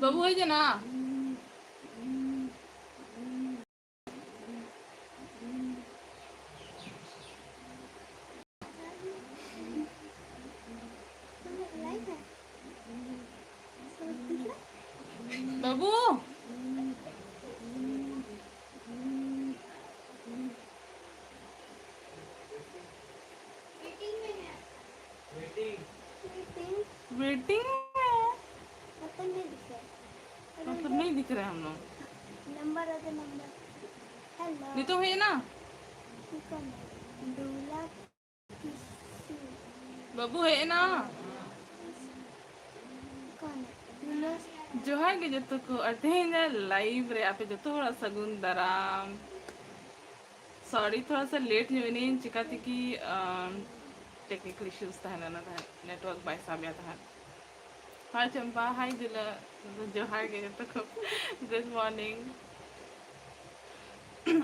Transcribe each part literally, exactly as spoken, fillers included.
ᱵᱟᱹᱵᱩ ᱦᱮᱡ ᱮᱱᱟ? ᱵᱟᱹᱵᱩ! वेटिंग में। पता नहीं दिख रहा। मतलब नहीं दिख रहा है हम लोग। नंबर है तो नंबर। हेलो। नहीं तो है ना। ठीक है। दूल्हा किसी। ᱵᱟᱹᱵᱩ ᱦᱮᱡ ᱮᱱᱟ᱾ ᱠᱚᱱ ᱫᱩᱞᱟᱹ᱾ ᱡᱚᱦᱟᱨ ᱜᱮ ᱡᱚᱛᱚ ᱠᱚ, ᱟᱨ ᱛᱮᱦᱮᱧ ᱞᱟᱭᱤᱵᱷ ᱨᱮ ᱟᱯᱮ ᱡᱚᱛᱚ ᱦᱚᱲᱟᱜ ᱥᱟᱹᱜᱩᱱ ᱫᱟᱨᱟᱢ᱾ ᱥᱚᱨᱤ, ᱛᱷᱚᱲᱟ ᱥᱟ ᱞᱮᱴ ᱧᱚᱜ ᱮᱱᱟᱹᱧ, ᱪᱤᱠᱟᱹᱛᱮ ᱠᱤ, ᱟᱢ, ᱴᱮᱠᱱᱤᱠᱟᱞ ᱤᱥᱩᱥ ᱛᱟᱦᱮᱸ ᱞᱮᱱᱟ ᱛᱟᱦᱮᱸᱫ, ᱱᱮᱴᱣᱟᱨᱠ ᱵᱟᱭ ᱥᱟᱵ ᱮᱫ ᱛᱟᱦᱮᱸᱫ᱾ ᱦᱟᱭ ᱪᱚᱢᱯᱟ, ᱦᱟᱭ ᱫᱩᱞᱟᱹ, ᱡᱚᱦᱟᱨ ᱜᱮ ᱡᱚᱛᱚ ᱠᱚ, ᱜᱩᱰ ᱢᱚᱨᱱᱤᱝ᱾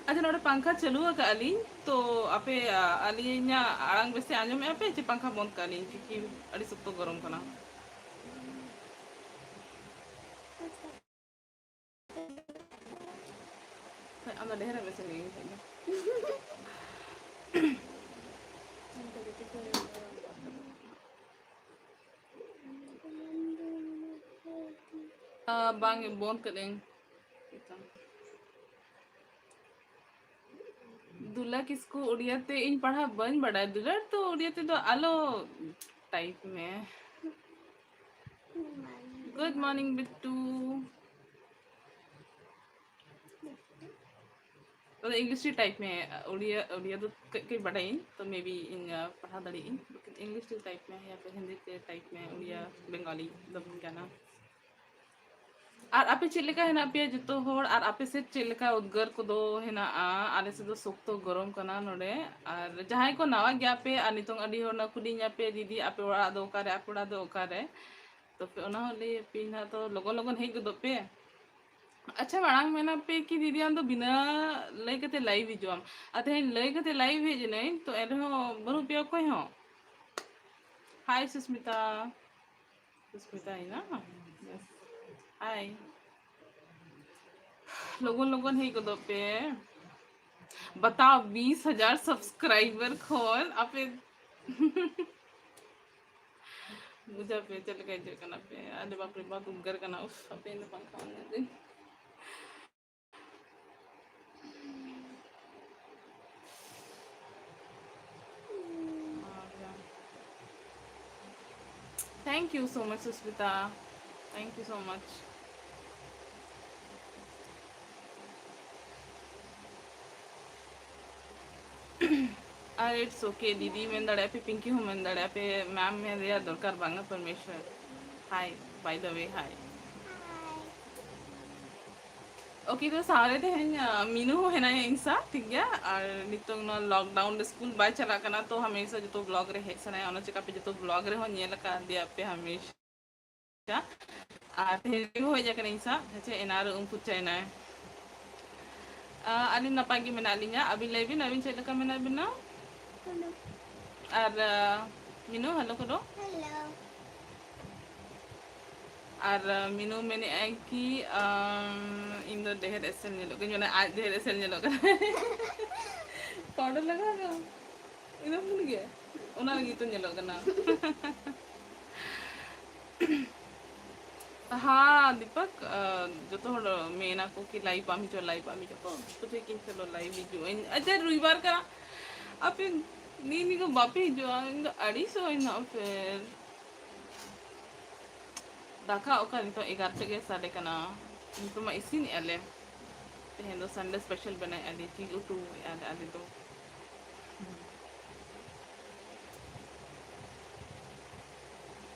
ᱟᱪᱪᱷᱟ, ᱱᱚᱰᱮ ᱯᱟᱝᱠᱷᱟ ᱪᱟᱹᱞᱩ ᱟᱠᱟᱫᱼᱟ ᱞᱤᱧ, ᱛᱚ ᱟᱯᱮ, ᱟ, ᱟᱹᱞᱤᱧᱟᱜ ᱟᱲᱟᱝ ᱵᱮᱥ ᱛᱮ ᱟᱸᱡᱚᱢᱮᱫᱼᱟ ᱯᱮ ᱪᱮ ᱯᱟᱝᱠᱷᱟ ᱵᱚᱱᱫ ᱠᱟᱜᱼᱟ ᱞᱤᱧ, ᱠᱤ ᱟᱹᱰᱤ ᱥᱚᱠᱛᱚ ᱜᱚᱨᱚᱢ ᱠᱟᱱᱟ? ᱦᱳᱭ, ᱟᱢ ᱫᱚ ᱰᱷᱮᱨ ᱮᱢ ᱤᱥᱤᱱ ᱞᱮᱱ ᱠᱷᱟᱡ ᱫᱚ᱾ ᱟ, ᱵᱟᱝ, ᱵᱚᱱᱫ ᱠᱟᱹᱫᱟᱹᱧ᱾ ᱫᱩᱞᱟ ᱠᱤᱥᱠᱩ, ᱩᱲᱤᱭᱟ ᱛᱮ ᱤᱧ ᱯᱟᱲᱦᱟᱣ ᱵᱟᱹᱧ ᱵᱟᱰᱟᱭ᱾ ᱫᱩᱞᱟᱹᱲ ᱛᱚ ᱩᱲᱤᱭᱟ ᱛᱮᱫᱚ ᱟᱞᱚ ᱴᱟᱭᱤᱯ ᱢᱮ᱾ Good morning Bittu. ᱛᱚᱵᱮ ᱤᱝᱞᱤᱥ ᱨᱮ ᱴᱟᱭᱤᱯ ᱢᱮ, ᱩᱲᱤᱭᱟ, ᱩᱲᱤᱭᱟ ᱫᱚ ᱠᱟᱹᱡ ᱠᱟᱹᱡ ᱵᱟᱰᱟᱭᱟᱹᱧ, ᱛᱚ maybe ᱤᱧ, ᱟ, ᱯᱟᱲᱦᱟᱣ ᱫᱟᱲᱮᱭᱟᱜ ᱟᱹᱧ, ᱞᱮᱠᱤᱱ ᱤᱝᱞᱤᱥ ᱨᱮ ᱴᱟᱭᱤᱯ ᱢᱮ, ᱭᱟ ᱯᱷᱤᱨ ᱦᱤᱱᱫᱤ ᱛᱮ ᱴᱟᱭᱤᱯ ᱢᱮ, ᱩᱲᱤᱭᱟ, ᱵᱮᱝᱜᱚᱞᱤ ᱫᱚ ᱵᱟᱹᱧ ᱜᱟᱱᱟ᱾ ᱟᱨ ᱟᱯᱮ ᱪᱮᱫ ᱞᱮᱠᱟ ᱦᱮᱱᱟᱜ ᱯᱮᱭᱟ ᱡᱚᱛᱚ ᱦᱚᱲ? ᱟᱨ ᱟᱯᱮ ᱥᱮᱫ ᱪᱮᱫ ᱞᱮᱠᱟ ᱩᱫᱽᱜᱟᱹᱨ ᱠᱚᱫᱚ ᱦᱮᱱᱟᱜᱼᱟ? ᱟᱞᱮ ᱥᱮᱫ ᱫᱚ ᱥᱚᱠᱛᱚ ᱜᱚᱨᱚᱢ ᱠᱟᱱᱟ ᱱᱚᱰᱮ᱾ ᱟᱨ ᱡᱟᱦᱟᱸᱭ ᱠᱚ ᱱᱟᱣᱟ ᱜᱮᱭᱟ ᱯᱮ ᱟᱨ ᱱᱤᱛᱚᱝ ᱟᱹᱰᱤ ᱦᱚᱲ ᱱᱟ ᱠᱩᱞᱤᱧᱟ ᱯᱮ, "ᱫᱤᱫᱤ, ᱟᱯᱮ ᱚᱲᱟᱜ ᱫᱚ ᱚᱠᱟᱨᱮ? ᱟᱯᱮ ᱚᱲᱟᱜ ᱫᱚ ᱚᱠᱟᱨᱮ?" ᱛᱚ ᱯᱮ ᱚᱱᱟ ᱦᱚᱸ ᱞᱟᱹᱭ ᱟᱯᱮᱭᱟᱹᱧ ᱱᱟᱦᱟᱜ, ᱛᱚ ᱞᱚᱜᱚᱱ ᱞᱚᱜᱚᱱ ᱦᱮᱡ ᱜᱚᱫᱚᱜ ᱯᱮ᱾ ᱟᱪᱪᱷᱟ, ᱢᱟᱲᱟᱝ ᱢᱮᱱᱟ ᱯᱮ ᱠᱤ ᱫᱤᱫᱤ ᱟᱢ ᱫᱚ ᱵᱤᱱᱟᱹ ᱞᱟᱹᱭ ᱠᱟᱛᱮ ᱞᱟᱭᱤᱵᱷ ᱦᱤᱡᱩᱜ ᱟᱢ? ᱟᱨ ᱛᱮᱦᱮᱧ ᱞᱟᱹᱭ ᱠᱟᱛᱮ ᱞᱟᱭᱤᱵᱷ ᱦᱮᱡ ᱮᱱᱟᱹᱧ, ᱛᱚ ᱮᱱᱨᱮᱦᱚᱸ ᱵᱟᱹᱱᱩᱜ ᱯᱮᱭᱟ ᱚᱠᱚᱭ ᱦᱚᱸ᱾ ᱦᱟᱭ ᱥᱩᱥᱢᱤᱛᱟ᱾ ᱥᱩᱥᱢᱤᱛᱟ ᱦᱮᱱᱟᱜᱼᱟ? Yes. ᱦᱟᱭ, ᱞᱚᱜᱚᱱ ᱞᱚᱜᱚᱱ ᱦᱮᱡ ᱜᱚᱫᱚᱜ ᱯᱮ᱾ ᱵᱟᱛᱟᱣ, ᱵᱤᱥ ᱦᱟᱡᱟᱨ subscriber ᱠᱷᱚᱱ ᱟᱯᱮ ᱵᱩᱡᱷᱟᱹᱣ ᱯᱮ ᱪᱮᱫ ᱞᱮᱠᱟ ᱟᱹᱭᱠᱟᱹᱜ ᱠᱟᱱᱟ ᱯᱮ᱾ ᱟᱨᱮ ᱵᱟᱯ ᱨᱮ ᱵᱟᱯ, ᱩᱫᱽᱜᱟᱹᱨ ᱠᱟᱱᱟ᱾ ᱩᱯᱷ, ᱟᱯᱮ ᱤᱧ ᱫᱚ ᱯᱟᱝᱠᱷᱟ ᱚᱱ ᱧᱚᱜ ᱫᱟᱹᱧ᱾ Thank you so much, Susmita. Thank you so much. R it's okay, ᱫᱤᱫᱤ ᱢᱮᱱ ᱫᱟᱲᱮᱭᱟᱜᱼᱟ ᱯᱮ, ᱯᱤᱝᱠᱤ ᱦᱚᱸ ᱢᱮᱱ ᱫᱟᱲᱮᱭᱟᱜᱼᱟ ᱯᱮ, ᱢᱮᱢ ᱢᱮᱱ ᱨᱮᱭᱟᱜ ᱫᱚᱨᱠᱟᱨ ᱵᱟᱝᱟ, ᱯᱚᱨᱢᱮᱥᱣᱚᱨ᱾ Hi, by the way, hi. Okay, ᱛᱚ ᱥᱟᱶᱨᱮ ᱛᱮᱦᱮᱧ, ᱟ, ᱢᱤᱱᱩ ᱦᱚᱸ ᱦᱮᱱᱟᱭᱟ ᱤᱧ ᱥᱟᱶ, ᱴᱷᱤᱠ ᱜᱮᱭᱟ? ᱟᱨ ᱱᱤᱛᱚᱝ ᱱᱚᱣᱟ lockdown ᱨᱮ ᱥᱠᱩᱞ ᱵᱟᱭ ᱪᱟᱞᱟᱜ ᱠᱟᱱᱟ, ᱛᱚ ᱦᱟᱢᱮᱥᱟ ᱡᱚᱛᱚ vlog ᱨᱮ ᱦᱮᱡ ᱥᱟᱱᱟᱭᱟ, ᱚᱱᱟ ᱪᱤᱠᱟ ᱯᱮ ᱡᱚᱛᱚ vlog ᱨᱮᱦᱚᱸ ᱧᱮᱞ ᱟᱠᱟᱫᱮᱭᱟ ᱯᱮ ᱦᱟᱢᱮᱥᱟ᱾ ᱟᱨ ᱛᱮᱦᱮᱧ ᱦᱚᱸ ᱦᱮᱡ ᱟᱠᱟᱱᱟ ᱤᱧ ᱥᱟᱶ, ᱦᱮᱸ ᱪᱮ, ᱮᱱᱟᱝ ᱨᱮ ᱩᱢ ᱯᱷᱩᱨᱪᱟᱭᱮᱱᱟᱭ᱾ ᱟ, ᱟᱹᱞᱤᱧ ᱱᱟᱯᱟᱭ ᱜᱮ ᱢᱮᱱᱟᱜ ᱞᱤᱧᱟ, ᱟᱹᱵᱤᱱ ᱞᱟᱹᱭ ᱵᱤᱱ, ᱟᱹᱵᱤᱱ ᱪᱮᱫ ᱞᱮᱠᱟ ᱢᱮᱱᱟᱜ ᱵᱤᱱᱟ? ᱟᱨ, ᱟ, ᱢᱤᱱᱩ, hello ᱠᱚᱫᱚ? Hello. ᱟᱨ, ᱟ, ᱢᱤᱱᱩ ᱢᱮᱱᱮᱫᱼᱟᱭ ᱠᱤ, ᱟᱢ, ᱤᱧ ᱫᱚ ᱰᱷᱮᱨ ᱮᱥᱮᱞ ᱧᱮᱞᱚᱜ ᱠᱟᱱᱟ, ᱢᱟᱱᱮ ᱟᱡ ᱰᱷᱮᱨ ᱮᱥᱮᱞ ᱧᱮᱞᱚᱜ ᱠᱟᱱᱟ᱾ Powder ᱞᱟᱜᱟᱣ ᱠᱟᱜ ᱟᱢ? ᱤᱱᱟᱹ ᱠᱷᱚᱱ ᱜᱮ? ᱚᱱᱟ ᱞᱟᱹᱜᱤᱫ ᱛᱚ ᱧᱮᱞᱚᱜ ᱠᱟᱱᱟ᱾ ᱦᱟᱸ, ᱫᱤᱯᱚᱠ, ᱟ, ᱡᱚᱛᱚ ᱦᱚᱲ ᱢᱮᱱᱟ ᱠᱚ ᱠᱤ live ᱵᱟᱢ ᱦᱤᱡᱩᱜᱼᱟ, live ᱵᱟᱢ ᱦᱤᱡᱩᱜᱼᱟ᱾ ᱛᱚ, ᱛᱚ ᱴᱷᱤᱠ ᱤᱧ, ᱪᱚᱞᱚ, live ᱦᱤᱡᱩᱜ ᱟᱹᱧ᱾ ᱟᱪᱪᱷᱟ, ᱨᱚᱵᱤᱵᱟᱨ ᱠᱟᱱᱟ᱾ ᱟᱯᱮ ᱱᱤᱭᱟᱹ ᱱᱤᱭᱟᱹ ᱠᱚ ᱵᱟᱯᱮ ᱦᱤᱡᱩᱜᱼᱟ? ᱤᱧ ᱫᱚ ᱟᱹᱲᱤᱥᱚᱜ ᱟᱹᱧ ᱱᱟᱜ ᱯᱷᱮᱨ᱾ ᱫᱟᱠᱟ ᱚᱠᱟ ᱱᱤᱛᱚᱜ ᱮᱜᱟᱨᱚᱴᱟ ᱜᱮ ᱥᱟᱰᱮ ᱠᱟᱱᱟ᱾ ᱱᱤᱛᱚᱜ ᱢᱟ ᱤᱥᱤᱱᱮᱜᱼᱟ ᱞᱮ᱾ ᱛᱮᱦᱮᱧ ᱫᱚ Sunday special ᱵᱮᱱᱟᱣᱮᱫᱼᱟ ᱞᱮ, ᱡᱤᱞ ᱩᱛᱩᱭᱮᱫᱼᱟ ᱞᱮ ᱟᱞᱮ ᱫᱚ᱾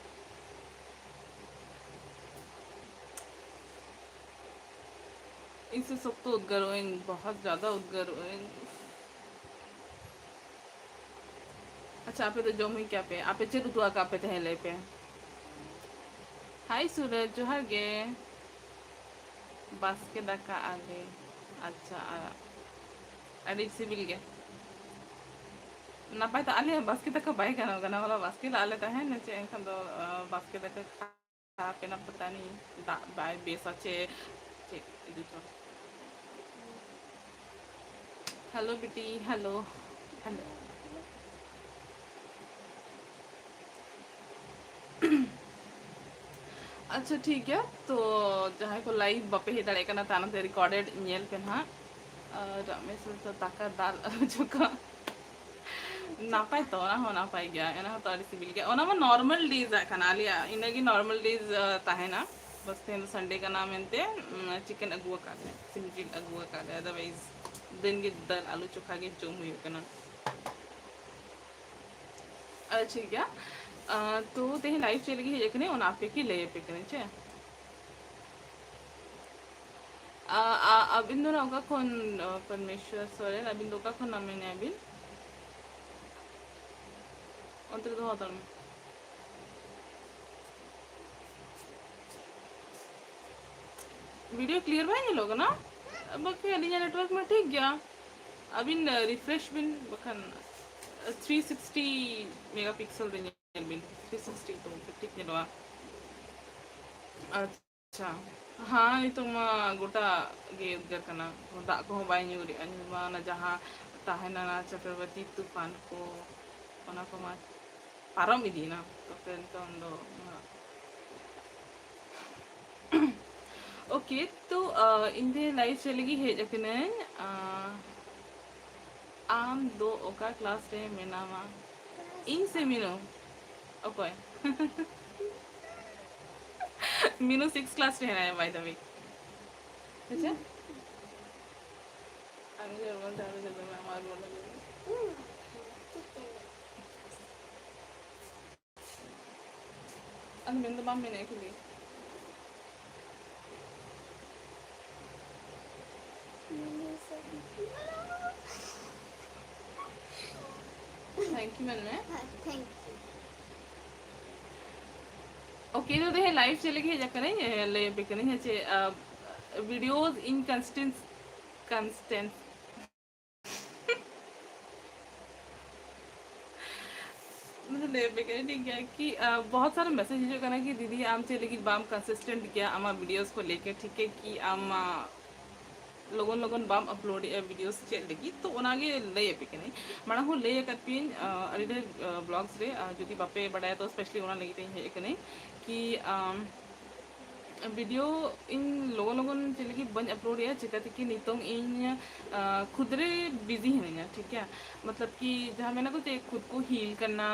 ᱤᱧ ᱥᱮ ᱥᱚᱠᱛᱚ ᱩᱫᱽᱜᱟᱹᱨᱚᱜ ᱟᱹᱧ, ᱵᱚᱦᱚᱛ ᱡᱟᱫᱟ ᱩᱫᱽᱜᱟᱹᱨᱚᱜ ᱟᱹᱧ᱾ ᱟᱪᱪᱷᱟ, ᱟᱯᱮ ᱫᱚ ᱡᱚᱢ ᱦᱩᱭ ᱠᱮᱜᱼᱟ ᱯᱮ? ᱟᱯᱮ ᱪᱮᱫ ᱩᱛᱩ ᱟᱠᱟᱫ ᱯᱮ ᱛᱟᱦᱮᱸ, ᱞᱟᱹᱭ ᱯᱮ? Hi ᱥᱩᱨᱚᱡᱽ, ᱡᱚᱦᱟᱨ ᱜᱮ᱾ ᱵᱟᱥᱠᱮ ᱫᱟᱠᱟ ᱟᱞᱮ᱾ ᱟᱪᱪᱷᱟ, ᱟ-, ᱟᱹᱰᱤ ᱥᱤᱵᱤᱞ ᱜᱮ᱾ ᱱᱟᱯᱟᱭ ᱛᱮ ᱟᱞᱮᱭᱟᱜ ᱵᱟᱥᱠᱮ ᱫᱟᱠᱟ ᱵᱟᱭ ᱜᱟᱱᱚᱜ ᱠᱟᱱᱟ, ᱦᱚᱞᱟ ᱵᱟᱥᱠᱮ ᱞᱟᱜ ᱞᱮ ᱛᱟᱦᱮᱸᱱᱟ ᱪᱮ, ᱮᱱᱠᱷᱟᱱ ᱫᱚ, ᱟ, ᱵᱟᱥᱠᱮ ᱫᱟᱠᱟ ᱠᱷᱟᱨᱟᱯ ᱮᱱᱟ, ᱯᱟᱛᱟ ᱱᱤ ᱫᱟᱜ ᱵᱟᱭ ᱵᱮᱥᱟ ᱪᱮ ᱪᱮᱫ ᱤᱫᱤ ᱪᱚ᱾ ᱦᱮᱞᱳ ᱵᱤᱴᱤ, ᱦᱮᱞᱳ, ᱦᱮᱞᱳ᱾ ᱟᱪᱪᱷᱟ, ᱴᱷᱤᱠ ᱜᱮᱭᱟ᱾ ᱛᱚ, ᱡᱟᱦᱟᱸᱭ ᱠᱚ ᱞᱟᱭᱤᱵᱷ ᱵᱟᱯᱮ ᱦᱮᱡ ᱫᱟᱲᱮᱭᱟᱜ ᱠᱟᱱᱟ, ᱛᱟᱭᱱᱚᱢ ᱛᱮ ᱨᱤᱠᱚᱨᱰᱮᱰ ᱧᱮᱞ ᱯᱮ ᱱᱟᱦᱟᱜ᱾ ᱟᱨ ᱨᱟᱢᱮᱥ ᱫᱚ ᱫᱟᱠᱟ ᱫᱟᱞ ᱟᱹᱜᱩ ᱦᱚᱪᱚ ᱠᱟᱜ᱾ ᱱᱟᱯᱟᱭ ᱛᱚ, ᱚᱱᱟ ᱦᱚᱸ ᱱᱟᱯᱟᱭ ᱜᱮᱭᱟ, ᱚᱱᱟ ᱦᱚᱸ ᱛᱚ ᱟᱹᱰᱤ ᱥᱤᱵᱤᱞ ᱜᱮᱭᱟ᱾ ᱚᱱᱟ ᱢᱟ ᱱᱚᱨᱢᱟᱞ ᱰᱮᱡᱽ ᱟᱜ ᱠᱟᱱᱟ, ᱟᱞᱮᱭᱟᱜ ᱤᱱᱟᱹᱜᱮ ᱱᱚᱨᱢᱟᱞ ᱰᱮᱡᱽ ᱛᱟᱦᱮᱱᱟ᱾ ᱵᱟᱥ ᱛᱮᱦᱮᱧ ᱫᱚ ᱥᱟᱱᱰᱮ ᱠᱟᱱᱟ ᱢᱮᱱᱛᱮ ᱪᱤᱠᱮᱱ ᱟᱹᱜᱩ ᱟᱠᱟᱫ ᱞᱮ, ᱥᱤᱢ ᱡᱤᱞ ᱟᱹᱜᱩ ᱟᱠᱟᱫ ᱞᱮ, ᱟᱫᱟᱨᱣᱟᱭᱤᱡᱽ ᱫᱤᱱ ᱜᱮ ᱫᱟᱹᱞ ᱟᱹᱞᱩ ᱪᱚᱠᱷᱟ ᱜᱮ ᱡᱚᱢ ᱦᱩᱭᱩᱜ ᱠᱟᱱᱟ᱾ ᱟᱪᱪᱷᱟ, ᱴᱷᱤᱠ ᱜᱮᱭᱟ᱾ ᱟᱸ, ᱛᱚ, ᱛᱮᱦᱮᱧ ᱞᱟᱭᱤᱵᱷ ᱪᱮᱫ ᱞᱟᱹᱜᱤᱫ ᱦᱮᱡ ᱟᱠᱟᱱᱟᱹᱧ, ᱚᱱᱟ ᱟᱯᱮ ᱠᱤ ᱞᱟᱹᱭ ᱟᱯᱮ ᱠᱟᱹᱱᱟᱹᱧ, ᱪᱮ? ᱟ, ᱟ, ᱟᱹᱵᱤᱱ ᱫᱚ ᱱᱟᱜ ᱚᱠᱟ ᱠᱷᱚᱱ, ᱟ, ᱯᱚᱨᱢᱮᱥᱣᱚᱨ ᱥᱚᱨᱮᱱ, ᱟᱹᱵᱤᱱ ᱫᱚ ᱚᱠᱟ ᱠᱷᱚᱱ ᱱᱟᱜ ᱢᱮᱱᱮᱜᱼᱟ ᱵᱤᱱ? ᱚᱱᱛᱮ ᱨᱮ ᱫᱚᱦᱚ ᱦᱟᱛᱟᱲ ᱢᱮ᱾ ᱵᱷᱤᱰᱤᱭᱳ ᱠᱞᱤᱭᱟᱨ ᱵᱟᱭ ᱧᱮᱞᱚᱜ ᱠᱟᱱᱟ? ᱵᱟᱠᱷᱟᱱ ᱟᱹᱞᱤᱧᱟᱜ ᱱᱮᱴᱣᱟᱨᱠ ᱢᱟ ᱴᱷᱤᱠ ᱜᱮᱭᱟ᱾ ᱟᱹᱵᱤᱱ, ᱟ, ᱨᱤᱯᱷᱨᱮᱥ ᱵᱤᱱ, ᱵᱟᱠᱷᱟᱱ, ᱟ, ᱛᱷᱨᱤ ᱥᱤᱠᱥᱴᱤ ᱢᱮᱜᱟᱯᱤᱠᱥᱮᱞ ᱨᱮ ᱧᱮᱞ ᱵᱤᱱ᱾ ᱛᱷᱨᱤ ᱥᱤᱠᱥᱴᱤ ᱛᱚ ᱴᱷᱤᱠ ᱧᱮᱞᱚᱜᱼᱟ᱾ ᱟᱪᱪᱷᱟ᱾ ᱦᱮᱸ, ᱱᱤᱛᱚᱜ ᱢᱟ ᱜᱚᱴᱟ ᱜᱮ ᱩᱫᱽᱜᱟᱹᱨ ᱠᱟᱱᱟ, ᱫᱟᱜ ᱠᱚᱦᱚᱸ ᱵᱟᱭ ᱧᱩᱨᱮᱜᱼᱟ᱾ ᱧᱩᱨ ᱢᱟ ᱚᱱᱟ ᱡᱟᱦᱟᱸ ᱛᱟᱦᱮᱸ ᱞᱮᱱᱟ ᱪᱚᱠᱨᱚᱵᱟᱛᱤ ᱛᱩᱯᱷᱟᱱ ᱠᱚ, ᱚᱱᱟ ᱠᱚᱢᱟ ᱯᱟᱨᱚᱢ ᱤᱫᱤᱭᱮᱱᱟ᱾ ᱛᱚᱵᱮ ᱱᱤᱛᱚᱝ ᱫᱚ ᱩᱱᱟᱹᱜ ᱳᱠᱮ, ᱛᱚ, ᱟ, ᱤᱧ ᱫᱚ ᱞᱟᱭᱤᱵᱷ ᱪᱮᱫ ᱞᱟᱹᱜᱤᱫ ᱦᱮᱡ ᱟᱠᱟᱱᱟᱹᱧ? ᱟ, ᱟᱢ ᱫᱚ ᱚᱠᱟ ᱠᱞᱟᱥ ᱨᱮ ᱢᱮᱱᱟᱢᱟ? ᱤᱧ ᱥᱮ ᱢᱤᱱᱩ? ᱚᱠᱚᱭ? ᱢᱤᱱᱩ ᱥᱤᱠᱥ ᱠᱞᱟᱥ ᱨᱮ ᱦᱮᱱᱟᱭᱟ, by the way. ᱟᱪᱪᱷᱟ? ᱟᱢ ᱡᱮᱢᱚᱱ ᱛᱟᱦᱮᱸ ᱠᱟᱱᱟ, ᱟᱢᱟᱜ ᱨᱩᱣᱟᱹᱲ ᱞᱟᱹᱜᱤᱫ᱾ ᱟᱫᱚ ᱢᱮᱱ ᱫᱚ ᱵᱟᱢ ᱢᱮᱱᱮᱫ ᱠᱷᱟᱹᱞᱤ᱾ Thank you ᱢᱮᱱ ᱢᱮ᱾ ᱦᱮᱸ, thank you. ᱳᱠᱮ, ᱛᱚ ᱛᱮᱦᱮᱧ ᱞᱟᱭᱤᱵᱷ ᱪᱮᱫ ᱞᱟᱹᱜᱤᱫ ᱦᱮᱡ ᱟᱠᱟᱱᱟᱹᱧ, ᱮ, ᱞᱟᱹᱭ ᱟᱯᱮ ᱠᱟᱹᱱᱟᱹᱧ, ᱦᱮᱸ, ᱪᱮ, ᱟ, videos inconsistent, constant, ᱢᱟᱱᱮ ᱞᱟᱹᱭ ᱟᱯᱮ ᱠᱟᱹᱱᱟᱹᱧ, ᱴᱷᱤᱠ ᱜᱮᱭᱟ ᱠᱤ, ᱟᱸ, ᱵᱚᱦᱚᱛ ᱥᱟᱨᱟ message ᱦᱤᱡᱩᱜ ᱠᱟᱱᱟ ᱠᱤ, "ᱫᱤᱫᱤ, ᱟᱢ ᱪᱮᱫ ᱞᱟᱹᱜᱤᱫ ᱵᱟᱢ consistent ᱜᱮᱭᱟ ᱟᱢᱟᱜ videos ᱠᱚ ᱞᱮᱠᱮ, ᱴᱷᱤᱠ ᱜᱮᱭᱟ ᱠᱤ, ᱟᱢ, ᱟᱸ, ᱞᱚᱜᱚᱱ ᱞᱚᱜᱚᱱ ᱵᱟᱢ uploadᱮᱜᱼᱟ videos ᱪᱮᱫ ᱞᱟᱹᱜᱤᱫ?" ᱛᱚ ᱚᱱᱟᱜᱮ ᱞᱟᱹᱭ ᱟᱯᱮ ᱠᱟᱹᱱᱟᱹᱧ᱾ ᱢᱟᱲᱟᱝ ᱦᱚᱸ ᱞᱟᱹᱭ ᱟᱠᱟᱫ ᱯᱮᱭᱟᱹᱧ, ᱟᱸ, ᱟᱹᱰᱤ ᱰᱷᱮᱨ, ᱟᱸ, vlogs ᱨᱮ, ᱟᱸ, ᱡᱩᱫᱤ ᱵᱟᱯᱮ ᱵᱟᱰᱟᱭᱟ ᱛᱚ specially ᱚᱱᱟ ᱞᱟᱹᱜᱤᱫ ᱛᱮ ᱤᱧ ᱦᱮᱡ ᱟᱠᱟᱱᱟᱹᱧ ᱠᱤ, ᱟᱢ, video ᱤᱧ ᱞᱚᱜᱚᱱ ᱞᱚᱜᱚᱱ ᱪᱮᱫ ᱞᱟᱹᱜᱤᱫ ᱵᱟᱹᱧ uploadᱮᱜᱼᱟ, ᱪᱤᱠᱟᱹᱛᱮ ᱠᱤ ᱱᱤᱛᱚᱝ ᱤᱧ, ᱟᱸ, ᱠᱷᱩᱫᱽ ᱨᱮ busy ᱦᱤᱱᱟᱹᱧᱟ, ᱴᱷᱤᱠ ᱜᱮᱭᱟ? ᱢᱚᱛᱞᱚᱵ ᱠᱤ ᱡᱟᱦᱟᱸ ᱢᱮᱱᱟ ᱠᱚ ᱡᱮ ᱠᱷᱩᱫᱽ ᱠᱚ heal ᱠᱟᱨᱱᱟ,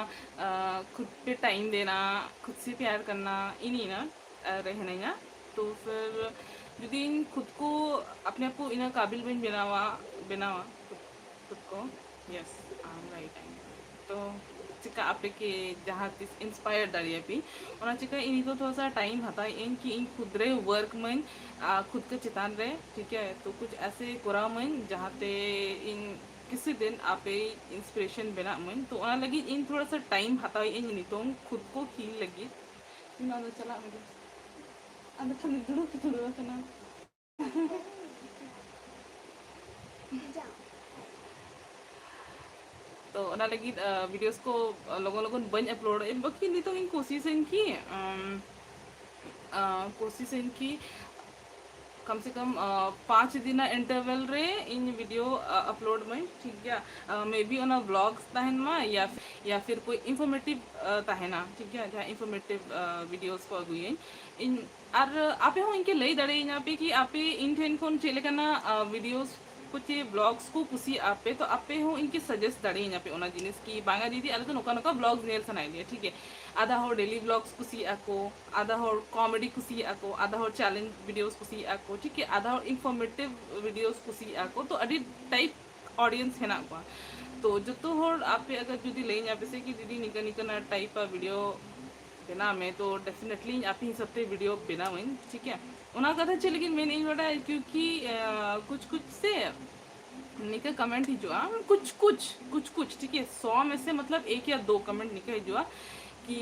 ᱟᱸ, ᱠᱷᱩᱫᱽ ᱯᱮ time ᱫᱮᱱᱟ, ᱠᱷᱩᱫᱽ ᱥᱮ ᱯᱭᱟᱨ ᱠᱟᱨᱱᱟ, ᱤᱱᱤ ᱱᱟ, ᱟᱨ ᱦᱤᱱᱟᱹᱧᱟ᱾ ᱛᱚ ᱯᱷᱤᱨ ᱡᱩᱫᱤ ᱤᱧ ᱠᱷᱩᱫᱽ ᱠᱚ ᱟᱯᱱᱮ ᱟᱯ ᱠᱚ ᱤᱱᱟᱹ ᱠᱟᱵᱤᱞ ᱵᱟᱹᱧ ᱵᱮᱱᱟᱣᱟ, ᱵᱮᱱᱟᱣᱟ ᱠᱷᱩᱫᱽ ᱠᱚ, yes, I'm right. ᱛᱚ ᱪᱤᱠᱟ ᱟᱯᱮ ᱠᱤ ᱡᱟᱦᱟᱸ ᱛᱤᱥ inspire ᱫᱟᱲᱮᱭᱟᱯᱮ, ᱚᱱᱟ ᱪᱤᱠᱟ ᱤᱧ ᱱᱤᱛᱚᱜ ᱛᱷᱚᱲᱟ ᱥᱟ time ᱦᱟᱛᱟᱣᱮᱫ ᱟᱹᱧ ᱠᱤ ᱤᱧ ᱠᱷᱩᱫᱽ ᱨᱮ work ᱢᱟᱹᱧ, ᱟᱨ ᱠᱷᱩᱫᱽ ᱠᱮ ᱪᱮᱛᱟᱱ ᱨᱮ, ᱴᱷᱤᱠ ᱜᱮᱭᱟ? ᱛᱚ ᱠᱩᱪ ᱮᱥᱮ ᱠᱚᱨᱟᱣ ᱢᱟᱹᱧ ᱡᱟᱦᱟᱸᱛᱮ ᱤᱧ ᱠᱤᱥᱤ ᱫᱤᱱ ᱟᱯᱮ inspiration ᱵᱮᱱᱟᱜ ᱢᱟᱹᱧ᱾ ᱛᱚ ᱚᱱᱟ ᱞᱟᱹᱜᱤᱫ ᱤᱧ ᱛᱷᱚᱲᱟ ᱥᱟ time ᱦᱟᱛᱟᱣᱮᱫ ᱟᱹᱧ ᱱᱤᱛᱚᱝ ᱠᱷᱩᱫᱽ ᱠᱚ heal ᱞᱟᱹᱜᱤᱫ᱾ ᱤᱧ ᱟᱫᱚ ᱪᱟᱞᱟᱜ ᱢᱮ, ᱟᱫᱚ ᱠᱷᱟᱹᱞᱤ ᱫᱩᱲᱩᱵ ᱫᱩᱲᱩᱵ ᱟᱠᱟᱱᱟ᱾ ᱛᱚ ᱚᱱᱟ ᱞᱟᱹᱜᱤᱫ, ᱟᱸ, videos ᱠᱚ, ᱟᱸ, ᱞᱚᱜᱚᱱ ᱞᱚᱜᱚᱱ ᱵᱟᱹᱧ uploadᱮᱫ, ᱵᱟᱠᱤ ᱱᱤᱛᱚᱝ ᱤᱧ ᱠᱳᱥᱤᱥᱟᱹᱧ ᱠᱤ, ᱟᱢ, ᱟᱸ, ᱠᱳᱥᱤᱥᱟᱹᱧ ᱠᱤ ᱠᱚᱢ ᱥᱮ ᱠᱚᱢ, ᱟᱸ, ᱯᱟᱸᱪ ᱫᱤᱱᱟ interval ᱨᱮ ᱤᱧ video, ᱟᱸ, upload ᱢᱟᱹᱧ, ᱴᱷᱤᱠ ᱜᱮᱭᱟ? ᱟᱸ, maybe ᱚᱱᱟ vlogs ᱛᱟᱦᱮᱱ ᱢᱟ ᱭᱟ, ᱭᱟ ᱯᱷᱤᱨ ᱠᱳᱭ informative, ᱟᱸ, ᱛᱟᱦᱮᱱᱟ, ᱴᱷᱤᱠ ᱜᱮᱭᱟ? ᱡᱟᱦᱟᱸ informative, ᱟᱸ, videos ᱠᱚ ᱟᱹᱜᱩᱭᱟᱹᱧ ᱤᱧ᱾ ᱟᱨ ᱟᱯᱮ ᱦᱚᱸ ᱤᱧ ᱠᱮ ᱞᱟᱹᱭ ᱫᱟᱲᱮᱭᱟᱹᱧᱟ ᱯᱮ ᱠᱤ ᱟᱯᱮ ᱤᱧ ᱴᱷᱮᱱ ᱠᱷᱚᱱ ᱪᱮᱫ ᱞᱮᱠᱟᱱᱟᱜ, ᱟᱸ, videos ᱠᱚ ᱪᱮ vlogs ᱠᱚ ᱠᱩᱥᱤᱭᱟᱜᱼᱟ ᱯᱮ, ᱛᱚ ᱟᱯᱮ ᱦᱚᱸ ᱤᱧ ᱠᱮ suggest ᱫᱟᱲᱮᱭᱟᱹᱧᱟ ᱯᱮ ᱚᱱᱟ ᱡᱤᱱᱤᱥ ᱠᱤ ᱵᱟᱝᱟ ᱫᱤᱫᱤ, ᱟᱞᱮ ᱫᱚ ᱱᱚᱝᱠᱟ ᱱᱚᱝᱠᱟ vlogs ᱧᱮᱞ ᱥᱟᱱᱟᱭᱮᱫ ᱞᱮᱭᱟ, ᱴᱷᱤᱠ ᱜᱮᱭᱟ? ᱟᱫᱷᱟ ᱦᱚᱲ daily vlogs ᱠᱩᱥᱤᱭᱟᱜᱼᱟ ᱠᱚ, ᱟᱫᱷᱟ ᱦᱚᱲ comedy ᱠᱩᱥᱤᱭᱟᱜᱼᱟ ᱠᱚ, ᱟᱫᱷᱟ ᱦᱚᱲ challenge videos ᱠᱩᱥᱤᱭᱟᱜᱼᱟ ᱠᱚ, ᱴᱷᱤᱠ ᱜᱮᱭᱟ? ᱟᱫᱷᱟ ᱦᱚᱲ informative videos ᱠᱩᱥᱤᱭᱟᱜᱼᱟ ᱠᱚ, ᱛᱚ ᱟᱹᱰᱤ type audience ᱦᱮᱱᱟᱜ ᱠᱚᱣᱟ᱾ ᱛᱚ ᱡᱚᱛᱚ ᱦᱚᱲ ᱟᱯᱮ ᱟᱜᱟᱨ ᱡᱩᱫᱤ ᱞᱟᱹᱭᱟᱹᱧᱟ ᱯᱮ ᱥᱮ ᱠᱤ ᱫᱤᱫᱤ ᱱᱤᱝᱠᱟᱹ ᱱᱤᱝᱠᱟᱹᱱᱟᱜ type ᱟᱜ video ᱵᱮᱱᱟᱣ ᱢᱮ, ᱛᱚ definitely ᱤᱧ ᱟᱯᱮ ᱦᱤᱥᱟᱹᱵ ᱛᱮ video ᱵᱮᱱᱟᱣᱟᱹᱧ, ᱴᱷᱤᱠ ᱜᱮᱭᱟ? ᱚᱱᱟ ᱠᱟᱛᱷᱟ ᱪᱮᱫ ᱞᱟᱹᱜᱤᱫ ᱢᱮᱱᱮᱫ ᱤᱧ ᱵᱟᱰᱟᱭ, ᱠᱤᱭᱩᱠᱤ, ᱟᱸ, ᱠᱩᱪ ᱠᱩᱪ ᱥᱮ ᱱᱤᱝᱠᱟᱹ comment ᱦᱤᱡᱩᱜᱼᱟ, ᱠᱩᱪ ᱠᱩᱪ, ᱠᱩᱪ ᱠᱩᱪ, ᱴᱷᱤᱠ ᱜᱮᱭᱟ? ᱥᱚ ᱢᱮ ᱥᱮ ᱢᱚᱛᱞᱚᱵ ᱮᱠ ᱭᱟ ᱫᱳ comment ᱱᱤᱝᱠᱟᱹ ᱦᱤᱡᱩᱜᱼᱟ ᱠᱤ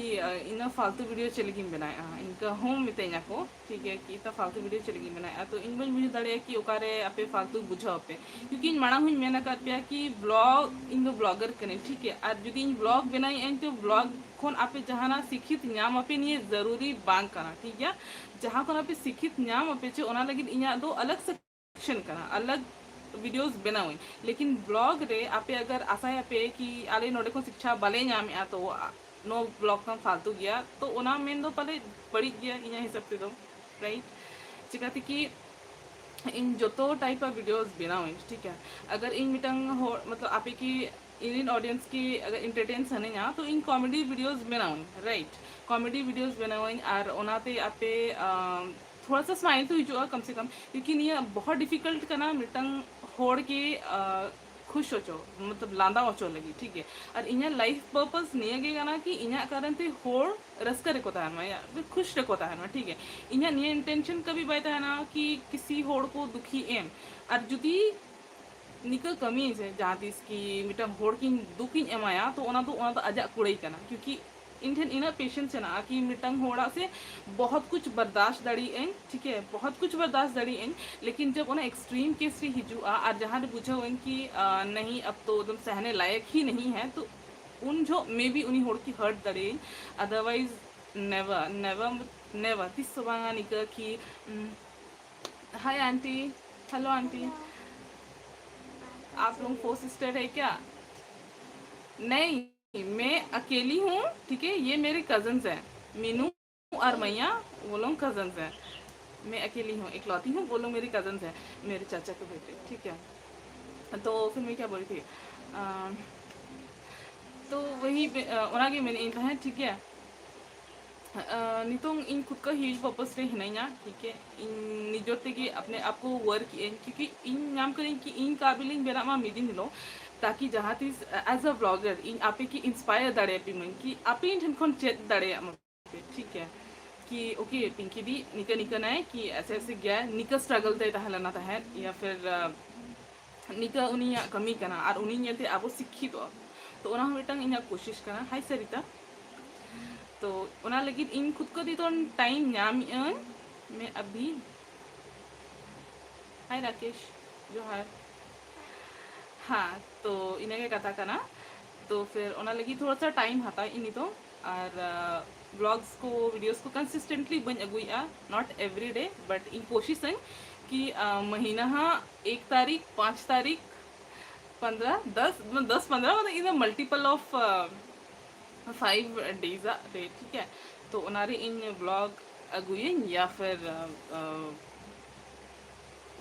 ᱤᱱᱟᱹ ᱯᱷᱟᱞᱛᱩ ᱵᱷᱤᱰᱤᱭᱳ ᱪᱮᱫ ᱞᱟᱹᱜᱤᱫ ᱮᱢ ᱵᱮᱱᱟᱣᱮᱫᱼᱟ, ᱤᱱᱠᱟᱹ ᱦᱚᱸ ᱢᱤᱛᱟᱹᱧᱟ ᱠᱚ, ᱴᱷᱤᱠ ᱜᱮᱭᱟ, ᱠᱤ ᱤᱱᱟᱹ ᱯᱷᱟᱞᱛᱩ ᱵᱷᱤᱰᱤᱭᱳ ᱪᱮᱫ ᱞᱟᱹᱜᱤᱫ ᱮᱢ ᱵᱮᱱᱟᱣᱮᱫᱼᱟ? ᱛᱚ ᱤᱧ ᱵᱟᱹᱧ ᱵᱩᱡᱷᱟᱹᱣ ᱫᱟᱲᱮᱭᱟᱜᱼᱟ ᱠᱤ ᱚᱠᱟᱨᱮ ᱟᱯᱮ ᱯᱷᱟᱞᱛᱩ ᱵᱩᱡᱷᱟᱹᱣ ᱟᱯᱮ, ᱠᱤᱭᱩᱠᱤ ᱤᱧ ᱢᱟᱲᱟᱝ ᱦᱚᱸᱧ ᱢᱮᱱ ᱟᱠᱟᱫ ᱯᱮᱭᱟ ᱠᱤ ᱵᱞᱚᱜ, ᱤᱧ ᱫᱚ ᱵᱞᱚᱜᱟᱨ ᱠᱟᱹᱱᱟᱹᱧ, ᱴᱷᱤᱠ ᱜᱮᱭᱟ, ᱟᱨ ᱡᱩᱫᱤ ᱤᱧ ᱵᱞᱚᱜ ᱵᱮᱱᱟᱣᱮᱫ ᱟᱹᱧ ᱛᱚ ᱵᱞᱚᱜ ᱠᱷᱚᱱ ᱟᱯᱮ ᱡᱟᱦᱟᱱᱟᱜ ᱥᱤᱠᱷᱤᱛ ᱧᱟᱢ ᱟᱯᱮ ᱱᱤᱭᱟᱹ ᱡᱟᱹᱨᱩᱨᱤ ᱵᱟᱝ ᱠᱟᱱᱟ, ᱴᱷᱤᱠ ᱜᱮᱭᱟ, ᱡᱟᱦᱟᱸ ᱠᱷᱚᱱ ᱟᱯᱮ ᱥᱤᱠᱷᱤᱛ ᱧᱟᱢ ᱟᱯᱮ ᱪᱮ ᱚᱱᱟ ᱞᱟᱹᱜᱤᱫ ᱤᱧᱟᱹᱜ ᱫᱚ ᱟᱞᱟᱜᱽ ᱥᱮ ᱠᱟᱱᱟ, ᱟᱞᱟᱜᱽ ᱵᱷᱤᱰᱤᱭᱳᱥ ᱵᱮᱱᱟᱣᱟᱹᱧ, ᱞᱮᱠᱤᱱ ᱵᱞᱚᱜ ᱨᱮ ᱟᱯᱮ ᱟᱜᱟᱨ ᱟᱥᱟᱭᱟᱯᱮ ᱠᱤ ᱟᱞᱮ ᱱᱚᱰᱮ ᱠᱷᱚᱱ ᱥᱤᱠᱪᱷᱟ ᱵᱟᱞᱮ ᱧᱟᱢᱮᱜᱼᱟ ᱛᱚ ᱱᱚᱣᱟ ᱵᱞᱚᱜ ᱠᱷᱚᱱ ᱯᱷᱟᱞᱛᱩ ᱜᱮᱭᱟ, ᱛᱚ ᱚᱱᱟ ᱢᱮᱱ ᱫᱚ ᱯᱟᱞᱮ ᱵᱟᱹᱲᱤᱡ ᱜᱮᱭᱟ ᱤᱧᱟᱹᱜ ᱦᱤᱥᱟᱹᱵ ᱛᱮᱫᱚ, ᱨᱟᱭᱤᱴ? ᱪᱤᱠᱟᱹᱛᱮ ᱠᱤ ᱤᱧ ᱡᱚᱛᱚ ᱴᱟᱭᱤᱯ ᱟᱜ ᱵᱷᱤᱰᱤᱭᱳᱥ ᱵᱮᱱᱟᱣᱟᱹᱧ, ᱴᱷᱤᱠ ᱜᱮᱭᱟ᱾ ᱟᱜᱟᱨ ᱤᱧ ᱢᱤᱫᱴᱟᱝ ᱦᱚᱲ ᱢᱚᱛᱞᱚᱵ ᱟᱯᱮ ᱠᱤ ᱤᱧ ᱨᱮᱱ ᱚᱰᱤᱭᱮᱱᱥ ᱠᱤ ᱟᱜᱟᱨ ᱤᱱᱴᱟᱨᱴᱮᱱ ᱥᱟᱱᱟᱧᱟ ᱛᱚ ᱤᱧ comedy videos ᱵᱮᱱᱟᱣᱟᱹᱧ, right? Comedy videos ᱵᱮᱱᱟᱣᱟᱹᱧ ᱟᱨ ᱚᱱᱟᱛᱮ ᱟᱯᱮ ᱛᱷᱚᱲᱟ ᱥᱟ ᱥᱢᱟᱭᱤᱞ ᱛᱚ ᱦᱤᱡᱩᱜᱼᱟ ᱠᱟᱢ ᱥᱮ ᱠᱟᱢ, ᱠᱤᱭᱩᱠᱤ ᱱᱤᱭᱟᱹ ᱵᱚᱦᱩᱛ ᱰᱤᱯᱷᱤᱠᱟᱞᱴ ᱠᱟᱱᱟ ᱢᱤᱫᱴᱟᱝ ᱦᱚᱲ ᱜᱮ ᱠᱷᱩᱥ ᱦᱚᱪᱚ, ᱢᱚᱛᱞᱚᱵ ᱞᱟᱸᱫᱟ ᱦᱚᱪᱚ ᱞᱟᱹᱜᱤᱫ, ᱴᱷᱤᱠ ᱜᱮᱭᱟ᱾ ᱟᱨ ᱤᱧᱟᱹᱜ ᱞᱟᱭᱤᱯᱷ ᱯᱟᱨᱯᱟᱥ ᱱᱤᱭᱟᱹ ᱜᱮ ᱠᱟᱱᱟ ᱠᱤ ᱤᱧᱟᱹᱜ ᱠᱟᱨᱚᱱ ᱛᱮ ᱦᱚᱲ ᱨᱟᱹᱥᱠᱟᱹ ᱨᱮᱠᱚ ᱛᱟᱦᱮᱱ ᱢᱟ, ᱠᱷᱩᱥ ᱨᱮᱠᱚ ᱛᱟᱦᱮᱱ ᱢᱟ, ᱴᱷᱤᱠ ᱜᱮᱭᱟ᱾ ᱤᱧᱟᱹᱜ ᱱᱤᱭᱟᱹ ᱤᱱᱴᱮᱱᱥᱚᱱ ᱠᱟᱵᱷᱤ ᱵᱟᱭ ᱛᱟᱦᱮᱱᱟ ᱠᱤ ᱠᱤᱥᱤ ᱦᱚᱲ ᱠᱚ ᱫᱩᱠᱷᱤ ᱮᱢ᱾ ᱟᱨ ᱡᱩᱫᱤ ᱱᱤᱠᱟᱹ ᱠᱟᱹᱢᱤ ᱥᱮ ᱡᱟᱦᱟᱸ ᱛᱤᱥ ᱠᱤ ᱢᱤᱫᱴᱟᱝ ᱦᱚᱲ ᱠᱤᱧ ᱫᱩᱠᱤᱧ ᱮᱢᱟᱭᱟ ᱛᱚ ᱚᱱᱟ ᱫᱚ, ᱚᱱᱟ ᱫᱚ ᱟᱡᱟᱜ ᱠᱩᱲᱟᱹᱭ ᱠᱟᱱᱟ, ᱠᱤᱭᱩᱠᱤ ᱤᱧ ᱴᱷᱮᱱ ᱤᱱᱟᱹᱜ ᱯᱮᱥᱮᱱᱥ ᱦᱮᱱᱟᱜᱼᱟ ᱠᱤ ᱢᱤᱫᱴᱟᱝ ᱦᱚᱲᱟᱜ ᱥᱮ ᱵᱚᱦᱚᱛ ᱠᱩᱪ ᱵᱟᱨᱫᱟᱥᱛ ᱫᱟᱲᱮᱭᱟᱜ ᱟᱹᱧ, ᱴᱷᱤᱠ ᱦᱮ, ᱵᱚᱦᱚᱛ ᱠᱩᱪ ᱵᱟᱨᱫᱟᱥᱛ ᱫᱟᱲᱮᱭᱟᱜ ᱟᱹᱧ, ᱞᱮᱠᱤᱱ ᱡᱟᱵ ᱚᱱᱟ ᱮᱠᱥᱴᱨᱤᱢ ᱠᱮᱥ ᱨᱮ ᱦᱤᱡᱩᱜᱼᱟ ᱟᱨ ᱡᱟᱦᱟᱸ ᱨᱮ ᱵᱩᱡᱷᱟᱹᱣ ᱟᱹᱧ ᱠᱤ ᱱᱟᱦᱤ ᱟᱵ ᱛᱚ ᱮᱠᱫᱚᱢ ᱥᱟᱦᱱᱮ ᱞᱟᱭᱮᱠ ᱦᱤ ᱱᱟᱦᱤ ᱦᱮ, ᱛᱚ ᱩᱱ ᱡᱚᱦᱚᱜ ᱢᱮ ᱵᱤ ᱩᱱᱤ ᱦᱚᱲ ᱠᱤ ᱦᱟᱨᱴ ᱫᱟᱲᱮᱭᱟᱹᱧ, ᱟᱫᱟᱨᱣᱟᱭᱤᱡ ᱱᱮᱵᱟᱨ, ᱱᱮᱵᱟᱨ, ᱱᱮᱵᱟᱨ, ᱛᱤᱥ ᱦᱚᱸ ᱵᱟᱝᱟ ᱱᱤᱠᱟᱹ ᱠᱤ ᱦᱟᱭ ᱟᱱᱴᱤ, ᱦᱮᱞᱳ ᱟᱱᱴᱤ, आप लोग फोर सिस्टर है क्या? नहीं, मैं अकेली हूँ, ठीक है, ये मेरे कजन्स हैं, मीनू और मैया, वो लोग कजन्स हैं। मैं अकेली हूँ, इकलौती हूँ, वो लोग मेरे कजन्स हैं, मेरे चाचा के बेटे, ठीक है। तो फिर मैं क्या बोल रही थी? अम, तो वही बे- अ, ᱚᱱᱟᱜᱮ ᱢᱮᱱᱮᱫ ᱟᱹᱧ ᱛᱟᱦᱮᱸᱫ, ᱴᱷᱤᱠ ᱜᱮᱭᱟ᱾ ᱱᱤᱛᱚᱝ ᱤᱧ ᱠᱷᱩᱫ ᱠᱟ ᱦᱤᱞ ᱯᱟᱨᱯᱚᱥ ᱨᱮ ᱦᱤᱱᱟᱹᱧᱟ, ᱴᱷᱤᱠ ᱜᱮ᱾ ᱤᱧ ᱱᱤᱡᱮᱨ ᱛᱮᱜᱮ ᱟᱯᱱᱮ ᱟᱯ ᱠᱚ ᱣᱟᱨᱠ ᱮᱫ ᱟᱹᱧ, ᱠᱤᱭᱩᱠᱤ ᱤᱧ ᱧᱟᱢ ᱠᱟᱹᱫᱟᱹᱧ ᱠᱤ ᱤᱧ ᱠᱟᱵᱤᱞ ᱤᱧ ᱵᱮᱱᱟᱜ ᱢᱟ ᱢᱤᱫ ᱫᱤᱱ ᱦᱤᱞᱳᱜ, ᱛᱟᱠᱤ ᱡᱟᱦᱟᱸ ᱛᱤᱥ ᱮᱡ ᱟ ᱵᱞᱚᱜᱟᱨ ᱤᱧ ᱟᱯᱮ ᱠᱤ ᱤᱱᱥᱯᱟᱭᱟᱨ ᱫᱟᱲᱮᱭᱟᱯᱮ ᱢᱟᱹᱧ, ᱠᱤ ᱟᱯᱮ ᱤᱧ ᱴᱷᱮᱱ ᱠᱷᱚᱱ ᱪᱮᱫ ᱫᱟᱲᱮᱭᱟᱜ ᱢᱟ ᱯᱮ, ᱴᱷᱤᱠ ᱜᱮ᱾ ᱠᱤ ᱳᱠᱮ ᱯᱤᱝᱠᱤ ᱫᱤ ᱱᱤᱠᱟᱹ ᱱᱤᱠᱟᱹ ᱱᱟᱭ ᱠᱤ ᱮᱥᱮ ᱮᱥᱮ ᱜᱮᱭᱟ, ᱱᱤᱠᱟᱹ ᱥᱴᱨᱟᱜᱚᱞ ᱛᱮ ᱛᱟᱦᱮᱸ ᱞᱮᱱᱟ ᱛᱟᱦᱮᱸᱫ, ᱭᱟ ᱯᱷᱤᱨ ᱱᱤᱠᱟᱹ ᱩᱱᱤᱭᱟᱜ ᱠᱟᱹᱢᱤ ᱠᱟᱱᱟ ᱟᱨ ᱩᱱᱤ ᱧᱮᱞᱛᱮ ᱟᱵᱚ ᱥᱤᱠᱠᱷᱤᱛᱚᱜᱼᱟ᱾ ᱛᱚ ᱚᱱᱟ ᱦᱚᱸ ᱢᱤᱫᱴᱟᱝ ᱤᱧᱟᱹᱜ ᱠᱳᱥᱤᱥ ᱠᱟᱱᱟ᱾ ᱦᱟᱭ ᱥᱟᱨᱤᱛᱟ, ᱛᱚ ᱚᱱᱟ ᱞᱟᱹᱜᱤᱫ ᱤᱧ ᱠᱷᱩᱫ ᱠᱚ ᱫᱤ ᱫᱚ ᱴᱟᱭᱤᱢ ᱧᱟᱢᱮᱜ ᱟᱹᱧ ᱢᱮ ᱟᱵᱷᱤ᱾ ᱦᱟᱭ ᱨᱟᱠᱮᱥ, ᱡᱚᱦᱟᱨ᱾ ᱦᱮᱸ, ᱛᱚ ᱤᱱᱟᱹᱜᱮ ᱠᱟᱛᱷᱟ ᱠᱟᱱᱟ᱾ ᱛᱚ ᱯᱷᱤᱨ ᱚᱱᱟ ᱞᱟᱹᱜᱤᱫ ᱛᱷᱚᱲᱟ ᱥᱟ ᱴᱟᱭᱤᱢ ᱦᱟᱛᱟᱣ ᱤᱧ ᱱᱤᱛᱚᱜ, ᱟᱨ ᱵᱞᱚᱜᱥ ᱠᱚ, ᱵᱷᱤᱰᱤᱭᱳᱥ ᱠᱚ ᱠᱚᱱᱥᱤᱥᱴᱮᱱᱴᱞᱤ ᱵᱟᱹᱧ ᱟᱹᱜᱩᱭᱮᱫᱼᱟ, not every day, but ᱤᱧ ᱠᱳᱥᱤᱥᱟᱹᱧ ᱠᱤ ᱟᱸ, ᱢᱟᱹᱦᱤᱱᱟ ᱦᱟᱸᱜ ᱮᱠ ᱛᱟᱹᱨᱤᱠᱷ, ᱯᱟᱸᱪ ᱛᱟᱹᱨᱤᱠᱷ, ᱯᱚᱱᱫᱽᱨᱟ, ᱫᱚᱥ, ᱫᱚᱥ ᱯᱚᱱᱫᱽᱨᱟ, ᱢᱟᱱᱮ in the multiple of five days ᱨᱮ, ᱴᱷᱤᱠ ᱜᱮᱭᱟ᱾ ᱛᱚ ᱚᱱᱟᱨᱮ ᱤᱧ ᱵᱞᱚᱜ ᱟᱹᱜᱩᱭᱟᱹᱧ ᱭᱟ ᱯᱷᱤᱨ ᱟᱸ,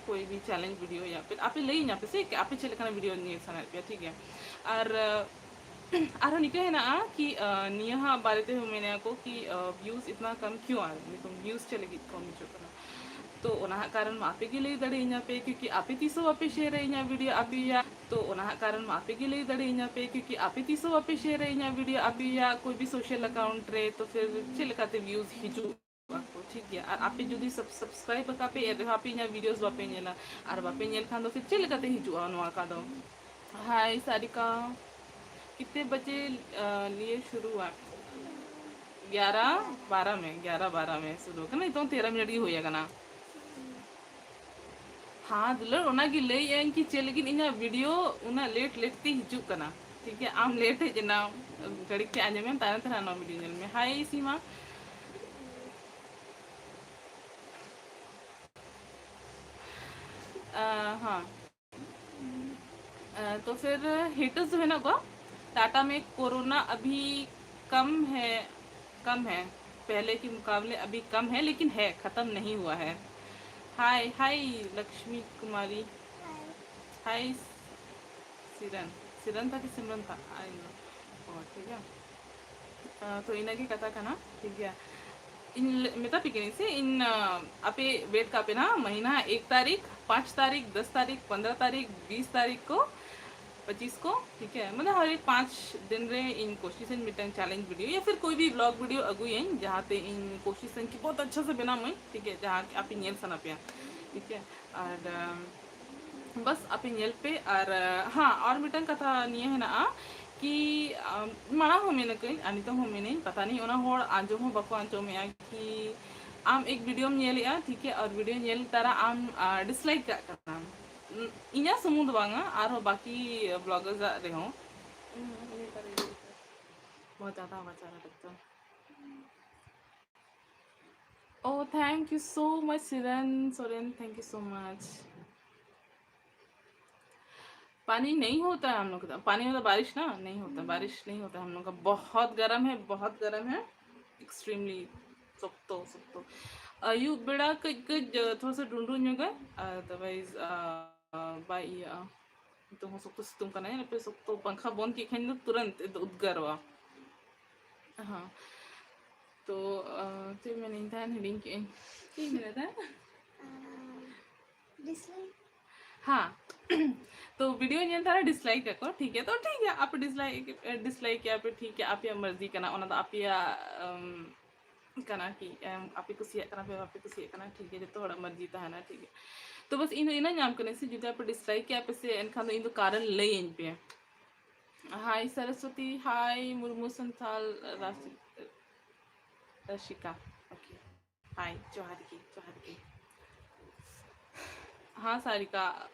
ᱠᱳᱭ ᱵᱷᱤ ᱪᱮᱞᱮᱧᱡᱽ ᱵᱷᱤᱰᱤᱭᱳ ᱭᱟ ᱯᱷᱤᱨ ᱟᱯᱮ ᱞᱟᱹᱭᱟᱹᱧ ᱟᱯᱮ ᱥᱮ ᱟᱯᱮ ᱪᱮᱫ ᱞᱮᱠᱟᱱᱟᱜ ᱵᱷᱤᱰᱤᱭᱳ ᱧᱮᱞ ᱥᱟᱱᱟᱭᱮᱫ ᱯᱮᱭᱟ, ᱴᱷᱤᱠ ᱜᱮᱭᱟ᱾ ᱟᱨ ᱟᱨᱦᱚᱸ ᱱᱤᱝᱠᱟᱹ ᱦᱮᱱᱟᱜᱼᱟ ᱠᱤ ᱟᱸ, ᱱᱤᱭᱟᱹ ᱦᱟᱸᱜ ᱵᱟᱨᱮ ᱛᱮᱦᱚᱸ ᱢᱮᱱᱟ ᱠᱚ ᱠᱤ ᱟᱸ, ᱵᱷᱤᱭᱩᱡᱽ ᱤᱛᱱᱟ ᱠᱟᱢ ᱠᱤᱭᱩ ᱟᱨ ᱱᱤᱛᱚᱝ ᱵᱷᱤᱭᱩᱡᱽ ᱪᱮᱫ ᱞᱟᱹᱜᱤᱫ ᱠᱚᱢ ᱦᱤᱡᱩᱜ ᱠᱟᱱᱟ? ᱛᱚ ᱚᱱᱟ ᱦᱟᱸᱜ ᱠᱟᱨᱚᱱ ᱢᱟ ᱟᱯᱮ ᱜᱮ ᱞᱟᱹᱭ ᱫᱟᱲᱮᱭᱟᱹᱧᱟ ᱯᱮ, ᱠᱤᱭᱩᱠᱤ ᱟᱯᱮ ᱛᱤᱥ ᱦᱚᱸ ᱵᱟᱯᱮ ᱥᱮᱭᱟᱨᱟ ᱤᱧᱟᱹᱜ ᱵᱷᱤᱰᱤᱭᱳ ᱟᱯᱮᱭᱟᱜ᱾ ᱛᱚ ᱚᱱᱟ ᱦᱟᱸᱜ ᱠᱟᱨᱚᱱ ᱢᱟ ᱟᱯᱮ ᱜᱮ ᱞᱟᱹᱭ ᱫᱟᱲᱮᱭᱟᱹᱧᱟ ᱯᱮ, ᱠᱤᱭᱩᱠᱤ ᱟᱯᱮ ᱛᱤᱥ ᱦᱚᱸ ᱵᱟᱯᱮ ᱥᱮᱭᱟᱨᱟ ᱤᱧᱟᱹᱜ ᱵᱷᱤᱰᱤᱭᱳ ᱟᱯᱮᱭᱟᱜ ᱠᱳᱭ ᱵᱷᱤ ᱥᱳᱥᱟᱞ ᱟᱠᱟᱣᱩᱱᱴ ᱨᱮ, ᱛᱚ ᱯᱷᱤᱨ ᱪᱮᱫ ᱞᱮᱠᱟᱛᱮ ᱵᱷᱤᱭᱩᱡᱽ ᱦᱤᱡᱩᱜ? ᱴᱷᱤᱠ ᱜᱮᱭᱟ, ᱟᱨ ᱟᱯᱮ ᱡᱩᱫᱤ ᱥᱟᱵ-, ᱥᱟᱵᱥᱠᱨᱟᱭᱤᱵ ᱟᱠᱟᱫ ᱯᱮ, ᱮᱱ ᱨᱮᱦᱚᱸ ᱟᱯᱮ ᱤᱧᱟᱹᱜ ᱵᱷᱤᱰᱤᱭᱳᱥ ᱵᱟᱯᱮ ᱧᱮᱞᱟ, ᱟᱨ ᱵᱟᱯᱮ ᱧᱮᱞ ᱠᱷᱟᱱ ᱫᱚ ᱯᱷᱤᱨ ᱪᱮᱫ ᱞᱮᱠᱟᱛᱮ ᱦᱤᱡᱩᱜᱼᱟ ᱱᱚᱣᱟ ᱠᱟᱫᱚ? ᱦᱟᱭ ᱥᱟᱨᱤᱠᱟ, ᱠᱤᱛᱱᱮ ᱵᱟᱡᱮ ᱞᱤᱭᱮ ᱥᱩᱨᱩ ᱦᱩᱣᱟ? ᱜᱭᱟᱨᱟ ᱵᱟᱨᱟ ᱢᱮ, ᱜᱭᱟᱨᱟ ᱵᱟᱨᱟ ᱢᱮ ᱥᱩᱨᱩ ᱠᱟᱱᱟ, ᱱᱤᱛᱚᱝ ᱛᱮᱨᱟ ᱢᱤᱱᱤᱴ ᱜᱮ ᱦᱩᱭ ᱟᱠᱟᱱᱟ᱾ ᱦᱟᱸ ᱫᱩᱞᱟᱹᱲ, ᱚᱱᱟᱜᱮ ᱞᱟᱹᱭᱮᱫ ᱟᱹᱧ ᱠᱤ ᱪᱮᱫ ᱞᱟᱹᱜᱤᱫ ᱤᱧᱟᱹᱜ ᱵᱷᱤᱰᱤᱭᱳ ᱩᱱᱟᱹᱜ ᱞᱮᱴ ᱞᱮᱴ ᱛᱮ ᱦᱤᱡᱩᱜ ᱠᱟᱱᱟ᱾ ᱴᱷᱤᱠ ᱜᱮᱭᱟ, ᱟᱢ ᱞᱮᱴ ᱦᱮᱡ ᱮᱱᱟ, ᱜᱷᱟᱹᱲᱤᱠ ᱛᱮ ᱟᱸᱡᱚᱢᱮᱢ, ᱛᱟᱭᱱᱚᱢ ᱛᱮ ᱱᱚᱣᱟ ᱵᱷᱤᱰᱤᱭᱳ ᱧᱮᱞ ᱢᱮ᱾ ᱦᱟᱭ ᱥᱤᱢᱟ᱾ ᱟᱸ, ᱦᱟᱸ᱾ अ, तो फिर हेटर्स जो है ना को, टाटा में कोरोना अभी कम है, कम है, पहले के मुकाबले अभी कम है, लेकिन है, खत्म नहीं हुआ है। हाय, हाय लक्ष्मी कुमारी। हाय सिरन, सिरन था कि सिमरन था? I know. और ठीक है। ᱛᱚ ᱤᱱᱟᱹᱜᱮ ᱠᱟᱛᱷᱟ ᱠᱟᱱᱟ, ᱴᱷᱤᱠ ᱜᱮᱭᱟ᱾ ᱤᱧ ᱞᱟᱹ-, ᱢᱮᱛᱟ ᱯᱮ ᱠᱟᱹᱱᱟᱹᱧ ᱥᱮ, ᱤᱧ, ᱟᱸ, ᱟᱯᱮ ᱣᱮᱴ ᱠᱟᱜ ᱯᱮ ᱱᱟᱦᱟᱜ, ᱢᱟᱹᱦᱤᱱᱟ ᱮᱠ ᱛᱟᱹᱨᱤᱠᱷ, ᱯᱟᱸᱪ ᱛᱟᱹᱨᱤᱠᱷ, ᱫᱚᱥ ᱛᱟᱹᱨᱤᱠᱷ, ᱯᱚᱱᱫᱽᱨᱚ ᱛᱟᱹᱨᱤᱠᱷ, ᱵᱤᱥ ᱛᱟᱹᱨᱤᱠᱷ ᱠᱚ, ᱯᱚᱸᱪᱤᱥ ᱠᱚ, ᱴᱷᱤᱠ ᱦᱮ, ᱢᱟᱱᱮ ᱦᱟᱨ ᱮᱠ ᱯᱟᱸᱪ ᱫᱤᱱ ᱨᱮ ᱤᱧ ᱠᱳᱥᱤᱥᱟᱹᱧ ᱢᱤᱫᱴᱟᱝ ᱪᱮᱞᱮᱧᱡᱽ ᱵᱷᱤᱰᱤᱭᱳ ᱭᱟ ᱯᱷᱤᱨ ᱠᱳᱭ ᱵᱷᱤ ᱵᱞᱚᱜ ᱵᱷᱤᱰᱤᱭᱳ ᱟᱹᱜᱩᱭᱟᱹᱧ, ᱡᱟᱦᱟᱸᱛᱮ ᱤᱧ ᱠᱳᱥᱤᱥᱟᱹᱧ ᱠᱤ ᱵᱚᱦᱩᱛ ᱟᱪᱪᱷᱟ ᱥᱮ ᱵᱮᱱᱟᱣ ᱢᱟᱹᱧ, ᱴᱷᱤᱠ ᱦᱮ, ᱡᱟᱦᱟᱸ ᱟᱯᱮ ᱧᱮᱞ ᱥᱟᱱᱟ ᱯᱮᱭᱟ, ᱴᱷᱤᱠ ᱦᱮ᱾ ᱟᱨ, ᱟᱸ, ᱵᱟᱥ ᱟᱯᱮ ᱧᱮᱞ ᱯᱮ᱾ ᱟᱨ, ᱟᱸ, ᱦᱟᱸ, ᱟᱨ ᱢᱤᱫᱴᱟᱝ ᱠᱟᱛᱷᱟ ᱱᱤᱭᱟᱹ ᱦᱮᱱᱟᱜᱼᱟ ᱠᱤ ᱟᱢ, ᱢᱟᱲᱟᱝ ᱦᱚᱸ ᱢᱮᱱ ᱟᱠᱟᱹᱧ ᱟᱨ ᱱᱤᱛᱚᱝ ᱦᱚᱸ ᱢᱮᱱᱟᱹᱧ, ᱯᱟᱛᱟ ᱱᱤ ᱚᱱᱟ ᱦᱚᱲ ᱟᱸᱡᱚᱢ ᱦᱚᱸ ᱵᱟᱠᱚ ᱟᱸᱡᱚᱢᱮᱜᱼᱟ ᱠᱤ ᱟᱢ ᱮᱠ ᱵᱷᱤᱰᱤᱭᱳᱢ ᱧᱮᱞᱮᱜᱼᱟ, ᱴᱷᱤᱠ ᱜᱮᱭᱟ, ᱟᱨ ᱵᱷᱤᱰᱤᱭᱳ ᱧᱮᱞ ᱛᱟᱨᱟ ᱟᱢ ᱰᱤᱥᱞᱟᱭᱤᱠ ᱠᱟᱜ ᱠᱟᱱᱟᱢ᱾ ᱤᱧᱟᱹᱜ ᱥᱩᱢᱩᱝ ᱫᱚ ᱵᱟᱝᱟ, ᱟᱨᱦᱚᱸ ᱵᱟᱹᱠᱤ ᱵᱞᱚᱜᱟᱨᱥ ᱟᱜ ᱨᱮᱦᱚᱸ᱾ ᱵᱚᱦᱩᱛ ᱡᱟᱫᱟ ᱦᱚᱣᱟ ᱪᱟᱞᱟ ᱞᱟᱜᱛᱟ ᱦᱮ᱾ Oh, thank you so much, Siran Soren. Thank you so much. पानी नहीं होता है हम लोग का, पानी मतलब बारिश ना, नहीं होता, बारिश नहीं होता हम लोग का। बहुत गर्म है, बहुत गर्म है, एक्सट्रीमली। ᱥᱚᱠᱛᱚ ᱥᱚᱠᱛᱚ। ᱟᱹᱭᱩᱵ ᱵᱮᱲᱟ ᱠᱟᱹᱡ ᱠᱟᱹᱡ ᱛᱷᱚᱲᱟ ᱥᱟ ᱰᱩᱸᱰᱨᱩ ᱧᱚᱜᱟ, otherwise ᱵᱟᱭ ᱤᱭᱟᱹᱜᱼᱟ। ᱱᱤᱛᱚᱜ ᱦᱚᱸ ᱥᱚᱠᱛᱚ ᱥᱤᱛᱩᱝ ᱠᱟᱱᱟ, ᱧᱮᱞ ᱯᱮ, ᱥᱚᱠᱛᱚ ᱯᱟᱝᱠᱷᱟ ᱵᱚᱱᱫ ᱠᱮᱫ ᱠᱷᱟᱱ ᱫᱚ ᱛᱩᱨᱟᱹᱱᱛ ᱩᱫᱽᱜᱟᱹᱨᱚᱜᱼᱟ। ᱦᱮᱸ, ᱛᱚ ᱪᱮᱫ ᱢᱮᱱᱟᱹᱧ ᱛᱟᱦᱮᱱ, ᱦᱤᱲᱤᱧ ᱠᱮᱫᱟᱹᱧ᱾ ᱪᱮᱫ ᱤᱧ ᱢᱮᱱᱮᱫ ᱛᱟᱦᱮᱱ? ᱰᱤᱥᱞᱟᱭᱤᱠ। ᱦᱮᱸ, ᱛᱚ ᱵᱷᱤᱰᱤᱭᱳ ᱧᱮᱞ ᱛᱟᱨᱟ ᱰᱤᱥᱞᱟᱭᱤᱠ ᱟᱠᱚ, ᱴᱷᱤᱠ ᱜᱮᱭᱟ? ᱛᱚ ᱴᱷᱤᱠ ᱜᱮᱭᱟ, ᱟᱯᱮ ᱰᱤᱥᱞᱟᱭᱤᱠ, ᱰᱤᱥᱞᱟᱭᱤᱠ ᱠᱮᱜᱼᱟ ᱯᱮ, ᱴᱷᱤᱠ ᱜᱮᱭᱟ, ᱟᱯᱮᱭᱟᱜ ᱢᱟᱨᱡᱤ ᱠᱟᱱᱟ, ᱚᱱᱟ ᱫᱚ ᱟᱯᱮᱭᱟᱜ ᱠᱟᱱᱟ ᱠᱤ ᱟᱯᱮ ᱠᱩᱥᱤᱭᱟᱜ ᱠᱟᱱᱟ ᱯᱮ, ᱵᱟᱯᱮ ᱠᱩᱥᱤᱭᱟᱜ ᱠᱟᱱᱟ, ᱴᱷᱤᱠ ᱜᱮᱭᱟ, ᱡᱚᱛᱚ ᱦᱚᱲᱟᱜ ᱢᱟᱨᱡᱤ ᱛᱟᱦᱮᱱᱟ, ᱴᱷᱤᱠ ᱜᱮᱭᱟ? ᱛᱚ ᱵᱟᱥ ᱤᱧ ᱫᱚ ᱤᱱᱟᱹ ᱧᱟᱢ ᱠᱟᱹᱱᱟᱹᱧ ᱥᱮ, ᱡᱩᱫᱤ ᱟᱯᱮ ᱰᱤᱥᱞᱟᱭᱤᱠ ᱠᱮᱜᱼᱟ ᱯᱮ ᱥᱮ, ᱮᱱᱠᱷᱟᱱ ᱫᱚ ᱤᱧ ᱫᱚ ᱠᱟᱨᱚᱱ ᱞᱟᱹᱭᱟᱹᱧ ᱯᱮ᱾ ᱦᱟᱭ ᱥᱚᱨᱚᱥᱚᱛᱤ, ᱦᱟᱭ ᱢᱩᱨᱢᱩ ᱥᱟᱱᱛᱷᱟᱞ ᱨᱟᱥᱤ-, ᱨᱟᱥᱤᱠᱟ, ᱳᱠᱮ, ᱦᱟᱭ, ᱡᱚᱦᱟᱨ ᱜᱮ, ᱡᱚᱦᱟᱨ ᱜᱮ᱾ ᱦᱮᱸ ᱥᱟᱨᱤᱠᱟ,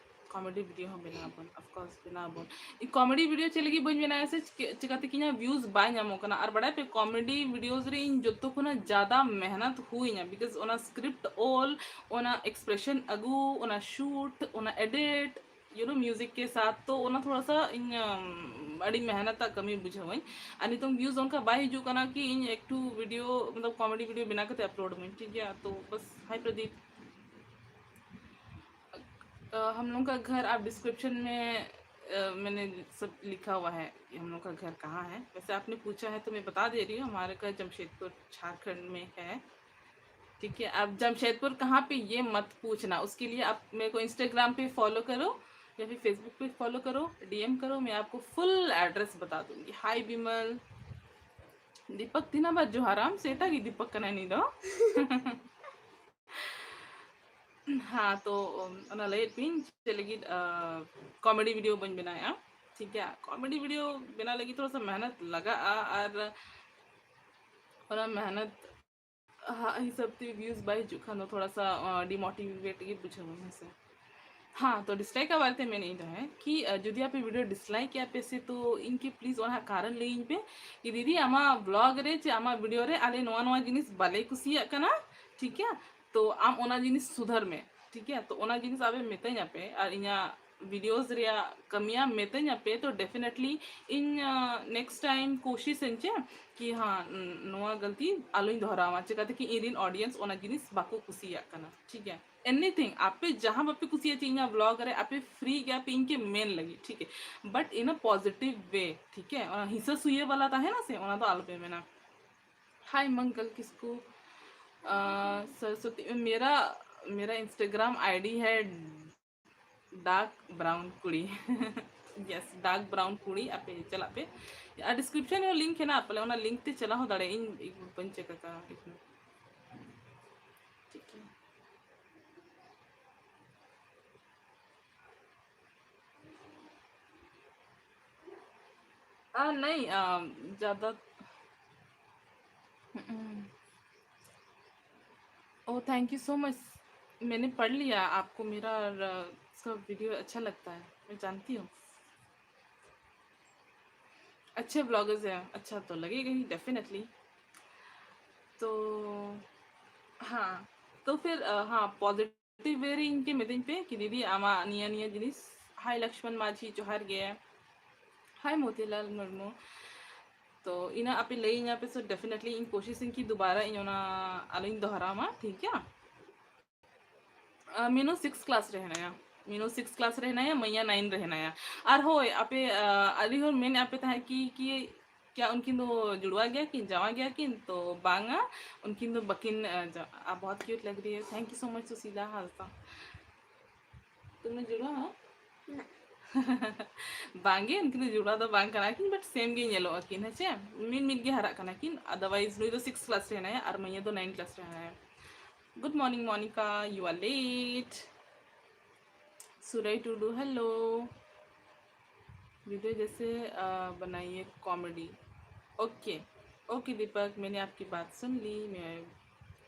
ᱠᱚᱢᱮᱰᱤ ᱵᱷᱤᱰᱤᱭᱳ ᱦᱚᱸ ᱵᱮᱱᱟᱣ ᱟᱵᱚᱱ, of course ᱵᱮᱱᱟᱣ ᱟᱵᱚᱱ᱾ ᱤᱧ ᱠᱚᱢᱮᱰᱤ ᱵᱷᱤᱰᱤᱭᱳ ᱪᱮᱫ ᱞᱟᱹᱜᱤᱫ ᱵᱟᱹᱧ ᱵᱮᱱᱟᱣᱟ ᱥᱮ, ᱪᱤᱠᱟᱹ-, ᱪᱤᱠᱟᱹᱛᱮ ᱠᱤ ᱤᱧᱟᱹᱜ ᱵᱷᱤᱭᱩᱡᱽ ᱵᱟᱭ ᱧᱟᱢᱚᱜ ᱠᱟᱱᱟ? ᱟᱨ ᱵᱟᱲᱟᱭ ᱯᱮ, ᱠᱚᱢᱮᱰᱤ ᱵᱷᱤᱰᱤᱭᱳᱥ ᱨᱮ ᱤᱧ ᱡᱚᱛᱚ ᱠᱷᱚᱱᱟᱜ ᱡᱟᱫᱟ ᱢᱮᱦᱱᱚᱛ ᱦᱩᱭᱤᱧᱟ, because ᱚᱱᱟ ᱥᱠᱨᱤᱯᱴ ᱚᱞ, ᱚᱱᱟ ᱮᱠᱥᱯᱨᱮᱥᱚᱱ ᱟᱹᱜᱩ, ᱚᱱᱟ ᱥᱩᱴ, ᱚᱱᱟ ᱮᱰᱤᱴ, you know, music ᱠᱮ ᱥᱟᱛᱷ, ᱛᱚ ᱚᱱᱟ ᱛᱷᱚᱲᱟ ᱥᱟ ᱤᱧ, ᱟᱢ, ᱟᱹᱰᱤ ᱢᱮᱦᱱᱚᱛ ᱟᱜ ᱠᱟᱹᱢᱤ ᱵᱩᱡᱷᱟᱹᱣᱟᱹᱧ᱾ ᱟᱨ ᱱᱤᱛᱚᱝ ᱵᱷᱤᱭᱩᱡᱽ ᱚᱱᱠᱟ ᱵᱟᱭ ᱦᱤᱡᱩᱜ ᱠᱟᱱᱟ ᱠᱤ ᱤᱧ ᱮᱠᱴᱩ ᱵᱷᱤᱰᱤᱭᱳ, ᱢᱚᱛᱞᱚᱵ ᱠᱚᱢᱮᱰᱤ ᱵᱷᱤᱰᱤᱭᱳ ᱵᱮᱱᱟᱣ ᱠᱟᱛᱮ ᱟᱯᱞᱳᱰ ᱟᱹᱢᱟᱹᱧ, ᱴᱷᱤᱠ ᱜᱮᱭᱟ? ᱛᱚ ᱵᱟᱥ, ᱦᱟᱭ ᱯᱨᱚᱫᱤᱯ, ᱟᱸ, ᱦᱟᱢ ᱞᱳᱜ ᱠᱟ ᱜᱷᱟᱨ ᱟᱯ ᱰᱤᱥᱠᱨᱤᱯᱥᱚᱱ ᱢᱮ, ᱟᱸ, ᱢᱟᱱᱮ ᱥᱟᱵ ᱞᱤᱠᱷᱟ ᱦᱩᱣᱟ ᱦᱟᱭ ᱠᱤ ᱦᱟᱢ ᱞᱳᱜ ᱠᱟ ᱜᱷᱟᱨ ᱠᱟᱦᱟᱸ ᱦᱟᱭ। वैसे आपने पूछा है तो मैं बता दे रही हूँ, हमारे घर जमशेदपुर झारखंड में है। ठीक है, अब जमशेदपुर कहाँ पे, ये मत पूछना, उसके लिए आप मेरे को इंस्टाग्राम पे फॉलो करो या फिर फेसबुक पे फॉलो करो, डीएम करो, मैं आपको फुल एड्रेस बता दूंगी। हाय विमल, दीपक तीना बार जोहाराम, सेटा की दीपक कना नहीं दो। हाँ, तो, ᱚᱱᱟ ᱞᱟᱹᱭᱮᱫ ᱯᱮᱭᱟᱹᱧ ᱪᱮᱫ ᱞᱟᱹᱜᱤᱫ ᱠᱚᱢᱮᱰᱤ ᱵᱷᱤᱰᱤᱭᱳ ᱵᱟᱹᱧ ᱵᱮᱱᱟᱣᱮᱫᱼᱟ᱾ ᱴᱷᱤᱠ ᱜᱮᱭᱟ, ᱠᱚᱢᱮᱰᱤ ᱵᱷᱤᱰᱤᱭᱳ ᱵᱮᱱᱟᱣ ᱞᱟᱹᱜᱤᱫ ᱛᱷᱚᱲᱟ ᱥᱟ ᱢᱮᱦᱱᱚᱛ ᱞᱟᱜᱟᱜᱼᱟ, ᱟᱨ ᱚᱱᱟ ᱢᱮᱦᱱᱚᱛ ᱦᱟᱜ ᱦᱤᱥᱟᱹᱵ ᱛᱮ ᱵᱷᱤᱭᱩᱡᱽ ᱵᱟᱭ ᱦᱤᱡᱩᱜ ᱠᱷᱟᱱ ᱫᱚ ᱛᱷᱚᱲᱟ ᱥᱟ ᱰᱤᱢᱳᱴᱤᱵᱷᱮᱴ ᱜᱮ ᱵᱩᱡᱷᱟᱹᱣᱟ, ᱦᱮᱸ ᱥᱮ᱾ ᱦᱮᱸ, ᱛᱚ ᱰᱤᱥᱞᱟᱭᱤᱠ ᱟᱜ ᱵᱟᱨᱮ ᱛᱮ ᱢᱮᱱᱮᱫ ᱛᱟᱦᱮᱸ ᱠᱤ ᱡᱩᱫᱤ ᱟᱯᱮ ᱵᱷᱤᱰᱤᱭᱳ ᱰᱤᱥᱞᱟᱭᱤᱠ ᱮᱫᱟ ᱯᱮ ᱥᱮ, ᱛᱚ ᱤᱧ ᱠᱤ ᱯᱞᱤᱡᱽ ᱚᱱᱟ ᱠᱟᱨᱚᱱ ᱞᱟᱹᱭᱟᱹᱧ ᱯᱮ ᱠᱤ ᱫᱤᱫᱤ, ᱟᱢᱟᱜ ᱵᱞᱚᱜ ᱨᱮ ᱪᱮ ᱟᱢᱟᱜ ᱵᱷᱤᱰᱤᱭᱳ ᱨᱮ ᱟᱞᱮ ᱱᱚᱣᱟ ᱱᱚᱣᱟ ᱡᱤᱱᱤᱥ ᱵᱟᱞᱮ ᱠᱩᱥᱤᱭᱟᱜ ᱠᱟᱱᱟ, ᱴᱷᱤᱠ ᱜᱮᱭᱟ, ᱛᱚ ᱟᱢ ᱚᱱᱟ ᱡᱤᱱᱤᱥ ᱥᱩᱫᱷᱟᱹᱨ ᱢᱮ, ᱴᱷᱤᱠ ᱜᱮᱭᱟ᱾ ᱛᱚ ᱚᱱᱟ ᱡᱤᱱᱤᱥ ᱟᱯᱮ ᱢᱤᱛᱟᱹᱧ ᱟᱯᱮ ᱟᱨ ᱤᱧᱟᱹᱜ ᱵᱷᱤᱰᱤᱭᱳᱥ ᱨᱮᱭᱟᱜ ᱠᱟᱹᱢᱤᱭᱟ ᱢᱤᱛᱟᱹᱧ ᱟᱯᱮ, ᱛᱚ ᱰᱮᱯᱷᱤᱱᱮᱴᱞᱤ ᱤᱧ ᱱᱮᱠᱥᱴ ᱴᱟᱭᱤᱢ ᱠᱳᱥᱤᱥ ᱟᱹᱧ ᱪᱮ ᱠᱤ ᱦᱟᱸ ᱱᱚᱣᱟ ᱜᱟᱞᱛᱤ ᱟᱞᱚᱧ ᱫᱚᱦᱨᱟᱣᱟ, ᱪᱮᱠᱟᱛᱮ ᱠᱤ ᱤᱧ ᱨᱤᱱ ᱚᱰᱤᱭᱮᱱᱥ ᱚᱱᱟ ᱡᱤᱱᱤᱥ ᱵᱟᱠᱚ ᱠᱩᱥᱤᱭᱟᱜ ᱠᱟᱱᱟ, ᱴᱷᱤᱠ ᱜᱮᱭᱟ᱾ ᱮᱱᱤᱛᱷᱤᱝ ᱟᱯᱮ ᱡᱟᱦᱟᱸ ᱵᱟᱯᱮ ᱠᱩᱥᱤᱭᱟᱜᱼᱟ ᱪᱮ ᱤᱧᱟᱹᱜ ᱵᱞᱚᱜ ᱨᱮ, ᱟᱯᱮ ᱯᱷᱨᱤ ᱜᱮᱭᱟ ᱯᱮ ᱤᱧ ᱠᱮ ᱢᱮᱱ ᱞᱟᱹᱜᱤᱫ, ᱴᱷᱤᱠ ᱜᱮᱭᱟ, ᱵᱟᱴ ᱤᱱ ᱟ ᱯᱚᱡᱤᱴᱤᱵᱷ ᱣᱮ, ᱴᱷᱤᱠ ᱜᱮᱭᱟ᱾ ᱚᱱᱟ ᱦᱤᱥᱟᱹ ᱥᱩᱭᱟᱹ ᱵᱟᱞᱟ ᱛᱟᱦᱮᱱᱟ ᱥᱮ, ᱚᱱᱟ ᱫᱚ ᱟᱞᱚᱯᱮ ᱢᱮᱱᱟ᱾ हाय मंगल किसको, अ, सरस्वती, मेरा, मेरा इंस्टाग्राम आईडी है डार्क ब्राउन कुड़ी। यस, डार्क ब्राउन कुड़ी। ᱟᱯᱮ ᱪᱟᱞᱟᱜ ᱯᱮ, ᱟᱨ ᱰᱤᱥᱠᱨᱤᱯᱥᱚᱱ ᱨᱮ ᱞᱤᱝᱠ ᱦᱮᱱᱟᱜᱼᱟ, ᱯᱟᱞᱮ ᱚᱱᱟ ᱞᱤᱝᱠ ᱛᱮ ᱪᱟᱞᱟᱣ ᱦᱚᱸ ᱫᱟᱲᱮᱭᱟᱜᱼᱟ᱾ ᱤᱧ ᱵᱟᱹᱧ ᱪᱮᱠ ᱟᱠᱟᱫᱟ, ᱴᱷᱤᱠ ᱜᱮᱭᱟ᱾ आ, नहीं, आ, ज़्यादा, हम्म। ओह, थैंक यू सो मच। मैंने पढ़ लिया आपको, मेरा और, अ, सब वीडियो अच्छा लगता है, मैं जानती हूँ। अच्छे ब्लॉगर्स हैं, अच्छा तो लगेगा ही, डेफिनेटली। तो हाँ, तो फिर, अ, हाँ, पॉजिटिव वे ᱨᱮ ᱤᱧ ᱠᱮ ᱢᱤᱛᱟᱹᱧ ᱯᱮ ᱠᱤ ᱫᱤᱫᱤ ᱟᱢᱟᱜ ᱱᱤᱭᱟᱹ ᱱᱤᱭᱟᱹ ᱡᱤᱱᱤᱥ᱾ हाय लक्ष्मण माझी, जोहार ᱜᱮ। हाय मोतीलाल मुर्मू। तो ᱤᱱᱟᱹ ᱟᱯᱮ ᱞᱟᱹᱭᱟᱹᱧᱟ ᱯᱮ, so ᱰᱮᱯᱷᱤᱱᱮᱴᱞᱤ ᱤᱧ ᱠᱳᱥᱤᱥ ᱟᱹᱧ ᱠᱤ ᱫᱩᱵᱟᱨᱟ ᱤᱧ ᱚᱱᱟ ᱟᱞᱚᱧ ᱫᱚᱦᱨᱟᱣ ᱢᱟ, ᱴᱷᱤᱠ ᱜᱮᱭᱟ? ᱟ, ᱢᱤᱱᱩ ᱥᱤᱠᱥ ᱠᱞᱟᱥ ᱨᱮ ᱦᱮᱱᱟᱭᱟ, ᱢᱤᱱᱩ ᱥᱤᱠᱥ ᱠᱞᱟᱥ ᱨᱮ ᱦᱮᱱᱟᱭᱟ, ᱢᱟᱹᱭᱟ ᱱᱟᱭᱤᱱ ᱨᱮ ᱦᱮᱱᱟᱭᱟ᱾ ᱟᱨ ᱦᱳᱭ, ᱟᱯᱮ, ᱟ, ᱟᱹᱰᱤ ᱦᱚᱲ ᱢᱮᱱᱮᱫ ᱟᱯᱮ ᱛᱟᱦᱮᱸᱫ ᱠᱤ, ᱠᱤ क्या उनकी दो जुड़वा गया कि जावा गया कि, तो बांगा, उनकी दो बकिन, अ, जा-, आप बहुत क्यूट लग रही है। Thank you so much Sushila Hansda. तुमने जुड़वा है? ᱵᱟᱝᱜᱮ, ᱩᱱᱠᱤᱱ ᱫᱚ ᱡᱚᱲᱟ ᱫᱚ ᱵᱟᱝ ᱠᱟᱱᱟ ᱠᱤᱱ, but ᱥᱮᱢ ᱜᱮ ᱧᱮᱞᱚᱜ ᱟᱹᱠᱤᱱ, ᱦᱮᱸ ᱪᱮ? ᱢᱤᱫ ᱢᱤᱫ ᱜᱮ ᱦᱟᱨᱟᱜ ᱠᱟᱱᱟ ᱠᱤᱱ, otherwise ᱱᱩᱭ ᱫᱚ ᱥᱤᱠᱥ ᱠᱞᱟᱥ ᱨᱮ ᱦᱮᱱᱟᱭᱟ ᱟᱨ ᱢᱟᱹᱭᱟ ᱫᱚ ᱱᱟᱭᱤᱱ ᱠᱞᱟᱥ ᱨᱮ ᱦᱮᱱᱟᱭᱟ᱾ Good morning, Monica, you are late. Surai Tudu, hello. Video जैसे अ, बनाइए कॉमेडी। ओके, ओके दीपक, मैंने आपकी बात सुन ली। मैं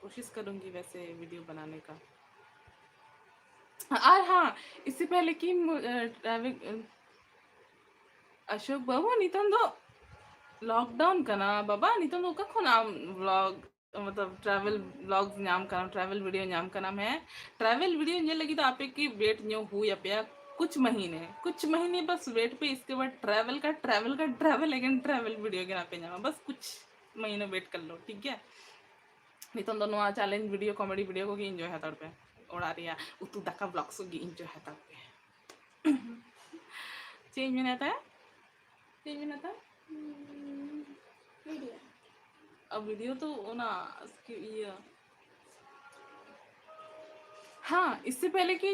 कोशिश करूँगी वैसे वीडियो बनाने का। और हाँ, इससे पहले कि ट्रैवल, अशोक बाबू, नितंग ᱫᱚ ᱞᱚᱠᱰᱟᱣᱩᱱ ᱠᱟᱱᱟ ᱵᱟᱵᱟ, ᱱᱤᱛᱚᱝ ᱫᱚ ᱚᱠᱟ ᱠᱷᱚᱱ ᱟᱢ ᱵᱞᱚᱜ, मतलब ट्रैवल ᱵᱞᱚᱜ ᱧᱟᱢ ᱠᱟᱱᱟᱢ, ᱴᱨᱟᱵᱷᱮᱞ ᱵᱷᱤᱰᱤᱭᱳ ᱧᱟᱢ ᱠᱟᱱᱟᱢ? ᱦᱮᱸ, ᱴᱨᱟᱵᱷᱮᱞ ᱵᱷᱤᱰᱤᱭᱳ ᱧᱮᱞ ᱞᱟᱹᱜᱤᱫ ᱫᱚ ᱟᱯᱮ ᱠᱤ ᱣᱮᱴ ᱧᱚᱜ ᱦᱩᱭ ᱟᱯᱮᱭᱟ ᱠᱩᱪ ᱢᱟᱦᱤᱱᱮ, ᱠᱩᱪ ᱢᱟᱦᱤᱱᱮ ᱵᱟᱥ ᱣᱮᱴ ᱯᱮ, इसके बाद ट्रैवल का ट्रैवल का ट्रैवल, लेकिन ट्रैवल वीडियो ᱜᱮ ᱟᱯᱮ ᱧᱟᱢᱟ, ᱵᱟᱥ ᱠᱩᱪ ᱢᱟᱦᱤᱱᱮ ᱣᱮᱴ ᱠᱟᱨ ᱞᱳ, ᱴᱷᱤᱠ ᱜᱮᱭᱟ? ᱱᱤᱛᱚᱝ ᱫᱚ ᱱᱚᱣᱟ ᱪᱮᱞᱮᱧᱡᱽ ᱵᱷᱤᱰᱤᱭᱳ, ᱠᱚᱢᱮᱰᱤ ᱵᱷᱤᱰᱤᱭᱳ ᱠᱚᱜᱮ ᱤᱱᱡᱚᱭ ᱦᱟᱛᱟᱲ ᱯᱮ᱾ ᱚᱲᱟᱜ ᱨᱮᱭᱟᱜ ᱩᱛᱩ ᱫᱟᱠᱟ ᱵᱞᱚᱜᱥ ᱠᱚᱜᱮ ᱤᱱᱡᱚᱭ ᱦᱟᱛᱟᱲ ᱯᱮ᱾ ᱪᱮᱫ ᱤᱧ ᱢᱮᱱᱮᱫ ᱛᱟᱦᱮᱸ? ᱪᱮᱫ ᱤᱧ ᱢᱮᱱᱮᱫ ᱛᱟᱦᱮᱸ? ᱦᱩᱸ, ᱵᱷᱤᱰᱤᱭᱳ᱾ ᱟᱨ ᱵᱷᱤᱰᱤᱭᱳ ᱛᱚ ᱚᱱᱟ ᱤᱭᱟᱹ, ᱦᱮᱸ, इससे पहले ᱠᱤ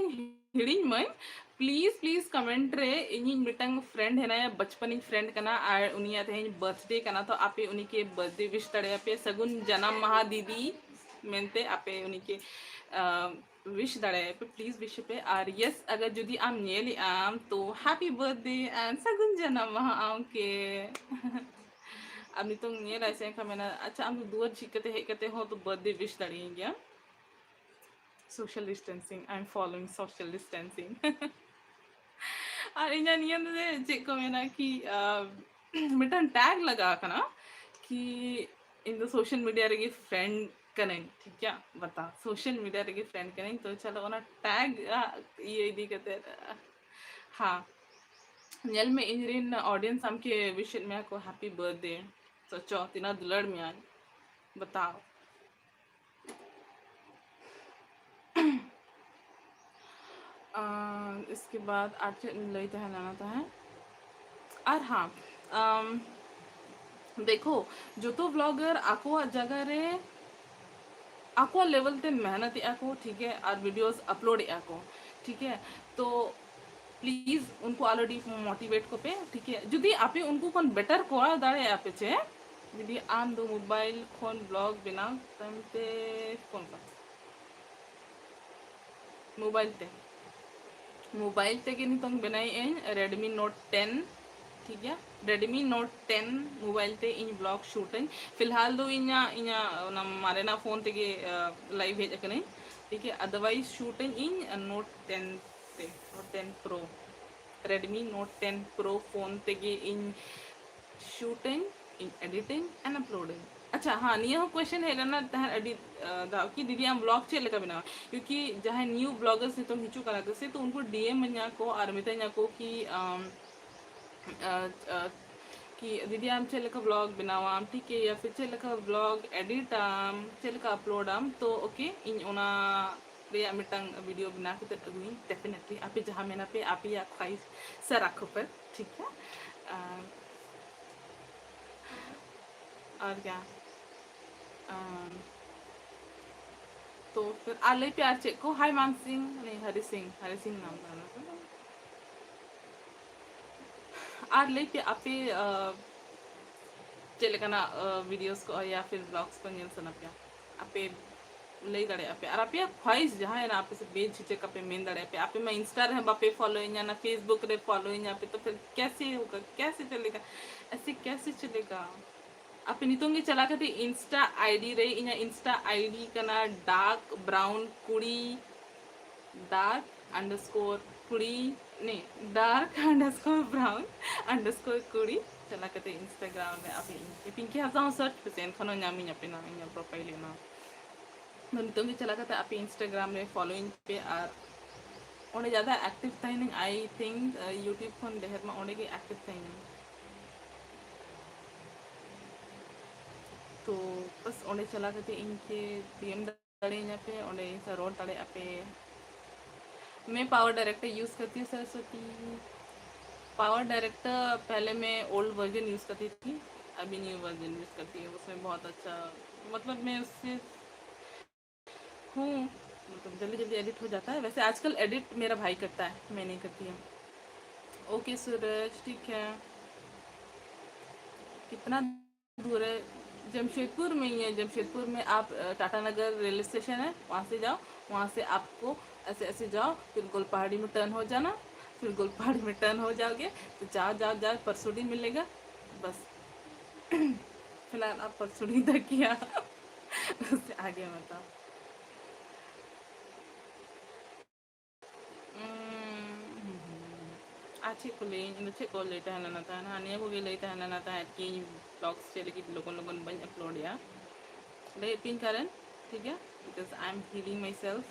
ᱦᱤᱲᱤᱧ ᱢᱟᱹᱧ, ᱯᱞᱤᱡᱽ ᱯᱞᱤᱡᱽ ᱠᱚᱢᱮᱱᱴ ᱨᱮ ᱤᱧᱤᱡ ᱢᱤᱫᱴᱟᱝ ᱯᱷᱨᱮᱱᱰ ᱦᱮᱱᱟᱭᱟ, ᱵᱟᱪᱯᱚᱱᱤᱡ ᱯᱷᱨᱮᱱᱰ ᱠᱟᱱᱟ, ᱟᱨ ᱩᱱᱤᱭᱟᱜ ᱛᱮᱦᱮᱧ ᱵᱟᱨᱛᱷᱰᱮ ᱠᱟᱱᱟ, ᱛᱚ ᱟᱯᱮ ᱩᱱᱤ ᱠᱮ ᱵᱟᱨᱛᱷᱰᱮ ᱣᱤᱥ ᱫᱟᱲᱮᱭᱟᱯᱮ, ᱥᱟᱹᱜᱩᱱ ᱡᱟᱱᱟᱢ ᱢᱟᱦᱟ ᱫᱤᱫᱤ ᱢᱮᱱᱛᱮ ᱟᱯᱮ ᱩᱱᱤ ᱠᱮ ᱣᱤᱥ ᱫᱟᱲᱮᱭᱟᱭ ᱯᱮ, ᱯᱞᱤᱡᱽ ᱣᱤᱥ ᱯᱮ᱾ ᱟᱨ ᱭᱮᱥ, ᱟᱜᱟᱨ ᱡᱩᱫᱤ ᱟᱢ ᱧᱮᱞᱮᱫ ᱟᱢ ᱛᱚ ᱦᱮᱯᱤ ᱵᱟᱨᱛᱷᱰᱮ ᱮᱱᱰ ᱥᱟᱹᱜᱩᱱ ᱡᱟᱱᱟᱢ ᱢᱟᱦᱟ ᱟᱢ ᱠᱮ᱾ ᱟᱨ ᱱᱤᱛᱚᱝ ᱧᱮᱞᱟᱭ ᱥᱮ ᱮᱱᱠᱷᱟᱱ ᱢᱮᱱᱟ, ᱟᱪᱪᱷᱟ, ᱟᱢ ᱫᱚ ᱫᱩᱣᱟᱹᱨ ᱡᱷᱤᱡ ᱠᱟᱛᱮ ᱦᱮᱡ ᱠᱟᱛᱮ ᱦᱚᱸ ᱛᱚ ᱵᱟᱨᱛᱷᱰᱮ ᱣᱤᱥ ᱫᱟᱲᱮᱭᱟᱹᱧ ᱜᱮᱭᱟ᱾ Social distancing, I am following social distancing. ᱟᱨ ᱤᱧᱟᱹᱜ ᱱᱤᱭᱟᱹ ᱫᱚ ᱪᱮᱫ ᱠᱚ ᱢᱮᱱᱟ ᱠᱤ, ᱟᱦ, ᱢᱤᱫᱴᱟᱝ ᱴᱮᱜᱽ ᱞᱟᱜᱟᱣ ᱟᱠᱟᱱᱟ ᱠᱤ ᱤᱧ ᱫᱚ ᱥᱳᱥᱟᱞ ᱢᱤᱰᱤᱭᱟ ᱨᱮᱜᱮ ᱯᱷᱨᱮᱱᱰ ᱠᱟᱹᱱᱟᱹᱧ, ᱴᱷᱤᱠ ᱜᱮᱭᱟ, ᱵᱟᱛᱟ, ᱥᱳᱥᱟᱞ ᱢᱤᱰᱤᱭᱟ ᱨᱮᱜᱮ ᱯᱷᱨᱮᱱᱰ ᱠᱟᱹᱱᱟᱹᱧ᱾ ᱛᱚ ᱪᱚᱞᱚ ᱚᱱᱟ ᱴᱮᱜᱽ ᱤᱭᱟᱹ ᱤᱫᱤ ᱠᱟᱛᱮ, ᱦᱮᱸ, ᱧᱮᱞ ᱢᱮ, ᱤᱧ ᱨᱮᱱ ᱚᱰᱤᱭᱮᱱᱥ ᱟᱢ ᱠᱮ ᱣᱤᱥ ᱮᱫ ᱢᱮᱭᱟ ᱠᱚ ᱦᱮᱯᱤ ᱵᱟᱨᱛᱷᱰᱮ, ᱛᱚ ᱪᱚ ᱛᱤᱱᱟᱹᱜ ᱫᱩᱞᱟᱹᱲ ᱢᱮᱭᱟᱧ, ᱵᱟᱛᱟᱣ᱾ ᱟᱨ इसके बाद ᱟᱨ ᱪᱮᱫ ᱞᱟᱹᱭ ᱛᱟᱦᱮᱸ ᱞᱮᱱᱟ ᱛᱟᱦᱮᱸᱫ? ᱟᱨ ᱦᱟᱸ, ᱟᱢ, ᱫᱮᱠᱷᱳ, ᱡᱚᱛᱚ ᱵᱞᱚᱜᱟᱨ ᱟᱠᱚᱣᱟᱜ ᱡᱟᱭᱜᱟ ᱨᱮ ᱟᱠᱚᱣᱟᱜ ᱞᱮᱵᱮᱞ ᱛᱮ ᱢᱮᱦᱱᱚᱛᱮᱜᱼᱟ ᱠᱚ, ᱴᱷᱤᱠ ᱜᱮ, ᱟᱨ ᱵᱷᱤᱰᱤᱭᱳᱥ ᱟᱯᱞᱳᱰᱮᱜᱼᱟ ᱠᱚ, ᱴᱷᱤᱠ ᱜᱮ᱾ ᱛᱚ ᱯᱞᱤᱡᱽ ᱩᱱᱠᱩ ᱟᱞᱚ ᱰᱤᱢᱳᱴᱤᱵᱷᱮᱴ ᱠᱚᱯᱮ, ᱴᱷᱤᱠ ᱜᱮ᱾ ᱡᱩᱫᱤ ᱟᱯᱮ ᱩᱱᱠᱩ ᱠᱷᱚᱱ ᱵᱮᱴᱟᱨ ᱠᱚᱨᱟᱣ ᱫᱟᱲᱮᱭᱟᱜᱼᱟ ᱯᱮ ᱪᱮ, ᱡᱩᱫᱤ ᱟᱢ ᱫᱚ ᱢᱳᱵᱟᱭᱤᱞ ᱠᱷᱚᱱ ᱵᱞᱚᱜ ᱵᱮᱱᱟᱣ ᱛᱟᱭᱚᱢ ᱛᱮ ᱯᱷᱳᱱ ᱠᱟᱜ ᱢᱳᱵᱟᱭᱤᱞ ᱛᱮ, ᱢᱳᱵᱟᱭᱤᱞ ᱛᱮᱜᱮ ᱱᱤᱛᱚᱝ ᱵᱮᱱᱟᱣᱮᱫ ᱟᱹᱧ, Redmi Note ten ᱴᱷᱤᱠ ᱜᱮᱭᱟ, Redmi Note ten mobile ᱛᱮ ᱤᱧ vlog shoot ᱟᱹᱧ᱾ ᱯᱷᱤᱞᱦᱟᱞ ᱫᱚ ᱤᱧᱟᱹᱜ, ᱤᱧᱟᱹᱜ ᱚᱱᱟ ᱢᱟᱨᱮᱱᱟᱜ ᱯᱷᱳᱱ ᱛᱮᱜᱮ, ᱟᱸ, live ᱦᱮᱡ ᱟᱠᱟᱱᱟᱹᱧ, ᱴᱷᱤᱠ ᱜᱮᱭᱟ᱾ Otherwise shoot ᱟᱹᱧ ᱤᱧ Note ten ᱛᱮ, Note ten Pro, Redmi Note ten Pro phone ᱛᱮᱜᱮ ᱤᱧ shoot ᱟᱹᱧ, ᱤᱧ edit ᱟᱹᱧ and upload ᱟᱹᱧ᱾ ᱟᱪᱪᱷᱟ, ᱦᱮᱸ, ᱱᱤᱭᱟᱹ ᱦᱚᱸ question ᱦᱮᱡ ᱞᱮᱱᱟ ᱛᱟᱦᱮᱸᱫ ᱟᱹᱰᱤ, ᱟᱸ, ᱫᱷᱟᱣ ᱠᱤ, "ᱫᱤᱫᱤ, ᱟᱢ vlog ᱪᱮᱫ ᱞᱮᱠᱟ ᱵᱮᱱᱟᱣᱟ?" ᱠᱤᱭᱩᱠᱤ ᱡᱟᱦᱟᱸᱭ new vloggers ᱱᱤᱛᱚᱝ ᱦᱤᱡᱩᱜ ᱠᱟᱱᱟ ᱠᱚ ᱥᱮ, ᱛᱚ ᱩᱱᱠᱩ DM ᱟᱹᱧᱟ ᱠᱚ ᱟᱨ ᱢᱮᱛᱟᱹᱧᱟ ᱠᱚ ᱠᱤ, ᱟᱢ, ᱟᱸ, ᱟᱸ, ᱠᱤ, "ᱫᱤᱫᱤ, ᱟᱢ ᱪᱮᱫ ᱞᱮᱠᱟ vlog ᱵᱮᱱᱟᱣᱟᱢ, ᱴᱷᱤᱠ ᱜᱮᱭᱟ, ᱯᱷᱤᱨ ᱪᱮᱫ ᱞᱮᱠᱟ vlog edit ᱟᱢ, ᱪᱮᱫ ᱞᱮᱠᱟ upload ᱟᱢ?" ᱛᱚ okay, ᱤᱧ ᱚᱱᱟ ᱨᱮᱭᱟᱜ ᱢᱤᱫᱴᱟᱝ video ᱵᱮᱱᱟᱣ ᱠᱟᱛᱮ ᱟᱹᱜᱩᱭᱟᱹᱧ, definitely᱾ ᱟᱯᱮ ᱡᱟᱦᱟᱸ ᱢᱮᱱᱟ ᱯᱮ, ᱟᱯᱮᱭᱟᱜ ᱠᱷᱣᱟᱦᱤᱥ ᱥᱟᱨᱟ ᱠᱷᱚᱯᱚᱨ, ᱴᱷᱤᱠ ᱜᱮᱭᱟ? ᱟᱨ, ᱟᱨ ᱠᱭᱟ? ᱟᱨ, ᱛᱚ ᱯᱷᱤᱨ ᱟᱨ ᱞᱟᱹᱭ ᱯᱮ ᱟᱨ ᱪᱮᱫ ᱠᱚ? Hi ᱢᱟᱱ ᱥᱤᱝ, ᱱᱤ ᱦᱟᱨᱤ ᱥᱤᱝ, ᱦᱟᱨᱤ ᱥᱤᱝ ᱱᱟᱢ ᱠᱟᱱᱟ᱾ ᱟᱨ ᱞᱟᱹᱭ ᱯᱮ ᱟᱯᱮ, ᱟᱸ, ᱪᱮᱫ ᱞᱮᱠᱟᱱᱟᱜ, ᱟᱸ, videos ᱠᱚ ᱭᱟ ᱯᱷᱤᱨ vlogs ᱠᱚ ᱧᱮᱞ ᱥᱟᱱᱟ ᱯᱮᱭᱟ, ᱟᱯᱮ ᱞᱟᱹᱭ ᱫᱟᱲᱮᱭᱟᱜᱼᱟ ᱯᱮ᱾ ᱟᱨ ᱟᱯᱮᱭᱟᱜ ᱠᱷᱣᱟᱦᱤᱥ ᱡᱟᱦᱟᱸᱭ ᱦᱮᱱᱟᱜ, ᱟᱯᱮ ᱥᱮ ᱵᱮᱡᱷᱤᱡᱷᱟᱹᱠ ᱟᱯᱮ ᱢᱮᱱ ᱫᱟᱲᱮᱭᱟᱜᱼᱟ ᱯᱮ, ᱟᱯᱮ ᱢᱟ Insta ᱨᱮᱦᱚᱸ ᱵᱟᱯᱮ ᱯᱷᱚᱞᱳᱭᱤᱧᱟ, ᱱᱟ Facebook ᱨᱮ ᱯᱷᱚᱞᱳᱭᱤᱧᱟ ᱯᱮ, ᱛᱚ ᱯᱷᱤᱨ ᱠᱮᱥᱮ ᱦᱳᱜᱟ, ᱠᱮᱥᱮ ᱪᱚᱞᱮᱜᱟ, ᱮᱥᱮ ᱠᱮᱥᱮ ᱪᱚᱞᱮᱜᱟ? ᱟᱯᱮ ᱱᱤᱛᱚᱝ ᱜᱮ ᱪᱟᱞᱟᱣ ᱠᱟᱛᱮ Insta ID ᱨᱮ, ᱤᱧᱟᱹᱜ Insta ID ᱠᱟᱱᱟ dark brown ᱠᱩᱲᱤ, dark underscore ᱠᱩᱲᱤ, ᱱᱮ, dark underscore brown underscore ᱠᱩᱲᱤ᱾ ᱪᱟᱞᱟᱣ ᱠᱟᱛᱮ Instagram ᱨᱮ ᱟᱯᱮ ᱤᱧ ᱯᱤᱝᱠᱤ ᱦᱟᱸᱥᱫᱟ ᱦᱚᱸ search ᱯᱮᱥᱮ, ᱮᱱᱠᱷᱟᱱ ᱦᱚᱸ ᱧᱟᱢᱤᱧ ᱟᱯᱮ ᱱᱟ, ᱤᱧᱟᱹᱜ profile ᱨᱮ ᱱᱟ᱾ ᱟᱫᱚ ᱱᱤᱛᱚᱝ ᱜᱮ ᱪᱟᱞᱟᱣ ᱠᱟᱛᱮ ᱟᱯᱮ Instagram ᱨᱮ ᱯᱷᱚᱞᱳᱭᱤᱧ ᱯᱮ ᱟᱨ ᱚᱸᱰᱮ ᱡᱟᱫᱟ active ᱛᱟᱦᱮᱱᱟᱹᱧ, I think, ᱟᱸ, YouTube ᱠᱷᱚᱱ ᱰᱷᱮᱨ ᱢᱟ ᱚᱸᱰᱮ ᱜᱮ active ᱛᱟᱦᱮᱱᱟᱹᱧ᱾ ᱛᱚ ᱵᱟᱥ ᱚᱸᱰᱮ ᱪᱟᱞᱟᱣ ᱠᱟᱛᱮ ᱤᱧ ᱯᱮ DM ᱫᱟᱲᱮᱭᱟᱹᱧᱟ ᱯᱮ, ᱚᱸᱰᱮ ᱤᱧ ᱥᱟᱶ ᱨᱚᱲ ᱫᱟᱲᱮᱭᱟᱜᱼᱟ ᱯᱮ᱾ मैं पावर डायरेक्टर यूज़ करती हूँ सरस्वती। पावर डायरेक्टर पहले मैं ओल्ड वर्जन यूज़ करती थी, अभी न्यू वर्जन यूज़ करती हूँ। उसमें बहुत अच्छा, मतलब मैं उससे हूँ, मतलब जल्दी जल्दी एडिट हो जाता है। वैसे आजकल एडिट मेरा भाई करता है, मैं नहीं करती हूँ। ओके सूरज, ठीक है। कितना दूर है? जमशेदपुर में ही है। जमशेदपुर में आप, अ, टाटा नगर रेलवे स्टेशन है, वहाँ से जाओ, वहाँ से आपको ऐसे ऐसे जाओ, फिर गोलपहाड़ी में टर्न हो जाना, फिर गोलपहाड़ी में टर्न हो जाओगे। तो जाओ जाओ जाओ, परसोड़ी मिलेगा। बस फिलहाल आप परसोड़ी तक किया। उससे आगे बताओ। ᱩᱸ, ᱟᱨ ᱪᱮᱫ ᱠᱚ ᱞᱟᱹᱭᱟᱹᱧ? ᱤᱧ ᱫᱚ ᱪᱮᱫ ᱠᱚ ᱞᱟᱹᱭ ᱛᱟᱦᱮᱸ ᱞᱮᱱᱟ ᱛᱟᱦᱮᱱᱟ? ᱱᱤᱭᱟᱹ ᱠᱚᱜᱮ ᱞᱟᱹᱭ ᱛᱟᱦᱮᱸ ᱞᱮᱱᱟ ᱛᱟᱦᱮᱸᱫ ᱠᱤ ᱵᱞᱚᱜᱥ ᱪᱮᱫ ᱞᱟᱹᱜᱤᱫ ᱞᱚᱜᱚᱱ ᱞᱚᱜᱚᱱ ᱵᱟᱹᱧ ᱟᱯᱞᱳᱰᱮᱜᱼᱟ᱾ ᱞᱟᱹᱭᱮᱫ ᱯᱤᱧ ᱠᱟᱨᱚᱱ, ᱴᱷᱤᱠ ᱜᱮᱭᱟ, because I am healing myself,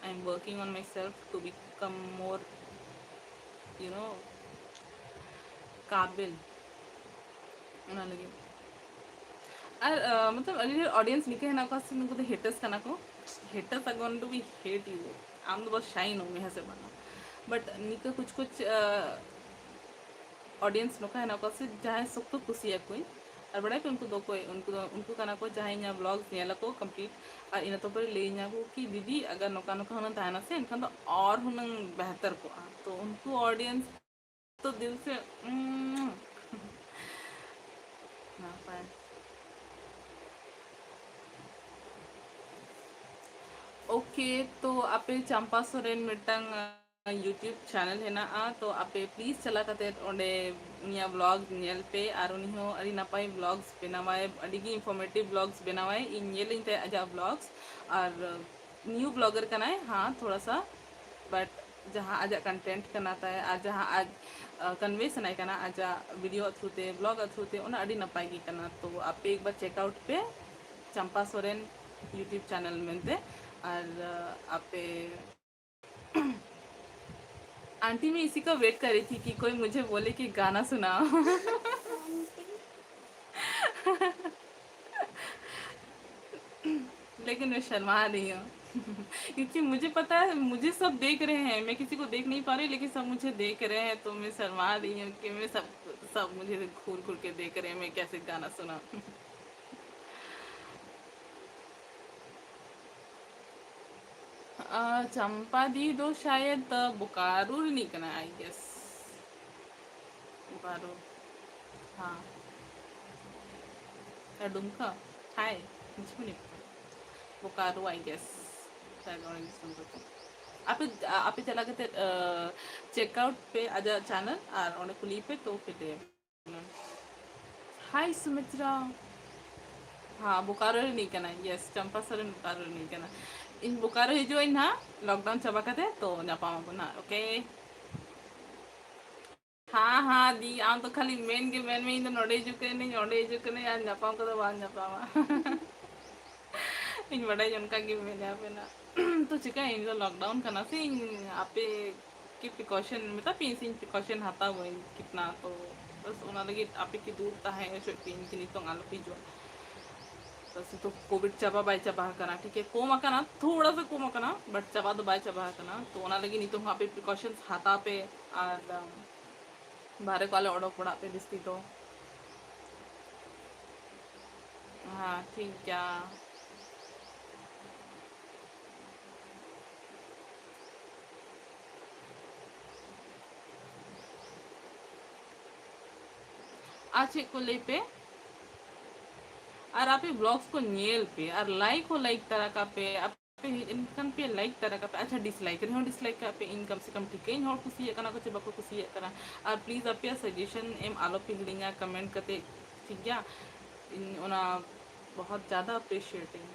I am working on myself to become more, you know, ᱠᱟᱵᱤᱞ᱾ ᱚᱱᱟ ᱞᱟᱹᱜᱤᱫ᱾ ᱟᱨ ᱢᱚᱛᱞᱚᱵ ᱟᱹᱰᱤ ᱰᱷᱮᱨ ᱚᱰᱤᱭᱮᱱᱥ ᱱᱤᱝᱠᱟᱹ ᱦᱮᱱᱟᱜ ᱠᱚᱣᱟ ᱥᱮ, ᱱᱩᱠᱩ ᱫᱚ ᱦᱮᱴᱟᱨᱥ ᱠᱟᱱᱟ ᱠᱚ᱾ Haters are going to be hate you. ᱟᱢ ᱫᱚ ᱵᱟᱥ ᱥᱟᱭᱤᱱ ᱚᱜ ᱢᱮ, ᱦᱮᱸ ᱥᱮ ᱵᱟᱝ? ᱵᱟᱴ ᱱᱤᱝᱠᱟᱹ ᱠᱩᱪ ᱠᱩᱪ ᱚᱰᱤᱭᱮᱱᱥ ᱱᱚᱝᱠᱟ ᱦᱮᱱᱟᱜ ᱠᱚᱣᱟ ᱥᱮ, ᱡᱟᱦᱟᱸᱭ ᱥᱚᱠᱛᱚ ᱠᱩᱥᱤᱭᱟᱠᱚᱣᱟᱹᱧ᱾ ᱟᱨ ᱵᱟᱲᱟᱭ ᱯᱮ, ᱩᱱᱠᱩ ᱫᱚ ᱚᱠᱚᱭ? ᱩᱱᱠᱩ ᱫᱚ, ᱩᱱᱠᱩ ᱠᱟᱱᱟ ᱠᱚ ᱡᱟᱦᱟᱸᱭ ᱤᱧᱟᱹᱜ ᱵᱞᱚᱜ ᱧᱮᱞ ᱟᱠᱚ ᱠᱚᱢᱯᱞᱤᱴ, ᱟᱨ ᱤᱱᱟᱹ ᱛᱟᱨᱯᱚᱨᱮ ᱞᱟᱹᱭᱟᱹᱧᱟ ᱠᱚ ᱠᱤ, "ᱫᱤᱫᱤ, ᱟᱜᱟᱨ ᱱᱚᱝᱠᱟ ᱱᱚᱝᱠᱟ ᱦᱩᱱᱟᱹᱝ ᱛᱟᱦᱮᱱᱟ ᱥᱮ, ᱮᱱᱠᱷᱟᱱ ᱫᱚ ᱟᱨ ᱦᱩᱱᱟᱹᱝ ᱵᱮᱦᱛᱟᱨ ᱠᱚᱜᱼᱟ᱾" ᱛᱚ ᱩᱱᱠᱩ ᱚᱰᱤᱭᱮᱱᱥ ᱛᱚ ᱫᱤᱞ ᱥᱮ, ᱩᱸ, ᱱᱟᱯᱟᱭ᱾ ᱳᱠᱮ, ᱛᱚ ᱟᱯᱮ ᱪᱟᱢᱯᱟ ᱥᱚᱨᱮᱱ ᱢᱤᱫᱴᱟᱝ, ᱟᱸ, YouTube ᱪᱮᱱᱮᱞ ᱦᱮᱱᱟᱜᱼᱟ, ᱛᱚ ᱟᱯᱮ ᱯᱞᱤᱡᱽ ᱪᱟᱞᱟᱣ ᱠᱟᱛᱮ ᱚᱸᱰᱮ ᱩᱱᱤᱭᱟᱜ ᱵᱞᱚᱜ ᱧᱮᱞ ᱯᱮ, ᱟᱨ ᱩᱱᱤ ᱦᱚᱸ ᱟᱹᱰᱤ ᱱᱟᱯᱟᱭ ᱵᱞᱚᱜᱥ ᱵᱮᱱᱟᱣᱟᱭ, ᱟᱹᱰᱤ ᱜᱮ ᱤᱱᱯᱷᱚᱨᱢᱮᱴᱤᱵᱷ ᱵᱞᱚᱜᱥ ᱵᱮᱱᱟᱣᱟᱭ᱾ ᱤᱧ ᱧᱮᱞ ᱟᱹᱧ ᱛᱟᱭ ᱟᱡᱟᱜ ᱵᱞᱚᱜᱥ, ᱟᱨ ᱱᱤᱭᱩ ᱵᱞᱚᱜᱟᱨ ᱠᱟᱱᱟᱭ, ᱦᱟᱸ, ᱛᱷᱚᱲᱟ ᱥᱟ, ᱵᱟᱴ ᱡᱟᱦᱟᱸ ᱟᱡᱟᱜ ᱠᱚᱱᱴᱮᱱᱴ ᱠᱟᱱᱟ ᱛᱟᱭ ᱟᱨ ᱡᱟᱦᱟᱸ ᱟᱡ, ᱟᱸ, ᱠᱚᱱᱵᱷᱮ ᱥᱟᱱᱟᱭ ᱠᱟᱱᱟ ᱟᱡᱟᱜ ᱵᱷᱤᱰᱤᱭᱳ ᱛᱷᱨᱩ ᱛᱮ, ᱵᱞᱚᱜ ᱛᱷᱨᱩ ᱛᱮ, ᱚᱱᱟ ᱟᱹᱰᱤ ᱱᱟᱯᱟᱭ ᱜᱮ ᱠᱟᱱᱟ᱾ ᱛᱚ ᱟᱯᱮ ᱮᱠᱵᱟᱨ ᱪᱮᱠ ᱟᱣᱩᱴ ᱯᱮ ᱪᱟᱢᱯᱟ ᱥᱚᱨᱮᱱ YouTube ᱪᱮᱱᱮᱞ ᱢᱮᱱᱛᱮ᱾ ᱟᱨ, ᱟᱸ, ᱟᱯᱮ, आंटी, मैं इसी का वेट कर रही थी कि कोई मुझे बोले कि गाना सुनाओ। लेकिन मैं शर्मा रही हूँ। क्योंकि मुझे पता है, मुझे सब देख रहे हैं, मैं किसी को देख नहीं पा रही, लेकिन सब मुझे देख रहे हैं, तो मैं शर्मा रही हूँ कि मैं सब, सब मुझे घूर घूर के देख रहे हैं, मैं कैसे गाना सुनाऊँ। ᱟᱨ ᱪᱟᱢᱯᱟ ᱫᱤ ᱫᱚ ᱥᱟᱭᱮᱫ ᱵᱳᱠᱟᱨᱳ ᱨᱤᱱᱤᱡ ᱠᱟᱱᱟᱭ, I guess᱾ ᱵᱳᱠᱟᱨᱳ᱾ ᱦᱮᱸ᱾ ᱟᱨ ᱰᱩᱢᱠᱟ? ᱦᱟᱭ, ᱢᱩᱡᱷᱮ ᱵᱷᱤ ᱱᱟᱦᱤ ᱯᱟᱛᱟ᱾ Bokaro, I guess᱾ ᱥᱟᱭᱮᱫ ᱚᱸᱰᱮ ᱫᱤᱥᱚᱢ ᱛᱟᱠᱚ᱾ ᱟᱯᱮ, ᱟᱯᱮ ᱪᱟᱞᱟᱣ ᱠᱟᱛᱮ, ᱟ, check out ᱯᱮ ᱟᱡᱟᱜ channel ᱟᱨ ᱚᱸᱰᱮ ᱠᱩᱞᱤ ᱯᱮ, ᱛᱚ ᱯᱮ ᱞᱟᱹᱭᱟ᱾ Hi ᱥᱩᱢᱤᱛᱨᱟ᱾ ᱦᱮᱸ, ᱵᱳᱠᱟᱨᱳ ᱨᱤᱱᱤᱡ ᱠᱟᱱᱟᱭ᱾ Yes, ᱪᱟᱢᱯᱟ ᱥᱚᱨᱮᱱ ᱵᱳᱠᱟᱨᱳ ᱨᱤᱱᱤᱡ ᱠᱟᱱᱟ᱾ ᱤᱧ ᱵᱳᱠᱟᱨᱳ ᱦᱤᱡᱩᱜ ᱟᱹᱧ ᱱᱟᱦᱟᱜ, lockdown ᱪᱟᱵᱟ ᱠᱟᱛᱮ, ᱛᱚ ᱧᱟᱯᱟᱢ ᱟᱵᱚᱱ ᱱᱟᱦᱟᱜ, okay? ᱦᱮᱸ, ᱦᱮᱸ, ᱫᱤ, ᱟᱢ ᱫᱚ ᱠᱷᱟᱹᱞᱤ ᱢᱮᱱ ᱜᱮ ᱢᱮᱱ ᱢᱮ, ᱤᱧ ᱫᱚ ᱱᱚᱰᱮ ᱦᱤᱡᱩᱜ ᱠᱟᱹᱱᱟᱹᱧ, ᱚᱸᱰᱮ ᱦᱤᱡᱩᱜ ᱠᱟᱹᱱᱟᱹᱧ, ᱟᱨ ᱧᱟᱯᱟᱢ ᱠᱚᱫᱚ ᱵᱟᱝ ᱧᱟᱯᱟᱢᱟ᱾ ᱤᱧ ᱵᱟᱰᱟᱭ ᱚᱱᱠᱟ ᱜᱮ ᱢᱮᱱᱟ ᱟᱯᱮ ᱱᱟᱜ᱾ ᱛᱚ ᱪᱤᱠᱟᱹᱭ, ᱤᱧ ᱫᱚ lockdown ᱠᱟᱱᱟ ᱥᱮ, ᱤᱧ ᱟᱯᱮ ᱠᱤ precaution ᱢᱮᱛᱟ ᱯᱮ, ᱤᱧ precaution ᱦᱟᱛᱟᱣ ᱵᱟᱹᱧ ᱠᱤᱛᱱᱟ, ᱛᱚ ᱵᱟᱥ ᱚᱱᱟ ᱞᱟᱹᱜᱤᱫ ᱟᱯᱮ ᱠᱤ ᱫᱩᱨ ᱛᱟᱦᱮᱸ ᱦᱚᱪᱚᱭ ᱯᱮ, ᱤᱧ ᱠᱤ ᱱᱤᱛᱚᱝ ᱟᱞᱚ ᱯᱮ ᱦᱤᱡᱩᱜᱼᱟ᱾ ᱵᱟᱥ ᱱᱤᱛᱚᱜ ᱠᱳᱵᱷᱤᱰ ᱪᱟᱵᱟ ᱵᱟᱭ ᱪᱟᱵᱟ ᱟᱠᱟᱱᱟ, ᱴᱷᱤᱠ ᱜᱮ, ᱠᱚᱢ ᱟᱠᱟᱱᱟ, ᱛᱷᱚᱲᱟ ᱥᱟ ᱠᱚᱢ ᱟᱠᱟᱱᱟ, but ᱪᱟᱵᱟ ᱫᱚ ᱵᱟᱭ ᱪᱟᱵᱟ ᱟᱠᱟᱱᱟ᱾ ᱛᱚ ᱚᱱᱟ ᱞᱟᱹᱜᱤᱫ ᱱᱤᱛᱚᱝ ᱦᱚᱸ ᱟᱯᱮ precautions ᱦᱟᱛᱟᱣ ᱯᱮ, ᱟᱨ, ᱟᱢ, ᱵᱟᱦᱨᱮ ᱠᱚ ᱟᱞᱚ ᱚᱰᱚᱠ ᱵᱟᱲᱟᱜ ᱯᱮ ᱵᱮᱥᱤ ᱫᱚ᱾ ᱦᱮᱸ, ᱴᱷᱤᱠ ᱜᱮᱭᱟ᱾ ᱟᱨ ᱪᱮᱫ ᱠᱚ ᱞᱟᱹᱭ ᱯᱮ? ᱟᱨ ᱟᱯᱮ vlogs ᱠᱚ ᱧᱮᱞ ᱯᱮ ᱟᱨ like ᱦᱚᱸ like ᱛᱟᱨᱟ ᱠᱟᱜ ᱯᱮ᱾ ᱟᱯᱮ ᱦᱮᱡ ᱮᱱ ᱠᱷᱟᱱ ᱯᱮ like ᱛᱟᱨᱟ ᱠᱟᱜ ᱯᱮ᱾ ᱟᱪᱪᱷᱟ, dislike ᱨᱮᱦᱚᱸ dislike ᱠᱟᱜ ᱯᱮ, ᱤᱧ ᱠᱟᱢ ᱥᱮ ᱠᱟᱢ ᱴᱷᱤᱠᱟᱹᱭᱟᱹᱧ ᱦᱚᱲ ᱠᱩᱥᱤᱭᱟᱜ ᱠᱟᱱᱟ ᱠᱚ ᱪᱮ ᱵᱟᱠᱚ ᱠᱩᱥᱤᱭᱟᱜ ᱠᱟᱱᱟ᱾ ᱟᱨ please ᱟᱯᱮᱭᱟᱜ suggestion ᱮᱢ ᱟᱞᱚ ᱯᱮ ᱦᱤᱲᱤᱧᱟ comment ᱠᱟᱛᱮ, ᱴᱷᱤᱠ ᱜᱮᱭᱟ? ᱤᱧ ᱚᱱᱟ ᱵᱚᱦᱚᱛ ᱡᱟᱫᱟ appreciate ᱤᱧ,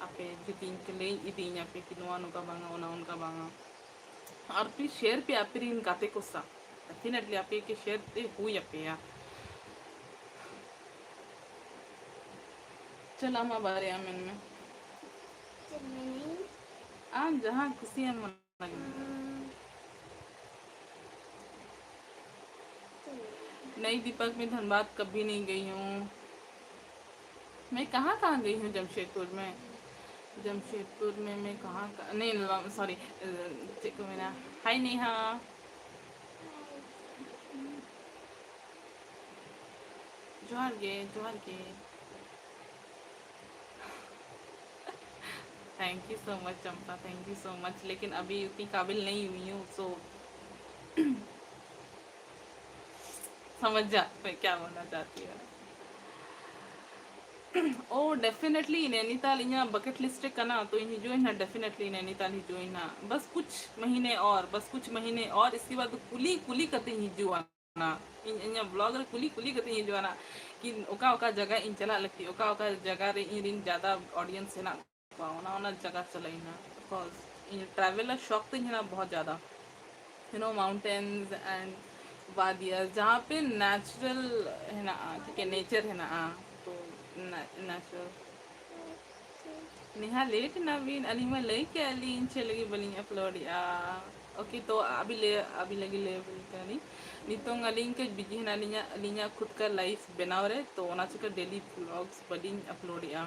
ᱟᱯᱮ ᱡᱩᱫᱤ ᱤᱧ ᱯᱮ ᱞᱟᱹᱭ ᱤᱫᱤᱧᱟ ᱯᱮ ᱠᱤ ᱱᱚᱣᱟ ᱱᱚᱝᱠᱟ ᱵᱟᱝᱟ, ᱚᱱᱟ ᱚᱱᱠᱟ ᱵᱟᱝᱟ᱾ ᱟᱨ please share ᱯᱮ ᱟᱯᱮ ᱨᱮᱱ ᱜᱟᱛᱮ ᱠᱚ ᱥᱟᱶ, definitely ᱟᱯᱮ ᱠᱤ share ᱛᱮ ᱦᱩᱭ ᱟᱯᱮᱭᱟ᱾ ᱪᱚᱞ, ᱟᱢᱟᱜ ᱵᱟᱨᱭᱟ ᱢᱮᱱ ᱢᱮ᱾ ᱪᱮᱫ ᱢᱮᱱᱟᱹᱧ? ᱟᱢ ᱡᱟᱦᱟᱸ ᱠᱩᱥᱤᱭᱟᱢ ᱚᱱᱟ ᱜᱮ ᱢᱮᱱ ᱢᱮ᱾ ᱩᱸ, ᱪᱮᱫ ᱢᱮᱱᱟᱹᱧ? नहीं दीपक, मैं धनबाद कभी नहीं गई हूँ। मैं कहाँ कहाँ गई हूँ जमशेदपुर में? जमशेदपुर में मैं कहाँ कहाँ, नहीं, नहीं, सॉरी, चेक को मेरा। हाय नेहा। जोहार गे, जोहार गे। Thank you so much Champa, thank you so much। लेकिन अभी उतनी काबिल नहीं हुई हूँ, so समझ जा मैं क्या बोलना चाहती हूँ। ओ, definitely नैनीताल ᱤᱧᱟᱹᱜ bucket list ᱨᱮ ᱠᱟᱱᱟ, ᱛᱚ ᱤᱧ ᱦᱤᱡᱩᱜ ᱟᱹᱧ ᱦᱟᱸᱜ, definitely ᱱᱮᱱᱤᱛᱟᱞ ᱦᱤᱡᱩᱜ ᱟᱹᱧ ᱦᱟᱸᱜ, ᱵᱟᱥ ᱠᱩᱪᱷ ᱢᱟᱦᱤᱱᱮ ᱚᱨ, ᱵᱟᱥ ᱠᱩᱪᱷ ᱢᱟᱦᱤᱱᱮ ᱚᱨ, ᱤᱥᱠᱮ ᱵᱟᱫ ᱠᱩᱞᱤ ᱠᱩᱞᱤ ᱠᱟᱛᱮ ᱤᱧ ᱦᱤᱡᱩᱜᱼᱟ᱾ ᱤᱧ ᱤᱧᱟᱹᱜ vlog ᱨᱮ ᱠᱩᱞᱤ ᱠᱩᱞᱤ ᱠᱟᱛᱮ ᱤᱧ ᱦᱤᱡᱩᱜᱼᱟ ᱱᱟᱜ, ᱠᱤ ᱚᱠᱟ ᱚᱠᱟ ᱡᱟᱭᱜᱟ ᱤᱧ ᱪᱟᱞᱟᱜ ᱞᱟᱹᱠᱛᱤ, ᱚᱠᱟ ᱚᱠᱟ ᱡᱟᱭᱜᱟ ᱨᱮ ᱤᱧ ᱨᱮᱱ ᱡᱟᱫᱟ audience ᱦᱮᱱᱟᱜ ᱠᱚᱣᱟ, ᱚᱱᱟ ᱚᱱᱟ ᱡᱟᱭᱜᱟ ᱪᱟᱞᱟᱜ ᱤᱧ ᱱᱟᱜ, because ᱤᱧ travel ᱨᱮ ᱥᱚᱠ ᱛᱤᱧ ᱦᱮᱱᱟᱜ ᱵᱚᱦᱩᱛ ᱡᱟᱫᱟ, you know, mountains and ᱵᱟᱫᱤᱭᱟ, ᱡᱟᱦᱟᱸ ᱯᱮ natural ᱦᱮᱱᱟᱜᱼᱟ, ᱴᱷᱤᱠ ᱜᱮ, nature ᱦᱮᱱᱟᱜᱼᱟ, ᱛᱚ natural ᱱᱮᱦᱟ late ᱮᱱᱟ ᱵᱤᱱ, ᱟᱹᱞᱤᱧ ᱢᱟ ᱞᱟᱹᱭ ᱠᱮᱜᱼᱟ ᱞᱤᱧ ᱪᱮᱫ ᱞᱟᱹᱜᱤᱫ ᱵᱟᱹᱞᱤᱧ upload ᱮᱜᱼᱟ᱾ Okay, ᱛᱚ ᱟᱹᱵᱤ ᱞᱟᱹᱭ, ᱟᱹᱵᱤ ᱞᱟᱹᱜᱤᱫ ᱞᱟᱹᱭ ᱟᱵᱤᱱ ᱠᱟᱱᱟᱞᱤᱧ, ᱱᱤᱛᱚᱝ ᱟᱹᱞᱤᱧ ᱠᱟᱹᱡ busy ᱦᱮᱱᱟᱜ ᱞᱤᱧᱟ ᱟᱹᱞᱤᱧᱟᱜ ᱠᱷᱩᱫ ᱠᱟ life ᱵᱮᱱᱟᱣ ᱨᱮ, ᱛᱚ ᱚᱱᱟ ᱪᱤᱠᱟᱹ daily vlogs ᱵᱟᱹᱞᱤᱧ upload ᱮᱜᱼᱟ᱾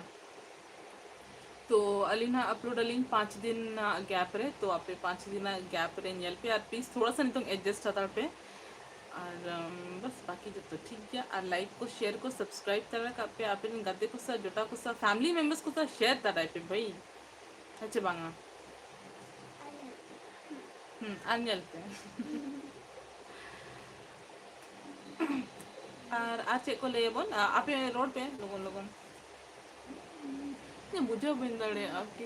ᱛᱚ ᱟᱹᱞᱤᱧ ᱦᱟᱸᱜ upload ᱟᱹᱞᱤᱧ ᱯᱟᱸᱪ ᱫᱤᱱ ᱨᱮᱱᱟᱜ gap ᱨᱮ, ᱛᱚ ᱟᱯᱮ ᱯᱟᱸᱪ ᱫᱤᱱ ᱨᱮᱱᱟᱜ gap ᱨᱮ ᱧᱮᱞ ᱯᱮ, ᱟᱨ please ᱛᱷᱚᱲᱟ ᱥᱟ ᱱᱤᱛᱚᱝ adjust ᱦᱟᱛᱟᱲ ᱯᱮ᱾ ᱟᱨ ᱟᱢ, ᱵᱟᱥ ᱵᱟᱠᱤ ᱡᱚᱛᱚ ᱴᱷᱤᱠ ᱜᱮᱭᱟ᱾ ᱟᱨ like ᱠᱚ, share ᱠᱚ, subscribe ᱛᱟᱨᱟ ᱠᱟᱜ ᱯᱮ ᱟᱯᱮ ᱨᱮᱱ ᱜᱟᱛᱮ ᱠᱚ ᱥᱟᱶ, ᱡᱚᱴᱟᱣ ᱠᱚ ᱥᱟᱶ, family members ᱠᱚ ᱥᱟᱶ share ᱛᱟᱨᱟᱭ ᱯᱮ ᱵᱷᱟᱹᱭ, ᱦᱮᱸ ᱪᱮ ᱵᱟᱝᱟ? ᱦᱩᱸ, ᱟᱨ ᱧᱮᱞ ᱯᱮ᱾ ᱟᱨ, ᱟᱨ ᱪᱮᱫ ᱠᱚ ᱞᱟᱹᱭᱟᱵᱚᱱ? ᱟ-, ᱟᱯᱮ ᱨᱚᱲ ᱯᱮ ᱞᱚᱜᱚᱱ ᱞᱚᱜᱚᱱ᱾ ᱤᱧ ᱵᱩᱡᱷᱟᱹᱣ ᱵᱟᱹᱧ ᱫᱟᱲᱮᱭᱟᱜᱼᱟ ᱟᱨᱠᱤ᱾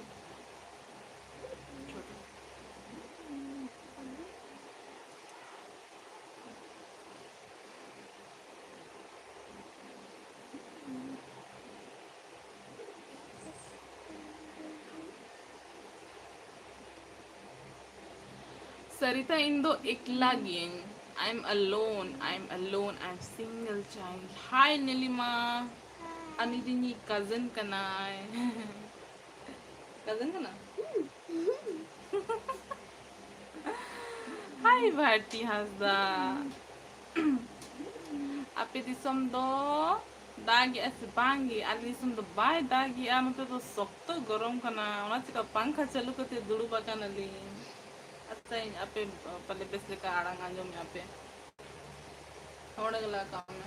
ᱥᱟᱨᱤᱛᱟ, ᱤᱧ ᱫᱚ ᱮᱠᱞᱟ ᱜᱤᱭᱟᱹᱧ᱾ I'm alone, I'm alone, I'm single child. Hi Nilima. ᱟᱨ ᱱᱩᱭ ᱫᱚ ᱤᱧᱤᱡ cousin ᱠᱟᱱᱟᱭ᱾ Cousin ᱠᱟᱱᱟ? Hi ᱵᱷᱟᱨᱛᱤ ᱦᱟᱸᱥᱫᱟ᱾ ᱟᱯᱮ ᱫᱤᱥᱚᱢ ᱫᱚ ᱫᱟᱜᱮᱜᱼᱟ ᱥᱮ ᱵᱟᱝ ᱜᱮ? ᱟᱞᱮ ᱫᱤᱥᱚᱢ ᱫᱚ ᱵᱟᱭ ᱫᱟᱜᱮᱜᱼᱟ, ᱱᱚᱛᱮ ᱫᱚ ᱥᱚᱠᱛᱚ ᱜᱚᱨᱚᱢ ᱠᱟᱱᱟ, ᱚᱱᱟ ᱪᱤᱠᱟ ᱯᱟᱝᱠᱷᱟ ᱪᱟᱹᱞᱩ ᱠᱟᱛᱮ ᱫᱩᱲᱩᱵ ᱟᱠᱟᱱᱟᱞᱤᱧ᱾ ᱟᱪᱪᱷᱟ, ᱤᱧ ᱟᱯᱮ ᱯᱟᱞᱮ ᱵᱮᱥ ᱞᱮᱠᱟ ᱟᱲᱟᱝ ᱟᱸᱡᱚᱢᱮᱜᱼᱟ ᱯᱮ, ᱦᱚᱲ ᱜᱮᱞᱟ ᱠᱟᱜ ᱢᱮ᱾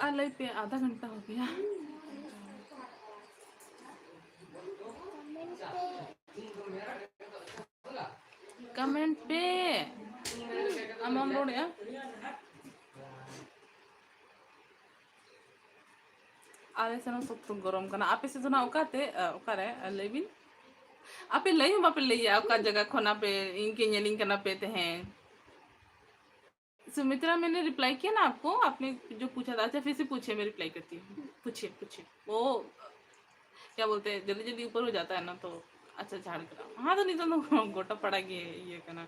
ᱟᱨ ᱞᱟᱹᱭ ᱯᱮ, ᱟᱫᱷᱟ ᱜᱷᱚᱱᱴᱟ ᱦᱚ ᱜᱮᱭᱟ᱾ ᱟᱞᱮ ᱥᱮᱱ ᱦᱚᱸ ᱥᱚᱠᱛᱚ ᱜᱚᱨᱚᱢ ᱠᱟᱱᱟ᱾ ᱟᱯᱮ ᱥᱮᱫ ᱫᱚ ᱱᱟᱜ ᱚᱠᱟᱛᱮ, ᱟ, ᱚᱠᱟᱨᱮ? ᱟ, ᱞᱟᱹᱭ ᱵᱤᱱ᱾ ᱟᱯᱮ ᱞᱟᱹᱭ ᱦᱚᱸ ᱵᱟᱯᱮ ᱞᱟᱹᱭᱟ ᱚᱠᱟ ᱡᱟᱭᱜᱟ ᱠᱷᱚᱱ ᱟᱯᱮ ᱤᱧ ᱠᱤ ᱧᱮᱞᱤᱧ ᱠᱟᱱᱟ ᱯᱮ ᱛᱮᱦᱮᱧ᱾ सुमित्रा, मैंने रिप्लाई किया ना आपको, आपने जो पूछा था। अच्छा, फिर से पूछिए, मैं रिप्लाई करती हूँ। पूछिए, पूछिए। वो क्या बोलते हैं, जल्दी जल्दी ऊपर हो जाता है ना, तो। अच्छा, झाड़ग्राम, हाँ, तो नहीं तो, तो गोटा पड़ा गया ये कहना।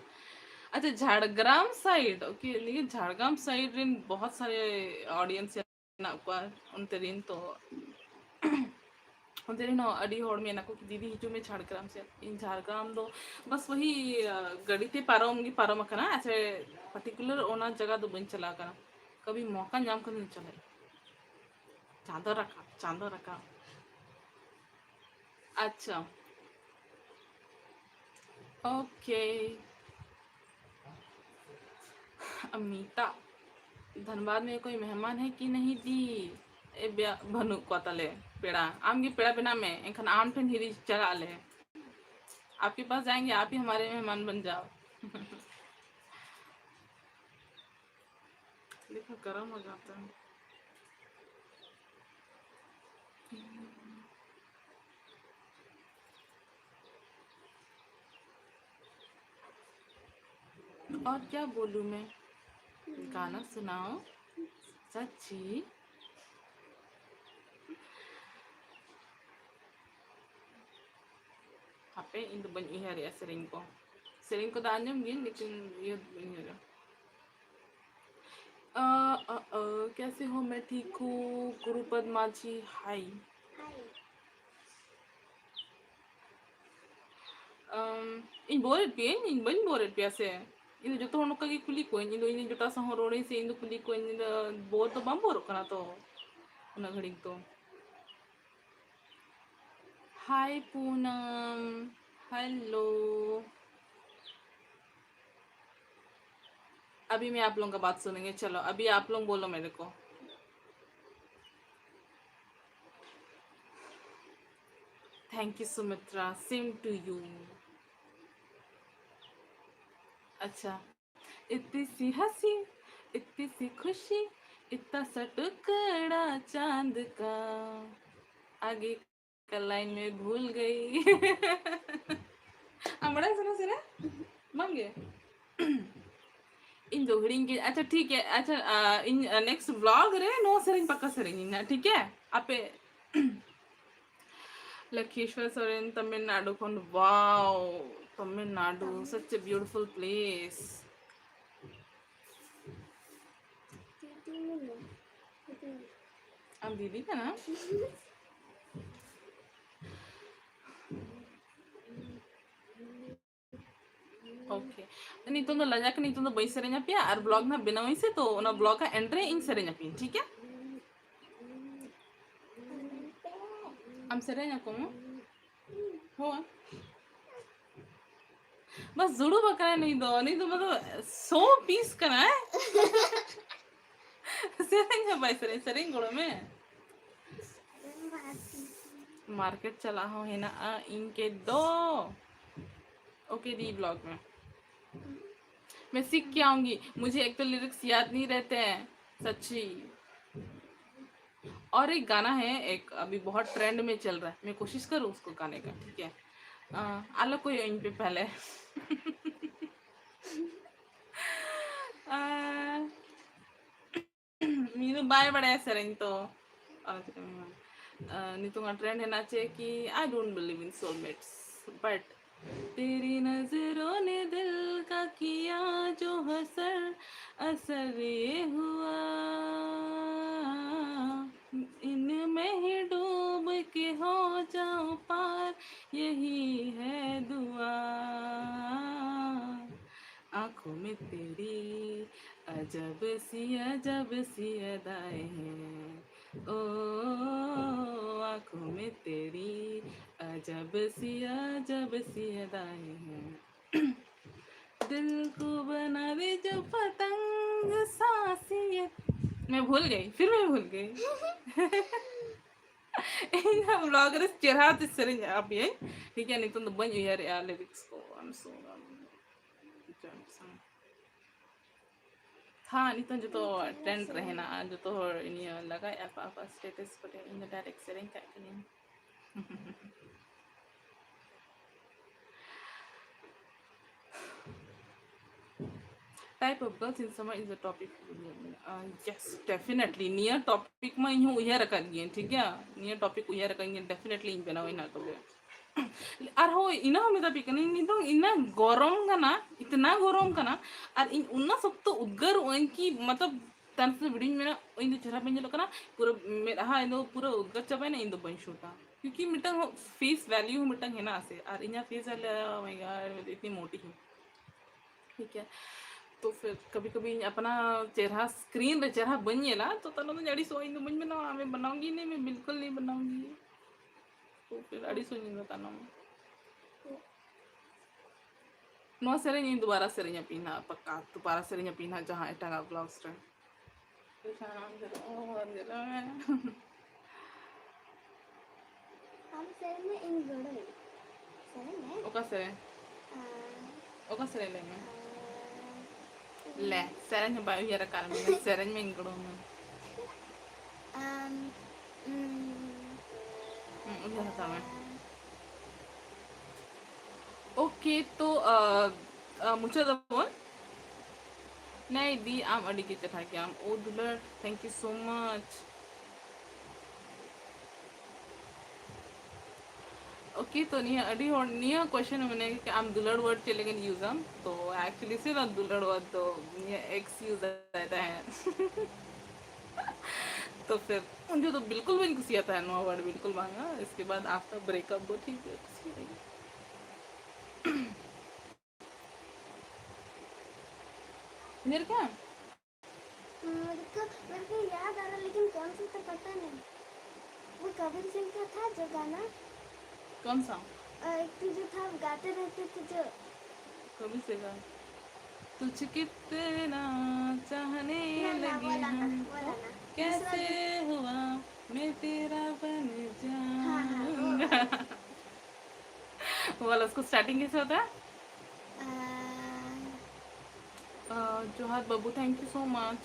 अच्छा, झाड़ग्राम साइड, ओके। नहीं, झाड़ग्राम साइड ᱨᱮᱱ बहुत सारे ऑडियंस ᱢᱮᱱᱟᱜ ᱠᱚᱣᱟ ᱚᱱᱛᱮ ᱨᱮᱱ, ᱛᱚ ᱚᱱᱛᱮ ᱨᱮᱱ ᱦᱚᱸ ᱟᱹᱰᱤ ᱦᱚᱲ ᱢᱮᱱᱟ ᱠᱚ, "ᱫᱤᱫᱤ, ᱦᱤᱡᱩᱜ ᱢᱮ ᱡᱷᱟᱲᱜᱨᱟᱢ ᱥᱮᱫ᱾" ᱤᱧ ᱡᱷᱟᱲᱜᱨᱟᱢ ᱫᱚ ᱵᱟᱥ ᱣᱟᱦᱤ, ᱟ, ᱜᱟᱹᱰᱤ ᱛᱮ ᱯᱟᱨᱚᱢ ᱜᱮ ᱯᱟᱨᱚᱢ ᱟᱠᱟᱱᱟ᱾ ᱮᱥᱮ ᱯᱟᱨᱴᱤᱠᱩᱞᱟᱨ ᱚᱱᱟ ᱡᱟᱭᱜᱟ ᱫᱚ ᱵᱟᱹᱧ ᱪᱟᱞᱟᱣ ᱟᱠᱟᱱᱟ᱾ ᱠᱟᱵᱷᱤ ᱢᱚᱠᱟ ᱧᱟᱢ ᱠᱷᱟᱱ ᱫᱚᱧ ᱪᱟᱞᱟᱜᱼᱟ᱾ ᱪᱟᱸᱫᱚ ᱨᱟᱠᱟᱵ, ᱪᱟᱸᱫᱚ ᱨᱟᱠᱟᱵ᱾ ᱟᱪᱪᱷᱟ, ᱳᱠᱮ᱾ अमिता, धनबाद में कोई मेहमान है कि नहीं दी? ए ब्या-, ᱵᱟᱹᱱᱩᱜ ᱠᱚᱣᱟ ᱛᱟᱞᱮ ᱯᱮᱲᱟ᱾ ᱟᱢ ᱜᱮ ᱯᱮᱲᱟ ᱵᱮᱱᱟᱜ ᱢᱮ, ᱮᱱᱠᱷᱟᱱ ᱟᱢ ᱴᱷᱮᱱ ᱦᱤᱨᱤ ᱪᱟᱞᱟᱜ ᱟᱞᱮ᱾ आपके पास जाएंगे, आप ही हमारे मेहमान बन जाओ। देखो, गरम हो जाता है। और क्या बोलूँ मैं? गाना सुनाओ। सच्ची। ᱦᱟᱯᱮ, ᱤᱧ ᱫᱚ ᱵᱟᱹᱧ ᱩᱭᱦᱟᱹᱨᱮᱜᱼᱟ ᱥᱮᱨᱮᱧ ᱠᱚ᱾ ᱥᱮᱨᱮᱧ ᱠᱚᱫᱚ ᱟᱸᱡᱚᱢ ᱜᱤᱧ, ᱞᱮᱠᱤᱱ ᱤᱭᱟᱹ ᱫᱚ ᱵᱟᱹᱧ ᱩᱭᱦᱟᱹᱨᱟ᱾ ᱟ, ᱟ, ᱟ, कैसे हो? मैं ठीक हूँ। गुरुपद माझी, हाय। ᱟᱢ, ᱤᱧ ᱵᱳᱨᱮᱫ ᱯᱮᱭᱟᱹᱧ? ᱤᱧ ᱵᱟᱹᱧ ᱵᱳᱨᱮᱫ ᱯᱮᱭᱟ ᱥᱮ? ᱤᱧ ᱫᱚ ᱡᱚᱛᱚ ᱦᱚᱲ ᱱᱚᱝᱠᱟ ᱜᱮ ᱠᱩᱞᱤ ᱠᱚᱣᱟᱧ᱾ ᱤᱧ ᱫᱚ ᱤᱧ ᱡᱚᱴᱟᱣ ᱥᱟᱶ ᱦᱚᱸ ᱨᱚᱲᱟᱹᱧ ᱥᱮ, ᱤᱧ ᱫᱚ ᱠᱩᱞᱤ ᱠᱚᱣᱟᱧ, ᱤᱧ ᱫᱚ ᱵᱳᱨ ᱫᱚ ᱵᱟᱢ ᱵᱳᱨᱚᱜ ᱠᱟᱱᱟ ᱛᱚ ᱩᱱᱟᱹᱜ ᱜᱷᱟᱹᱲᱤᱡ ᱫᱚ? हाय पूनम, हेलो। अभी मैं आप लोगों का बात सुनेंगे। चलो, अभी आप लोग बोलो मेरे को। Thank you, Sumitra। Same to you। अच्छा। इतनी सी हंसी, सी खुशी, इतना सा टुकड़ा चांद का। आगे का लाइन में भूल गई। ᱟᱢ ᱵᱟᱲᱟᱭ ᱥᱟᱱᱟ ᱥᱮ ᱨᱮ? ᱵᱟᱝ ᱜᱮ? ᱤᱧ ᱫᱚ ᱦᱤᱲᱤᱧ ᱜᱮ᱾ ᱟᱪᱪᱷᱟ, ᱴᱷᱤᱠ ᱜᱮᱭᱟ᱾ ᱟᱪᱪᱷᱟ, ᱟ, ᱤᱧ, ᱟ, next vlog ᱨᱮ ᱱᱚᱣᱟ ᱥᱮᱨᱮᱧ ᱯᱟᱠᱟ ᱥᱮᱨᱮᱧ ᱤᱧ ᱱᱟᱜ, ᱴᱷᱤᱠ ᱜᱮᱭᱟ? ᱟᱯᱮ ᱞᱚᱠᱷᱤᱥᱣᱚᱨ ᱥᱚᱨᱮᱱ, ᱛᱟᱢᱤᱞᱱᱟᱰᱩ ᱠᱷᱚᱱ᱾ Wow, Tamil Nadu, such a beautiful place. ᱟᱢ ᱫᱤᱫᱤ ᱠᱟᱱᱟᱢ? Okay. ᱱᱤᱛᱚᱝ ᱫᱚ ᱞᱟᱡᱟᱣ ᱠᱟᱱᱟ, ᱱᱤᱛᱚᱝ ᱫᱚ ᱵᱟᱹᱧ ᱥᱮᱨᱮᱧ ᱟᱯᱮᱭᱟ, ᱟᱨ vlog ᱱᱟᱜ ᱵᱮᱱᱟᱣᱟᱹᱧ ᱥᱮ, ᱛᱚ ᱚᱱᱟ vlog ᱦᱟᱸᱜ end ᱨᱮ ᱤᱧ ᱥᱮᱨᱮᱧ ᱟᱯᱮᱭᱟᱹᱧ, ᱴᱷᱤᱠ ᱜᱮᱭᱟ? ᱟᱢ ᱥᱮᱨᱮᱧ ᱟᱠᱚ ᱢᱮ᱾ ᱦᱳᱭ᱾ ᱵᱟᱥ ᱫᱩᱲᱩᱵ ᱟᱠᱟᱱᱟᱭ ᱱᱩᱭ ᱫᱚ, ᱱᱩᱭ ᱫᱚ ᱢᱚᱛᱞᱚᱵ show piece ᱠᱟᱱᱟᱭ᱾ ᱥᱮᱨᱮᱧ ᱦᱚᱸ ᱵᱟᱭ ᱥᱮᱨᱮᱧ, ᱥᱮᱨᱮᱧ ᱜᱚᱲᱚ ᱢᱮ᱾ ᱢᱟᱨᱠᱮᱴ ᱪᱟᱞᱟᱜ ᱦᱚᱸ ᱦᱮᱱᱟᱜᱼᱟ ᱤᱧ ᱠᱮ ᱫᱚ᱾ Okay दी vlog में। मैं सीख के आऊंगी। मुझे एक तो लिरिक्स याद नहीं रहते हैं, सच्ची। और एक गाना है, एक अभी बहुत ट्रेंड में चल रहा है, मैं कोशिश करूँ उसको गाने का, ठीक है? ᱟᱞᱚ ᱠᱚᱭᱚᱜ ᱟᱹᱧ ᱯᱮ ᱯᱟᱦᱞᱮ᱾ ᱢᱤᱱᱩ ᱵᱟᱭ ᱵᱟᱲᱟᱭᱟ ᱥᱮᱨᱮᱧ ᱛᱚ᱾ ᱱᱤᱛᱚᱝ ᱴᱨᱮᱱᱰ ᱦᱮᱱᱟᱜ ᱪᱮ ᱠᱤ I don't believe in soulmates, but तेरी नजरों ने दिल का किया जो हसर, असर ये हुआ, इनमें ही डूब के हो जाऊं पार, यही है दुआ। आंखों में तेरी अजब सी, अजब सी अदाएं हैं। ओ, आंखों में तेरी अजब सी, अजब सी अदाएं हैं। दिल को बना दे जो पतंग सांसें ये। मैं भूल गई, फिर मैं भूल गई। ᱤᱧ ᱦᱚᱸ vlog ᱨᱮ ᱪᱮᱦᱨᱟ ᱛᱮ ᱥᱮᱨᱮᱧ ᱟᱯᱮᱭᱟᱹᱧ, ᱴᱷᱤᱠ ᱜᱮᱭᱟ? ᱱᱤᱛᱚᱝ ᱫᱚ ᱵᱟᱹᱧ ᱩᱭᱦᱟᱹᱨᱮᱜᱼᱟ ᱞᱤᱨᱤᱠᱥ ᱠᱚ᱾ I'm so ᱦᱮᱸ, ᱱᱤᱛᱚᱝ ᱡᱚᱛᱚ trend ᱨᱮ ᱦᱮᱱᱟᱜᱼᱟ, ᱡᱚᱛᱚ ᱦᱚᱲ ᱱᱤᱭᱟᱹ ᱞᱟᱜᱟᱭᱮᱫᱼᱟ ᱠᱚ ᱟᱠᱚᱣᱟᱜ status ᱠᱚᱨᱮ, ᱤᱧ ᱫᱚ direct ᱥᱮᱨᱮᱧ ᱠᱟᱜ ᱠᱟᱹᱱᱟᱹᱧ᱾ Type of girls in summer is the topic. Uh, yes, definitely. ᱱᱤᱭᱟᱹ topic ᱢᱟ ᱤᱧ ᱦᱚᱸ ᱩᱭᱦᱟᱹᱨ ᱟᱠᱟᱫ ᱜᱤᱭᱟᱹᱧ, ᱴᱷᱤᱠ ᱜᱮᱭᱟ? ᱱᱤᱭᱟᱹ topic ᱩᱭᱦᱟᱹᱨ ᱟᱠᱟᱫ ᱜᱤᱭᱟᱹᱧ, definitely ᱤᱧ ᱵᱮᱱᱟᱣ ᱤᱧ ᱦᱟᱸᱜ ᱛᱚᱵᱮ᱾ ᱟᱨᱦᱚᱸ ᱤᱱᱟᱹ ᱦᱚᱸ ᱢᱮᱛᱟ ᱯᱮ ᱠᱟᱹᱱᱟᱹᱧ, ᱱᱤᱛᱚᱝ ᱤᱱᱟᱹ ᱜᱚᱨᱚᱢ ᱠᱟᱱᱟ, ᱤᱛᱱᱟ ᱜᱚᱨᱚᱢ ᱠᱟᱱᱟ, ᱟᱨ ᱤᱧ ᱩᱱᱟᱹᱜ ᱥᱚᱠᱛᱚ ᱩᱫᱽᱜᱟᱹᱨᱚᱜ ᱟᱹᱧ ᱠᱤ, ᱢᱚᱛᱞᱚᱵ, ᱛᱟᱭᱚᱢ ᱥᱮᱫ video ᱧ ᱢᱮᱱᱟ, ᱤᱧ ᱫᱚ ᱪᱮᱦᱨᱟ ᱵᱟᱹᱧ ᱧᱮᱞᱚᱜ ᱠᱟᱱᱟ, ᱯᱩᱨᱟᱹ ᱢᱮᱫᱦᱟ ᱤᱧ ᱫᱚ ᱯᱩᱨᱟᱹ ᱩᱫᱽᱜᱟᱹᱨ ᱪᱟᱵᱟᱭᱮᱱᱟ, ᱤᱧ ᱫᱚ ᱵᱟᱹᱧ ᱥᱩᱴᱟ᱾ ᱠᱤᱭᱩᱠᱤ ᱢᱤᱫᱴᱟᱝ face value ᱦᱚᱸ ᱢᱤᱫᱴᱟᱝ ᱦᱮᱱᱟᱜᱼᱟ ᱥᱮ, ᱟᱨ ᱤᱧᱟᱹᱜ face value, oh my God, ᱤᱛᱱᱤ ᱢᱳᱴᱤ ᱦᱩᱸ, ᱴᱷᱤᱠ ᱦᱮ᱾ ᱛᱚ ᱯᱷᱤᱨ ᱠᱟᱵᱷᱤ ᱠᱟᱵᱷᱤ ᱤᱧ ᱟᱯᱱᱟ ᱪᱮᱦᱨᱟ screen ᱨᱮ ᱪᱮᱦᱨᱟ ᱵᱟᱹᱧ ᱧᱮᱞᱟ, ᱛᱚ ᱛᱟᱭᱱᱚᱢ ᱫᱚᱧ ᱟᱹᱲᱤᱥᱚᱜᱼᱟ, ᱤᱧ ᱫᱚ ᱵᱟᱹᱧ ᱵᱮᱱᱟᱣᱟ, ᱟᱢᱮ ᱵᱮᱱᱟᱣ ᱜᱮ ᱞᱟᱹᱭ ᱢᱮ, ᱵᱤᱞᱠᱩᱞ ᱞᱟᱹᱭ ᱵᱮᱱᱟᱣ ᱜᱮ᱾ ᱛᱚ ᱯᱷᱤᱨ ᱟᱹᱲᱤᱥᱚᱜ ᱤᱧ ᱫᱚ ᱛᱟᱭᱱᱚᱢ᱾ ᱱᱚᱣᱟ ᱥᱮᱨᱮᱧ ᱤᱧ ᱫᱩᱵᱟᱨᱟ ᱥᱮᱨᱮᱧ ᱟᱯᱮ ᱱᱟᱜ, ᱯᱟᱠᱟ ᱫᱩᱵᱟᱨᱟ ᱥᱮᱨᱮᱧ ᱟᱯᱮ ᱱᱟᱜ, ᱡᱟᱦᱟᱸ ᱮᱴᱟᱜᱟᱜ vlogs ᱨᱮ᱾ ᱟᱢ ᱥᱮᱨᱮᱧ ᱢᱮ, ᱤᱧ ᱜᱚᱲᱚᱭ᱾ ᱥᱮᱨᱮᱧ ᱢᱮ᱾ ᱚᱠᱟ ᱥᱮᱨᱮᱧ? ᱟᱨ, ᱚᱠᱟ ᱥᱮᱨᱮᱧ ᱞᱟᱹᱭ ᱢᱮ? ᱟᱨ, ᱞᱮ, ᱥᱮᱨᱮᱧ ᱦᱚᱸ ᱵᱟᱭ ᱩᱭᱦᱟᱹᱨ ᱟᱠᱟᱫ ᱢᱮᱭᱟ, ᱥᱮᱨᱮᱧ ᱢᱮ, ᱤᱧ ᱜᱚᱲᱚ ᱟᱢᱟ᱾ ᱟᱢ, ᱩᱢ, ᱦᱩᱸ, ᱩᱭᱦᱟᱹᱨ ᱦᱟᱛᱟᱲ ᱢᱮ᱾ ᱳᱠᱮ, ᱛᱚ, ᱟ, ᱟ, ᱢᱩᱪᱟᱹᱫ ᱟᱵᱚᱱ᱾ ᱱᱟᱭ ᱫᱤ, ᱟᱢ ᱟᱹᱰᱤ ᱜᱮ ᱪᱮᱦᱨᱟ ᱜᱮᱭᱟᱢ᱾ ᱳ ᱫᱩᱞᱟᱹᱲ, thank you so much. Okay, ᱛᱚ ᱱᱤᱭᱟᱹ ᱟᱹᱰᱤ ᱦᱚᱲ ᱱᱤᱭᱟᱹ question ᱢᱟᱱᱮ ᱠᱤ ᱟᱢ ᱫᱩᱞᱟᱹᱲ word ᱪᱮᱫ ᱞᱟᱹᱜᱤᱫ use ᱟᱢ? ᱛᱚ actually ᱥᱮ ᱵᱟᱝ ᱫᱩᱞᱟᱹᱲ word ᱫᱚ ᱱᱤᱭᱟᱹ ex use ᱟᱭ ᱛᱟᱦᱮᱸᱫ᱾ ᱛᱚ ᱯᱷᱤᱨ ᱩᱱ ᱡᱚᱠᱷᱚᱱ ᱫᱚ ᱵᱤᱞᱠᱩᱞ ᱵᱟᱹᱧ ᱠᱩᱥᱤᱭᱟᱜ ᱛᱟᱦᱮᱸᱫ ᱱᱚᱣᱟ word, ᱵᱤᱞᱠᱩᱞ ᱵᱟᱝᱟ᱾ इसके बाद after breakup ᱫᱚ ᱴᱷᱤᱠ ᱜᱮ ᱠᱩᱥᱤᱭᱟᱜ ᱜᱮ᱾ ᱩᱭᱦᱟᱹᱨ ᱠᱮᱜᱼᱟᱢ? मेरे को, मेरे को याद आ रहा, लेकिन कौन सा था पता नहीं। वो कबीर सिंह का था जो गाना। कौन सा? अ, एक तो जो था, गाते रहते थे जो। कबीर सिंह का। तुझे कितना चाहने ना, ना, लगे वो वाला ना, हम वो वाला ना। दूसरा कैसे जो हुआ मैं तेरा बन जाऊंगा। हाँ, हाँ, वो वाला। वो वाला, उसको starting कैसे होता है? अ, अ, ᱡᱚᱦᱟᱨ ᱵᱟᱹᱵᱩ, thank you so much.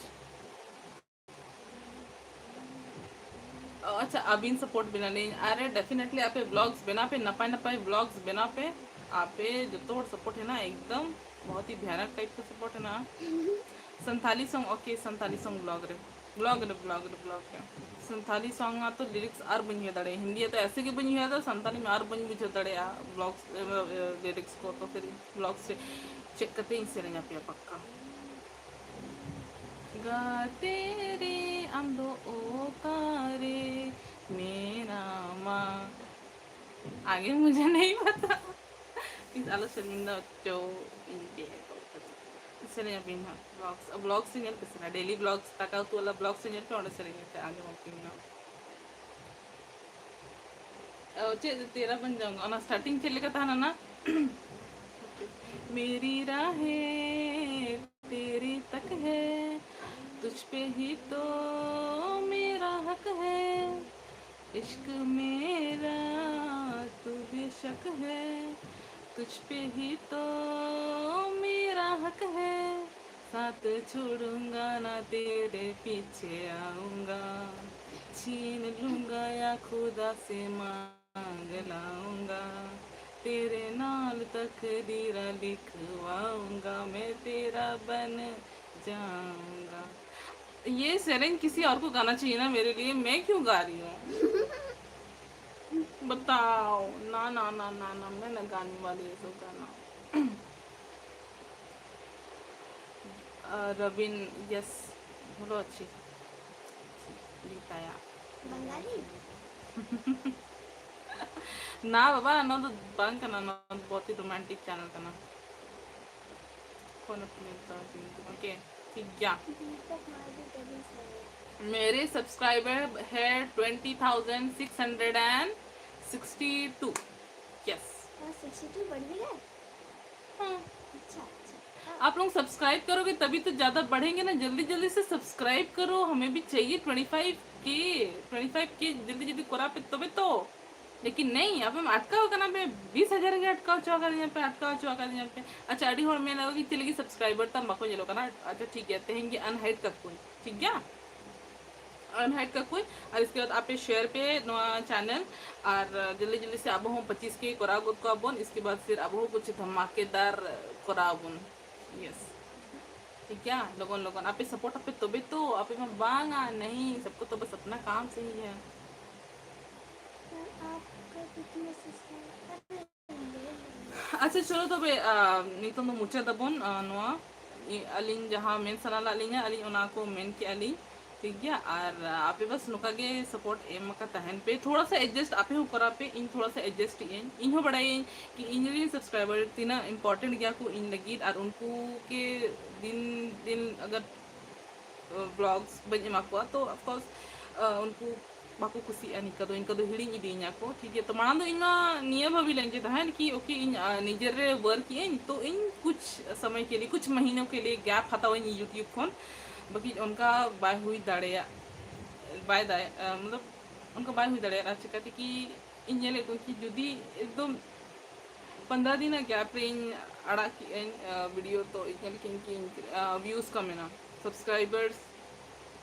ᱟᱪᱪᱷᱟ, ᱟᱹᱵᱤᱱ support ᱵᱮᱱᱟᱞᱤᱧ᱾ ᱟᱨᱮ, definitely ᱟᱯᱮ vlogs ᱵᱮᱱᱟᱣ ᱯᱮ, ᱱᱟᱯᱟᱭ ᱱᱟᱯᱟᱭ vlogs ᱵᱮᱱᱟᱣ ᱯᱮ᱾ ᱟᱯᱮ ᱡᱚᱛᱚ ᱦᱚᱲ support ᱦᱮᱱᱟᱜᱼᱟ, ᱮᱠᱫᱚᱢ ᱵᱚᱦᱩᱛ ᱦᱤ ᱵᱷᱤᱭᱟᱱᱚᱠ type ᱠᱚ support ᱦᱮᱱᱟᱜᱼᱟ᱾ Santali song, okay, Santali song vlog ᱨᱮ, vlog ᱨᱮ, vlog ᱨᱮ, vlog ᱨᱮ᱾ ᱥᱟᱱᱛᱷᱟᱞᱤ song ᱢᱟ ᱛᱚ lyrics ᱟᱨ ᱵᱟᱹᱧ ᱩᱭᱦᱟᱹᱨ ᱫᱟᱲᱮᱭᱟᱜᱼᱟ, ᱦᱤᱱᱫᱤ ᱛᱚ ᱮᱥᱮ ᱜᱮ ᱵᱟᱹᱧ ᱩᱭᱦᱟᱹᱨ ᱫᱟ, ᱥᱟᱱᱛᱷᱟᱞᱤ ᱢᱟ ᱟᱨ ᱵᱟᱹᱧ ᱵᱩᱡᱷᱟᱹᱣ ᱫᱟᱲᱮᱭᱟᱜᱼᱟ vlogs, ᱮ, ᱮ, lyrics ᱠᱚ᱾ ᱛᱚ ᱯᱷᱤᱨ vlogs ᱨᱮ check ᱠᱟᱛᱮ ᱤᱧ ᱥᱮᱨᱮᱧ ᱟᱯᱮᱭᱟ ᱯᱟᱠᱠᱟ᱾ ᱜᱟᱛᱮ ᱨᱮ ᱟᱢ ᱫᱚ ᱚᱠᱟᱨᱮ ᱢᱮᱱᱟᱢᱟ? आगे मुझे नहीं पता। Please ᱟᱞᱚ ᱥᱮᱨᱮᱧ ᱫᱚ ᱪᱚ, ᱤᱧ ᱯᱮ ᱥᱮᱨᱮᱧ ᱟᱯᱮ ᱦᱟᱸᱜ vlogs, vlogs ᱧᱮᱞ ᱯᱮ ᱥᱮ, daily vlogs, ᱫᱟᱠᱟ ᱩᱛᱩ ᱣᱟᱞᱟ vlogs ᱧᱮᱞ ᱯᱮ, ᱚᱸᱰᱮ ᱥᱮᱨᱮᱧ ᱯᱮ, ᱟᱸᱡᱚᱢ ᱟᱯᱮ ᱦᱟᱸᱜ᱾ ᱚ, ᱪᱮᱫ ᱛᱮᱨᱟ ᱵᱚᱱ ᱡᱟᱣᱩᱝᱜᱟ? ᱚᱱᱟ starting ᱪᱮᱫ ᱞᱮᱠᱟ ᱛᱟᱦᱮᱱᱟ ᱱᱟ? मेरी राहें तेरी तक है, तुझ पे ही तो मेरा हक है। इश्क मेरा तू बेशक है, तुझ पे ही तो मेरा हक है। साथ छोड़ूंगा ना तेरे पीछे आऊंगा, छीन लूंगा या खुदा से मांग लाऊंगा। तेरे नाल तकदीरा लिखवाऊंगा, मैं तेरा बन जाऊंगा। ये सेरेंज किसी और को गाना चाहिए ना मेरे लिए, मैं क्यों गा रही हूँ? बताओ ना, ना, ना, ना, ना, मैं ना गाने वाली ये सब गाना। अ, रबिन, यस, बोलो अच्छी। गीताया। बंगाली? ना बाबा, ना तो बंग करना, ना बहुत ही रोमांटिक चैनल करना। कौन अपने ओके, ठीक गया। दीपक मालवी कभी से। मेरे सब्सक्राइबर है twenty thousand six hundred and sixty two। Yes. हाँ, सिक्सटी टू बढ़ भी गए? हाँ। अच्छा, अच्छा। हाँ। आप लोग सब्सक्राइब करोगे तभी तो ज़्यादा बढ़ेंगे ना। जल्दी जल्दी से सब्सक्राइब करो, हमें भी चाहिए ट्वेंटी फ़ाइव के, ट्वेंटी फ़ाइव के जल्दी जल्दी करा पे तबे तो। लेकिन नहीं, ᱟᱯᱮ ᱢᱟ ᱟᱴᱠᱟᱣ ᱠᱟᱱᱟ ᱯᱮ, ᱵᱤᱥ ᱦᱟᱡᱟᱨ ᱜᱮ ᱟᱴᱠᱟᱣ ᱦᱚᱪᱚ ᱟᱠᱟᱫᱤᱧᱟ ᱯᱮ, ᱟᱴᱠᱟᱣ ᱦᱚᱪᱚ ᱟᱠᱟᱫᱤᱧᱟ ᱯᱮ᱾ ᱟᱪᱪᱷᱟ, ᱟᱹᱰᱤ ᱦᱚᱲ ᱢᱮᱱᱟ ᱠᱤ ᱪᱮᱫ ᱞᱟᱹᱜᱤᱫ subscriber ᱛᱟᱢ ᱵᱟᱠᱚ ᱧᱮᱞᱚᱜ ᱠᱟᱱᱟ? ᱟᱪᱪᱷᱟ, ᱴᱷᱤᱠ ᱜᱮᱭᱟ, ᱛᱮᱦᱮᱧ ᱜᱮ unhide ᱠᱟᱠᱚᱣᱟᱹᱧ, ᱴᱷᱤᱠ ᱜᱮᱭᱟ? Unhide ᱠᱟᱠᱚᱣᱟᱹᱧ, ᱟᱨ ᱤᱥᱠᱮ ᱵᱟᱫ ᱟᱯᱮ share ᱯᱮ ᱱᱚᱣᱟ channel, ᱟᱨ ᱡᱚᱞᱫᱤ ᱡᱚᱞᱫᱤ ᱥᱮ ᱟᱵᱚ ᱦᱚᱸ ᱯᱚᱸᱪᱤᱥ ᱠᱮ ᱠᱚᱨᱟᱣ ᱜᱚᱫ ᱠᱚᱣᱟ ᱵᱚᱱ, ᱤᱥᱠᱮ ᱵᱟᱫ ᱯᱷᱤᱨ ᱟᱵᱚ ᱦᱚᱸ ᱠᱩᱪᱷ ᱫᱷᱟᱢᱟᱠᱮᱫᱟᱨ ᱠᱚᱨᱟᱣ ᱵᱚᱱ᱾ Yes, ᱴᱷᱤᱠ ᱜᱮᱭᱟ, ᱞᱚᱜᱚᱱ ᱞᱚᱜᱚᱱ ᱟᱯᱮ support ᱟᱯᱮ ᱛᱚᱵᱮ ᱛᱚ, ᱟᱯᱮ ᱢᱟ ᱵᱟᱝᱟ, नहीं, सबको तो बस अपना काम चाहिए। ᱟᱪᱪᱷᱟ, ᱪᱚᱞᱚ ᱛᱚᱵᱮ, ᱟ, ᱱᱤᱛᱚᱝ ᱫᱚ ᱢᱩᱪᱟᱹᱫ ᱟᱵᱚᱱ, ᱟ, ᱱᱚᱣᱟ, ᱤ, ᱟᱹᱞᱤᱧ ᱡᱟᱦᱟᱸ ᱢᱮᱱ ᱥᱟᱱᱟ ᱞᱮᱫ ᱞᱤᱧᱟ, ᱟᱹᱞᱤᱧ ᱚᱱᱟ ᱠᱚ ᱢᱮᱱ ᱠᱮᱜᱼᱟ ᱞᱤᱧ, ᱴᱷᱤᱠ ᱜᱮᱭᱟ? ᱟᱨ, ᱟ, ᱟᱯᱮ ᱵᱟᱥ ᱱᱚᱝᱠᱟ ᱜᱮ support ᱮᱢ ᱟᱠᱟ ᱛᱟᱦᱮᱱ ᱯᱮ, ᱛᱷᱚᱲᱟ ᱥᱟ adjust ᱟᱯᱮ ᱦᱚᱸ ᱠᱚᱨᱟᱣ ᱯᱮ, ᱤᱧ ᱛᱷᱚᱲᱟ ᱥᱟ adjust ᱮᱜ ᱟᱹᱧ, ᱤᱧ ᱦᱚᱸ ᱵᱟᱲᱟᱭᱟᱹᱧ ᱠᱤ ᱤᱧ ᱨᱮᱱ subscriber ᱛᱤᱱᱟᱹᱜ important ᱜᱮᱭᱟ ᱠᱚ ᱤᱧ ᱞᱟᱹᱜᱤᱫ, ᱟᱨ ᱩᱱᱠᱩ ᱜᱮ ᱫᱤᱱ ᱫᱤᱱ ᱟᱜᱟᱨ vlogs ᱵᱟᱹᱧ ᱮᱢᱟ ᱠᱚᱣᱟ, ᱛᱚ of course, ᱟ, ᱩᱱᱠᱩ ᱵᱟᱠᱚ ᱠᱩᱥᱤᱜᱼᱟ, ᱱᱤᱝᱠᱟᱹ ᱫᱚ, ᱤᱱᱠᱟᱹ ᱫᱚ ᱦᱤᱲᱤᱧ ᱤᱫᱤᱭᱤᱧᱟ ᱠᱚ, ᱴᱷᱤᱠ ᱜᱮᱭᱟ᱾ ᱛᱚ ᱢᱟᱲᱟᱝ ᱫᱚ ᱤᱧ ᱢᱟ ᱱᱤᱭᱟᱹ ᱵᱷᱟᱵᱤ ᱞᱮᱱ ᱜᱮ ᱛᱟᱦᱮᱸᱱ ᱠᱤ okay, ᱤᱧ, ᱟ, ᱱᱤᱡᱮᱨ ᱨᱮ work ᱠᱮᱜ ᱟᱹᱧ, ᱛᱚ ᱤᱧ ᱠᱩᱪᱷ ᱥᱚᱢᱚᱭ ᱠᱮ ᱞᱤᱭᱮ, ᱠᱩᱪᱷ ᱢᱟᱦᱤᱱᱚ ᱠᱮ ᱞᱤᱭᱮ gap ᱦᱟᱛᱟᱣᱟᱹᱧ YouTube ᱠᱷᱚᱱ, ᱵᱟᱠᱤ ᱚᱱᱠᱟ ᱵᱟᱭ ᱦᱩᱭ ᱫᱟᱲᱮᱭᱟᱜ, ᱵᱟᱭ ᱫᱟᱲᱮᱭᱟᱜ, ᱟ, ᱢᱚᱛᱞᱚᱵ ᱚᱱᱠᱟ ᱵᱟᱭ ᱦᱩᱭ ᱫᱟᱲᱮᱭᱟᱜᱼᱟ᱾ ᱪᱤᱠᱟᱹᱛᱮ ᱠᱤ ᱤᱧ ᱧᱮᱞᱮᱫ ᱠᱚᱣᱟᱧ ᱠᱤ ᱡᱩᱫᱤ ᱮᱠᱫᱚᱢ ᱯᱚᱱᱫᱽᱨᱟ ᱫᱤᱱ ᱨᱮᱱᱟᱜ gap ᱨᱮᱧ ᱟᱲᱟᱜ ᱠᱮᱜ ᱟᱹᱧ, ᱟ, video, ᱛᱚ ᱤᱧ ᱧᱮᱞ ᱠᱮᱜ ᱟᱹᱧ ᱠᱤ, ᱟ, views ᱠᱚᱢ ᱮᱱᱟ, subscribers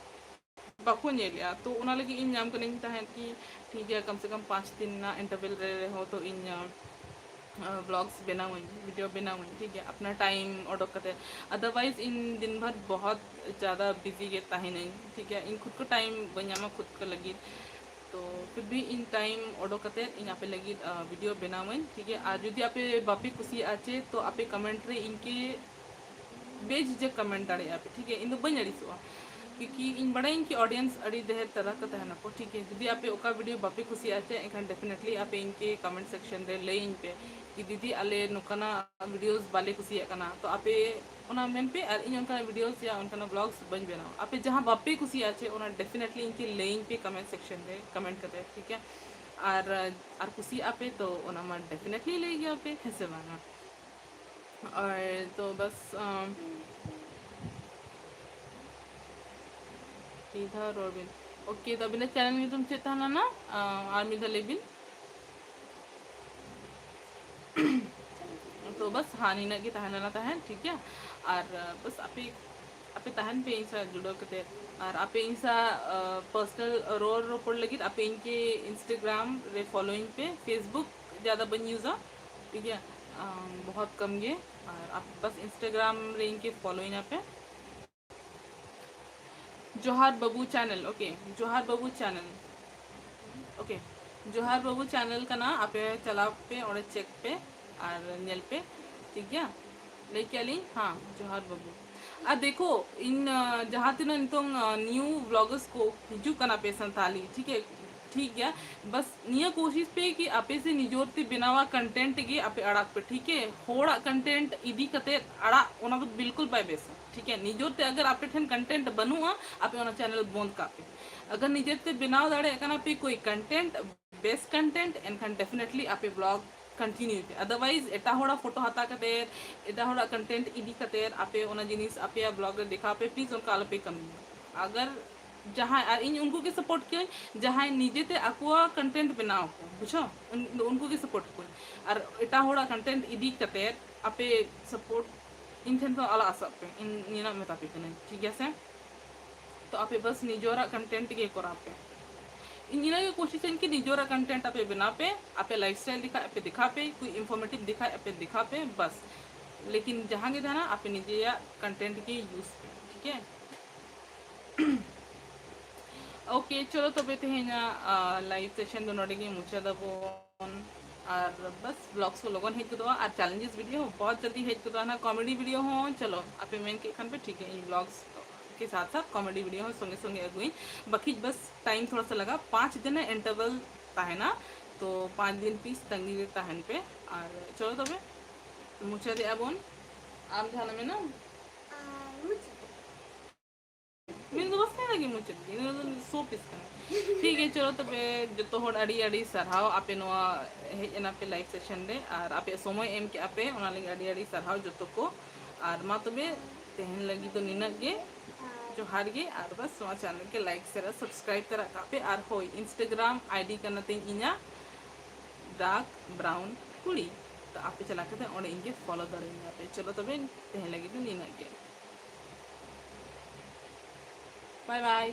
ᱵᱟᱠᱚ ᱧᱮᱞᱮᱜᱼᱟ᱾ ᱛᱚ ᱚᱱᱟ ᱞᱟᱹᱜᱤᱫ ᱤᱧ ᱧᱟᱢ ᱠᱟᱹᱱᱟᱹᱧ ᱛᱟᱦᱮᱸᱫ ᱠᱤ ᱴᱷᱤᱠ ᱜᱮᱭᱟ, ᱠᱚᱢ ᱥᱮ ᱠᱚᱢ ᱯᱟᱸᱪ ᱫᱤᱱ ᱨᱮᱱᱟᱜ interval ᱨᱮ ᱨᱮᱦᱚᱸ ᱛᱚ ᱤᱧ, ᱟ, vlogs ᱵᱮᱱᱟᱣᱟᱹᱧ, video ᱵᱮᱱᱟᱣᱟᱹᱧ, ᱴᱷᱤᱠ ᱜᱮᱭᱟ, ᱟᱯᱱᱟ time ᱚᱰᱚᱠ ᱠᱟᱛᱮ᱾ Otherwise ᱤᱧ ᱫᱤᱱ ᱵᱷᱟᱨ ᱵᱚᱦᱚᱛ ᱡᱟᱫᱟ busy ᱜᱮ ᱛᱟᱦᱮᱱᱟᱹᱧ, ᱴᱷᱤᱠ ᱜᱮᱭᱟ, ᱤᱧ ᱠᱷᱩᱫ ᱠᱚ time ᱵᱟᱹᱧ ᱧᱟᱢᱟ ᱠᱷᱩᱫ ᱠᱚ ᱞᱟᱹᱜᱤᱫ᱾ ᱛᱚ ᱯᱷᱤᱨ ᱵᱷᱤ ᱤᱧ time ᱚᱰᱚᱠ ᱠᱟᱛᱮ ᱤᱧ ᱟᱯᱮ ᱞᱟᱹᱜᱤᱫ, ᱟ, video ᱵᱮᱱᱟᱣᱟᱹᱧ, ᱴᱷᱤᱠ ᱜᱮᱭᱟ᱾ ᱟᱨ ᱡᱩᱫᱤ ᱟᱯᱮ ᱵᱟᱯᱮ ᱠᱩᱥᱤᱭᱟᱜᱼᱟ ᱪᱮ, ᱛᱚ ᱟᱯᱮ comment ᱨᱮ ᱤᱧ ᱠᱮ ᱵᱮᱡᱷᱤᱡᱷᱟᱹᱠ comment ᱫᱟᱲᱮᱭᱟᱜᱼᱟ ᱯᱮ, ᱴᱷᱤᱠ ᱜᱮᱭᱟ, ᱤᱧ ᱫᱚ ᱵᱟᱹᱧ ᱟᱹᱲᱤᱥᱚᱜᱼᱟ, ᱠᱤᱭᱩᱠᱤ ᱤᱧ ᱵᱟᱲᱟᱭᱟᱹᱧ ᱠᱤ audience ᱟᱹᱰᱤ ᱰᱷᱮᱨ ᱛᱟᱨᱟ ᱠᱚ ᱛᱟᱦᱮᱱᱟᱠᱚ, ᱴᱷᱤᱠ ᱜᱮᱭᱟ᱾ ᱡᱩᱫᱤ ᱟᱯᱮ ᱚᱠᱟ video ᱵᱟᱯᱮ ᱠᱩᱥᱤᱭᱟᱜᱼᱟ ᱪᱮ, ᱮᱱᱠᱷᱟᱱ definitely ᱟᱯᱮ ᱤᱧ ᱠᱮ comment section ᱨᱮ ᱞᱟᱹᱭᱟᱹᱧ ᱯᱮ ᱠᱤ ᱫᱤᱫᱤ ᱟᱞᱮ ᱱᱚᱝᱠᱟᱱᱟᱜ videos ᱵᱟᱞᱮ ᱠᱩᱥᱤᱭᱟᱜ ᱠᱟᱱᱟ, ᱛᱚ ᱟᱯᱮ ᱚᱱᱟ ᱢᱮᱱ ᱯᱮ ᱟᱨ ᱤᱧ ᱚᱱᱠᱟᱱᱟᱜ videos ᱭᱟ ᱚᱱᱠᱟᱱᱟᱜ vlogs ᱵᱟᱹᱧ ᱵᱮᱱᱟᱣᱟ᱾ ᱟᱯᱮ ᱡᱟᱦᱟᱸ ᱵᱟᱯᱮ ᱠᱩᱥᱤᱭᱟᱜᱼᱟ ᱪᱮ, ᱚᱱᱟ definitely ᱤᱧ ᱠᱮ ᱞᱟᱹᱭᱟᱹᱧ ᱯᱮ comment section ᱨᱮ comment ᱠᱟᱛᱮ, ᱴᱷᱤᱠ ᱜᱮᱭᱟ᱾ ᱟᱨ, ᱟᱨ ᱠᱩᱥᱤᱭᱟᱜᱼᱟ ᱯᱮ ᱛᱚ ᱚᱱᱟ ᱢᱟ definitely ᱞᱟᱹᱭ ᱜᱮᱭᱟ ᱯᱮ, ᱦᱮᱸ ᱥᱮ ᱵᱟᱝᱟ? ᱟᱨ ᱛᱚ ᱵᱟᱥ, ᱟᱢ, ᱢᱤᱫ ᱫᱷᱟᱣ ᱨᱚᱲ ᱵᱤᱱ᱾ Okay, ᱛᱚ ᱟᱹᱵᱤᱱᱟᱜ channel ᱧᱩᱛᱩᱢ ᱪᱮᱫ ᱛᱟᱦᱮᱸ ᱞᱮᱱᱟ? ᱟᱢ, ᱟᱨ ᱢᱤᱫ ᱫᱷᱟᱣ ᱞᱟᱹᱭ ᱵᱤᱱ᱾ ᱦᱟᱸ, ᱱᱤᱱᱟᱹᱜ ᱜᱮ ᱛᱟᱦᱮᱸ ᱞᱮᱱᱟ ᱛᱟᱦᱮᱸᱫ, ᱴᱷᱤᱠ ᱜᱮᱭᱟ᱾ ᱟᱨ ᱟᱸ, ᱵᱟᱥ ᱟᱯᱮ ᱟᱯᱮ ᱛᱟᱦᱮᱱ ᱯᱮ ᱤᱧ ᱥᱟᱶ ᱡᱩᱲᱟᱹᱣ ᱠᱟᱛᱮ᱾ ᱟᱨ ᱟᱯᱮ ᱤᱧ ᱥᱟᱶ ᱯᱟᱨᱥᱚᱱᱟᱞ ᱨᱚᱲ ᱨᱚᱯᱚᱲ ᱞᱟᱹᱜᱤᱫ ᱟᱯᱮ ᱤᱧ ᱠᱮ ᱤᱱᱥᱴᱟᱜᱨᱟᱢ ᱨᱮ ᱯᱷᱚᱞᱳᱭᱤᱧ ᱯᱮ᱾ ᱯᱷᱮᱥᱵᱩᱠ ᱡᱟᱫᱟ ᱵᱟᱹᱧ ᱤᱭᱩᱡᱟ, ᱴᱷᱤᱠ ᱜᱮᱭᱟ, ᱟᱸ, ᱵᱚᱦᱚᱛ ᱠᱚᱢ ᱜᱮ᱾ ᱟᱨ ᱟᱯ ᱵᱟᱥ ᱤᱱᱥᱴᱟᱜᱨᱟᱢ ᱨᱮ ᱤᱧ ᱠᱮ ᱯᱷᱚᱞᱳᱭᱤᱧᱟ ᱯᱮ᱾ ᱡᱚᱦᱟᱨ ᱵᱟᱹᱵᱩ ᱪᱮᱱᱮᱞ, ᱳᱠᱮ, ᱡᱚᱦᱟᱨ ᱵᱟᱹᱵᱩ ᱪᱮᱱᱮᱞ, ᱳᱠᱮ, ᱡᱚᱦᱟᱨ ᱵᱟᱹᱵᱩ ᱪᱮᱱᱮᱞ ᱠᱟᱱᱟ, ᱟᱯᱮ ᱪᱟᱞᱟᱣ ᱯᱮ, ᱚᱸᱰᱮ ᱪᱮᱠ ᱯᱮ ᱟᱨ ᱧᱮᱞ ᱯᱮ, ᱴᱷᱤᱠ ᱜᱮᱭᱟ᱾ ᱞᱟᱹᱭ ᱠᱮᱜᱼᱟ ᱞᱤᱧ, ᱦᱟᱸ, ᱡᱚᱦᱟᱨ ᱵᱟᱹᱵᱩ᱾ ᱟᱨ ᱫᱮᱠᱷᱳ, ᱤᱧ, ᱟᱸ, ᱡᱟᱦᱟᱸ ᱛᱤᱱᱟᱹᱜ ᱱᱤᱛᱚᱝ, ᱟᱸ, ᱱᱤᱭᱩ ᱵᱞᱚᱜᱟᱨᱥ ᱠᱚ ᱦᱤᱡᱩᱜ ᱠᱟᱱᱟ ᱯᱮ ᱥᱟᱱᱛᱟᱞᱤ, ᱴᱷᱤᱠ ᱜᱮ, ᱴᱷᱤᱠ ᱜᱮᱭᱟ, ᱵᱟᱥ ᱱᱤᱭᱟᱹ ᱠᱳᱥᱤᱥ ᱯᱮ ᱠᱤ ᱟᱯᱮ ᱥᱮ ᱱᱤᱡᱚᱨ ᱛᱮ ᱵᱮᱱᱟᱣᱟ ᱠᱚᱱᱴᱮᱱᱴ ᱜᱮ ᱟᱯᱮ ᱟᱲᱟᱜ ᱯᱮ, ᱴᱷᱤᱠ ᱜᱮ? ᱦᱚᱲᱟᱜ ᱠᱚᱱᱴᱮᱱᱴ ᱤᱫᱤ ᱠᱟᱛᱮ ᱟᱲᱟᱜ, ᱚᱱᱟ ᱫᱚ ᱵᱤᱞᱠᱩᱞ ᱵᱟᱭ ᱵᱮᱥᱟ, ᱴᱷᱤᱠ ᱜᱮ? ᱱᱤᱡᱚᱨ ᱛᱮ ᱟᱜᱟᱨ ᱟᱯᱮ ᱴᱷᱮᱱ ᱠᱚᱱᱴᱮᱱᱴ ᱵᱟᱹᱱᱩᱜᱼᱟ, ᱟᱯᱮ ᱚᱱᱟ ᱪᱮᱱᱮᱞ ᱵᱚᱱᱫ ᱠᱟᱜ ᱯᱮ᱾ ᱟᱜᱟᱨ ᱱᱤᱡᱮᱨ ᱛᱮ ᱵᱮᱱᱟᱣ ᱫᱟᱲᱮᱭᱟᱜ ᱠᱟᱱᱟ ᱯᱮ ᱠᱳᱭ ᱠᱚᱱᱴᱮᱱᱴ, ᱵᱮᱥ ᱠᱚᱱᱴᱮᱱᱴ, ᱮᱱᱠᱷᱟᱱ ᱰᱮᱯᱷᱤᱱᱮᱴᱞᱤ ᱟᱯᱮ ᱵᱞᱚᱜ ᱠᱚᱱᱴᱤᱱᱤᱭᱩ ᱯᱮ᱾ ᱟᱫᱟᱨᱣᱟᱭᱤᱡ ᱮᱴᱟᱜ ᱦᱚᱲᱟᱜ ᱯᱷᱳᱴᱳ ᱦᱟᱛᱟᱣ ᱠᱟᱛᱮ, ᱮᱴᱟᱜ ᱦᱚᱲᱟᱜ ᱠᱚᱱᱴᱮᱱᱴ ᱤᱫᱤ ᱠᱟᱛᱮ ᱟᱯᱮ ᱚᱱᱟ ᱡᱤᱱᱤᱥ ᱟᱯᱮᱭᱟᱜ ᱵᱞᱚᱜ ᱨᱮ ᱫᱮᱠᱷᱟᱣ ᱯᱮ, ᱯᱞᱤᱡ ᱚᱱᱠᱟ ᱟᱞᱚᱯᱮ ᱠᱟᱹᱢᱤᱭᱟ᱾ ᱟᱜᱟᱨ ᱡᱟᱦᱟᱸᱭ, ᱟᱨ ᱤᱧ ᱩᱱᱠᱩ ᱜᱮ ᱥᱟᱯᱳᱨᱴ ᱠᱤᱭᱟᱹᱧ ᱡᱟᱦᱟᱸᱭ ᱱᱤᱡᱮᱛᱮ ᱟᱠᱚᱣᱟᱜ ᱠᱚᱱᱴᱮᱱᱴ ᱵᱮᱱᱟᱣ ᱟᱠᱚ, ᱵᱩᱡᱷᱟᱹᱣ? ᱩᱱ-, ᱩᱱᱠᱩ ᱜᱮ ᱥᱟᱯᱳᱨᱴ ᱠᱚᱣᱟᱹᱧ᱾ ᱟᱨ ᱮᱴᱟᱜ ᱦᱚᱲᱟᱜ ᱠᱚᱱᱴᱮᱱᱴ ᱤᱫᱤ ᱠᱟᱛᱮ ᱟᱯᱮ ᱥᱟᱯᱳᱨᱴ ᱤᱧ ᱴᱷᱮᱱ ᱫᱚ ᱟᱞᱚ ᱟᱥᱟᱜ ᱯᱮ, ᱤᱧ ᱱᱤᱭᱟᱹ ᱢᱮᱛᱟ ᱯᱮ ᱠᱟᱹᱱᱟᱹᱧ, ᱴᱷᱤᱠ ᱜᱮᱭᱟ ᱥᱮ? ᱛᱚ ᱟᱯᱮ ᱵᱟᱥ ᱱᱤᱡᱚᱨᱟᱜ ᱠᱚᱱᱴᱮᱱᱴ ᱜᱮ ᱠᱚᱨᱟᱣ ᱯᱮ᱾ ᱤᱧ ᱤᱱᱟᱹ ᱜᱮ ᱠᱳᱥᱤᱥ ᱟᱹᱧ ᱠᱤ ᱱᱤᱡᱚᱨᱟᱜ ᱠᱚᱱᱴᱮᱱᱴ ᱟᱯᱮ ᱵᱮᱱᱟᱣ ᱯᱮ, ᱟᱯᱮ ᱞᱟᱭᱤᱯᱷ ᱥᱴᱟᱭᱤᱞ ᱫᱮᱠᱷᱟᱣ ᱟᱯᱮ ᱫᱮᱠᱷᱟᱣ ᱯᱮ, ᱠᱳᱭ ᱤᱱᱯᱷᱚᱨᱢᱮᱴᱤᱵᱷ ᱫᱮᱠᱷᱟᱣ ᱟᱯᱮ ᱫᱮᱠᱷᱟᱣ ᱯᱮ, ᱵᱟᱥ᱾ ᱞᱮᱠᱤᱱ ᱡᱟᱦᱟᱸ ᱜᱮ ᱛᱟᱦᱮᱱᱟ ᱟᱯᱮ ᱱᱤᱡᱮᱭᱟᱜ ᱠᱚᱱᱴᱮᱱᱴ ᱜᱮ ᱭᱩᱡᱽ ᱯᱮ, ᱴᱷᱤᱠ ᱜᱮ? ᱳᱠᱮ, ᱪᱚᱞᱚ ᱛᱚᱵᱮ ᱛᱮᱦᱮᱧᱟᱜ, ᱟ, ᱞᱟᱭᱤᱵᱷ ᱥᱮᱥᱚᱱ ᱫᱚ ᱱᱚᱰᱮ ᱜᱮ ᱢᱩᱪᱟᱹᱫ ᱟᱵᱚᱱ᱾ ᱟᱨ ᱵᱟᱥ, ᱵᱞᱚᱜᱥ ᱠᱚ ᱞᱚᱜᱚᱱ ᱦᱮᱡ ᱜᱚᱫᱚᱜᱼᱟ ᱟᱨ ᱪᱮᱞᱮᱧᱡᱮᱥ ᱵᱷᱤᱰᱤᱭᱳ ᱦᱚᱸ ᱵᱚᱦᱩᱛ ᱡᱚᱞᱫᱤ ᱦᱮᱡ ᱜᱚᱫᱚᱜᱼᱟ, ᱱᱟ ᱠᱚᱢᱮᱰᱤ ᱵᱷᱤᱰᱤᱭᱳ ᱦᱚᱸ᱾ ᱪᱚᱞᱚ, ᱟᱯᱮ ᱢᱮᱱ ᱠᱮᱫ ᱠᱷᱟᱱ ᱯᱮ ᱴᱷᱤᱠ ᱜᱮᱭᱟ, ᱤᱧ ᱵᱞᱚᱜᱥ ᱠᱮ ᱥᱟᱛᱷ ᱥᱟᱛᱷ ᱠᱚᱢᱮᱰᱤ ᱵᱷᱤᱰᱤᱭᱳ ᱦᱚᱸ ᱥᱚᱸᱜᱮ ᱥᱚᱸᱜᱮ ᱟᱹᱜᱩᱭᱟᱹᱧ᱾ ᱵᱟᱠᱤ ᱵᱟᱥ ᱴᱟᱭᱤᱢ ᱛᱷᱚᱲᱟ ᱥᱟ ᱞᱟᱜᱟ, ᱯᱟᱸᱪ ᱫᱤᱱ ᱨᱮᱱᱟᱜ ᱤᱱᱴᱟᱨᱣᱟᱞ ᱛᱟᱦᱮᱱᱟ, ᱛᱚ ᱯᱟᱸᱪ ᱫᱤᱱ ᱯᱞᱤᱡ ᱛᱟᱺᱜᱤ ᱨᱮ ᱛᱟᱦᱮᱱ ᱯᱮ᱾ ᱟᱨ ᱪᱚᱞᱚ ᱛᱚᱵᱮ, ᱢᱩᱪᱟᱹᱫᱮᱜᱼᱟ ᱵᱚᱱ᱾ ᱟᱢ ᱡᱟᱦᱟᱱᱟᱜ ᱢᱮᱱᱟᱢ? ᱟᱨ ᱢᱩᱪᱟᱹᱫ᱾ ᱢᱤᱫ ᱫᱚ ᱵᱟᱥ ᱱᱤᱭᱟᱹ ᱜᱮ ᱢᱩᱪᱟᱹᱫ ᱜᱮ, ᱱᱤᱭᱟᱹ ᱫᱚ ᱥᱳ ᱯᱤᱥ ᱠᱟᱱᱟ᱾ ᱴᱷᱤᱠ ᱜᱮᱭᱟ, ᱪᱚᱞᱚ ᱛᱚᱵᱮ ᱡᱚᱛᱚ ᱦᱚᱲ ᱟᱹᱰᱤ ᱟᱹᱰᱤ ᱥᱟᱨᱦᱟᱣ, ᱟᱯᱮ ᱱᱚᱣᱟ ᱦᱮᱡ ᱮᱱᱟ ᱯᱮ ᱞᱟᱭᱤᱵᱷ ᱥᱮᱥᱚᱱ ᱨᱮ ᱟᱨ ᱟᱯᱮ ᱥᱚᱢᱚᱭ ᱮᱢ ᱠᱮᱜᱼᱟ ᱯᱮ, ᱚᱱᱟ ᱞᱟᱹᱜᱤᱫ ᱟᱹᱰᱤ ᱟᱹᱰᱤ ᱥᱟᱨᱦᱟᱣ ᱡᱚᱛᱚ ᱠᱚ᱾ ᱟᱨ ᱢᱟ ᱛᱚᱵᱮ ᱛᱮᱦᱮᱧ ᱞᱟᱹᱜᱤᱫ ᱫᱚ ᱱᱤᱱᱟᱹᱜ ᱜᱮ, ᱡᱚᱦᱟᱨ ᱜᱮ᱾ ᱟᱨ ᱵᱟᱥ ᱱᱚᱣᱟ ᱪᱮᱱᱮᱞ ᱜᱮ ᱞᱟᱭᱤᱠ, ᱥᱮᱭᱟᱨ ᱟᱨ ᱥᱟᱵᱥᱠᱨᱟᱭᱤᱵ ᱛᱚᱨᱟ ᱠᱟᱜ ᱯᱮ᱾ ᱟᱨ ᱦᱳᱭ, ᱤᱱᱥᱴᱟᱜᱨᱟᱢ ᱟᱭᱰᱤ ᱠᱟᱱᱟ ᱛᱤᱧ ᱤᱧᱟᱹᱜ ᱰᱟᱨᱠ ᱵᱨᱟᱣᱩᱱ ᱠᱩᱲᱤ᱾ ᱛᱚ ᱟᱯᱮ ᱪᱟᱞᱟᱣ ᱠᱟᱛᱮ ᱚᱸᱰᱮ ᱤᱧ ᱜᱮ ᱯᱷᱚᱞᱳ ᱫᱟᱲᱮᱭᱟᱹᱧᱟ ᱯᱮ᱾ ᱪᱚᱞᱚ ᱛᱚᱵᱮ ᱛᱮᱦᱮᱧ ᱞᱟᱹᱜᱤᱫ ᱫᱚ ᱱᱤᱱᱟᱹᱜ ᱜᱮ᱾ ᱵᱟᱭ ᱵᱟᱭ᱾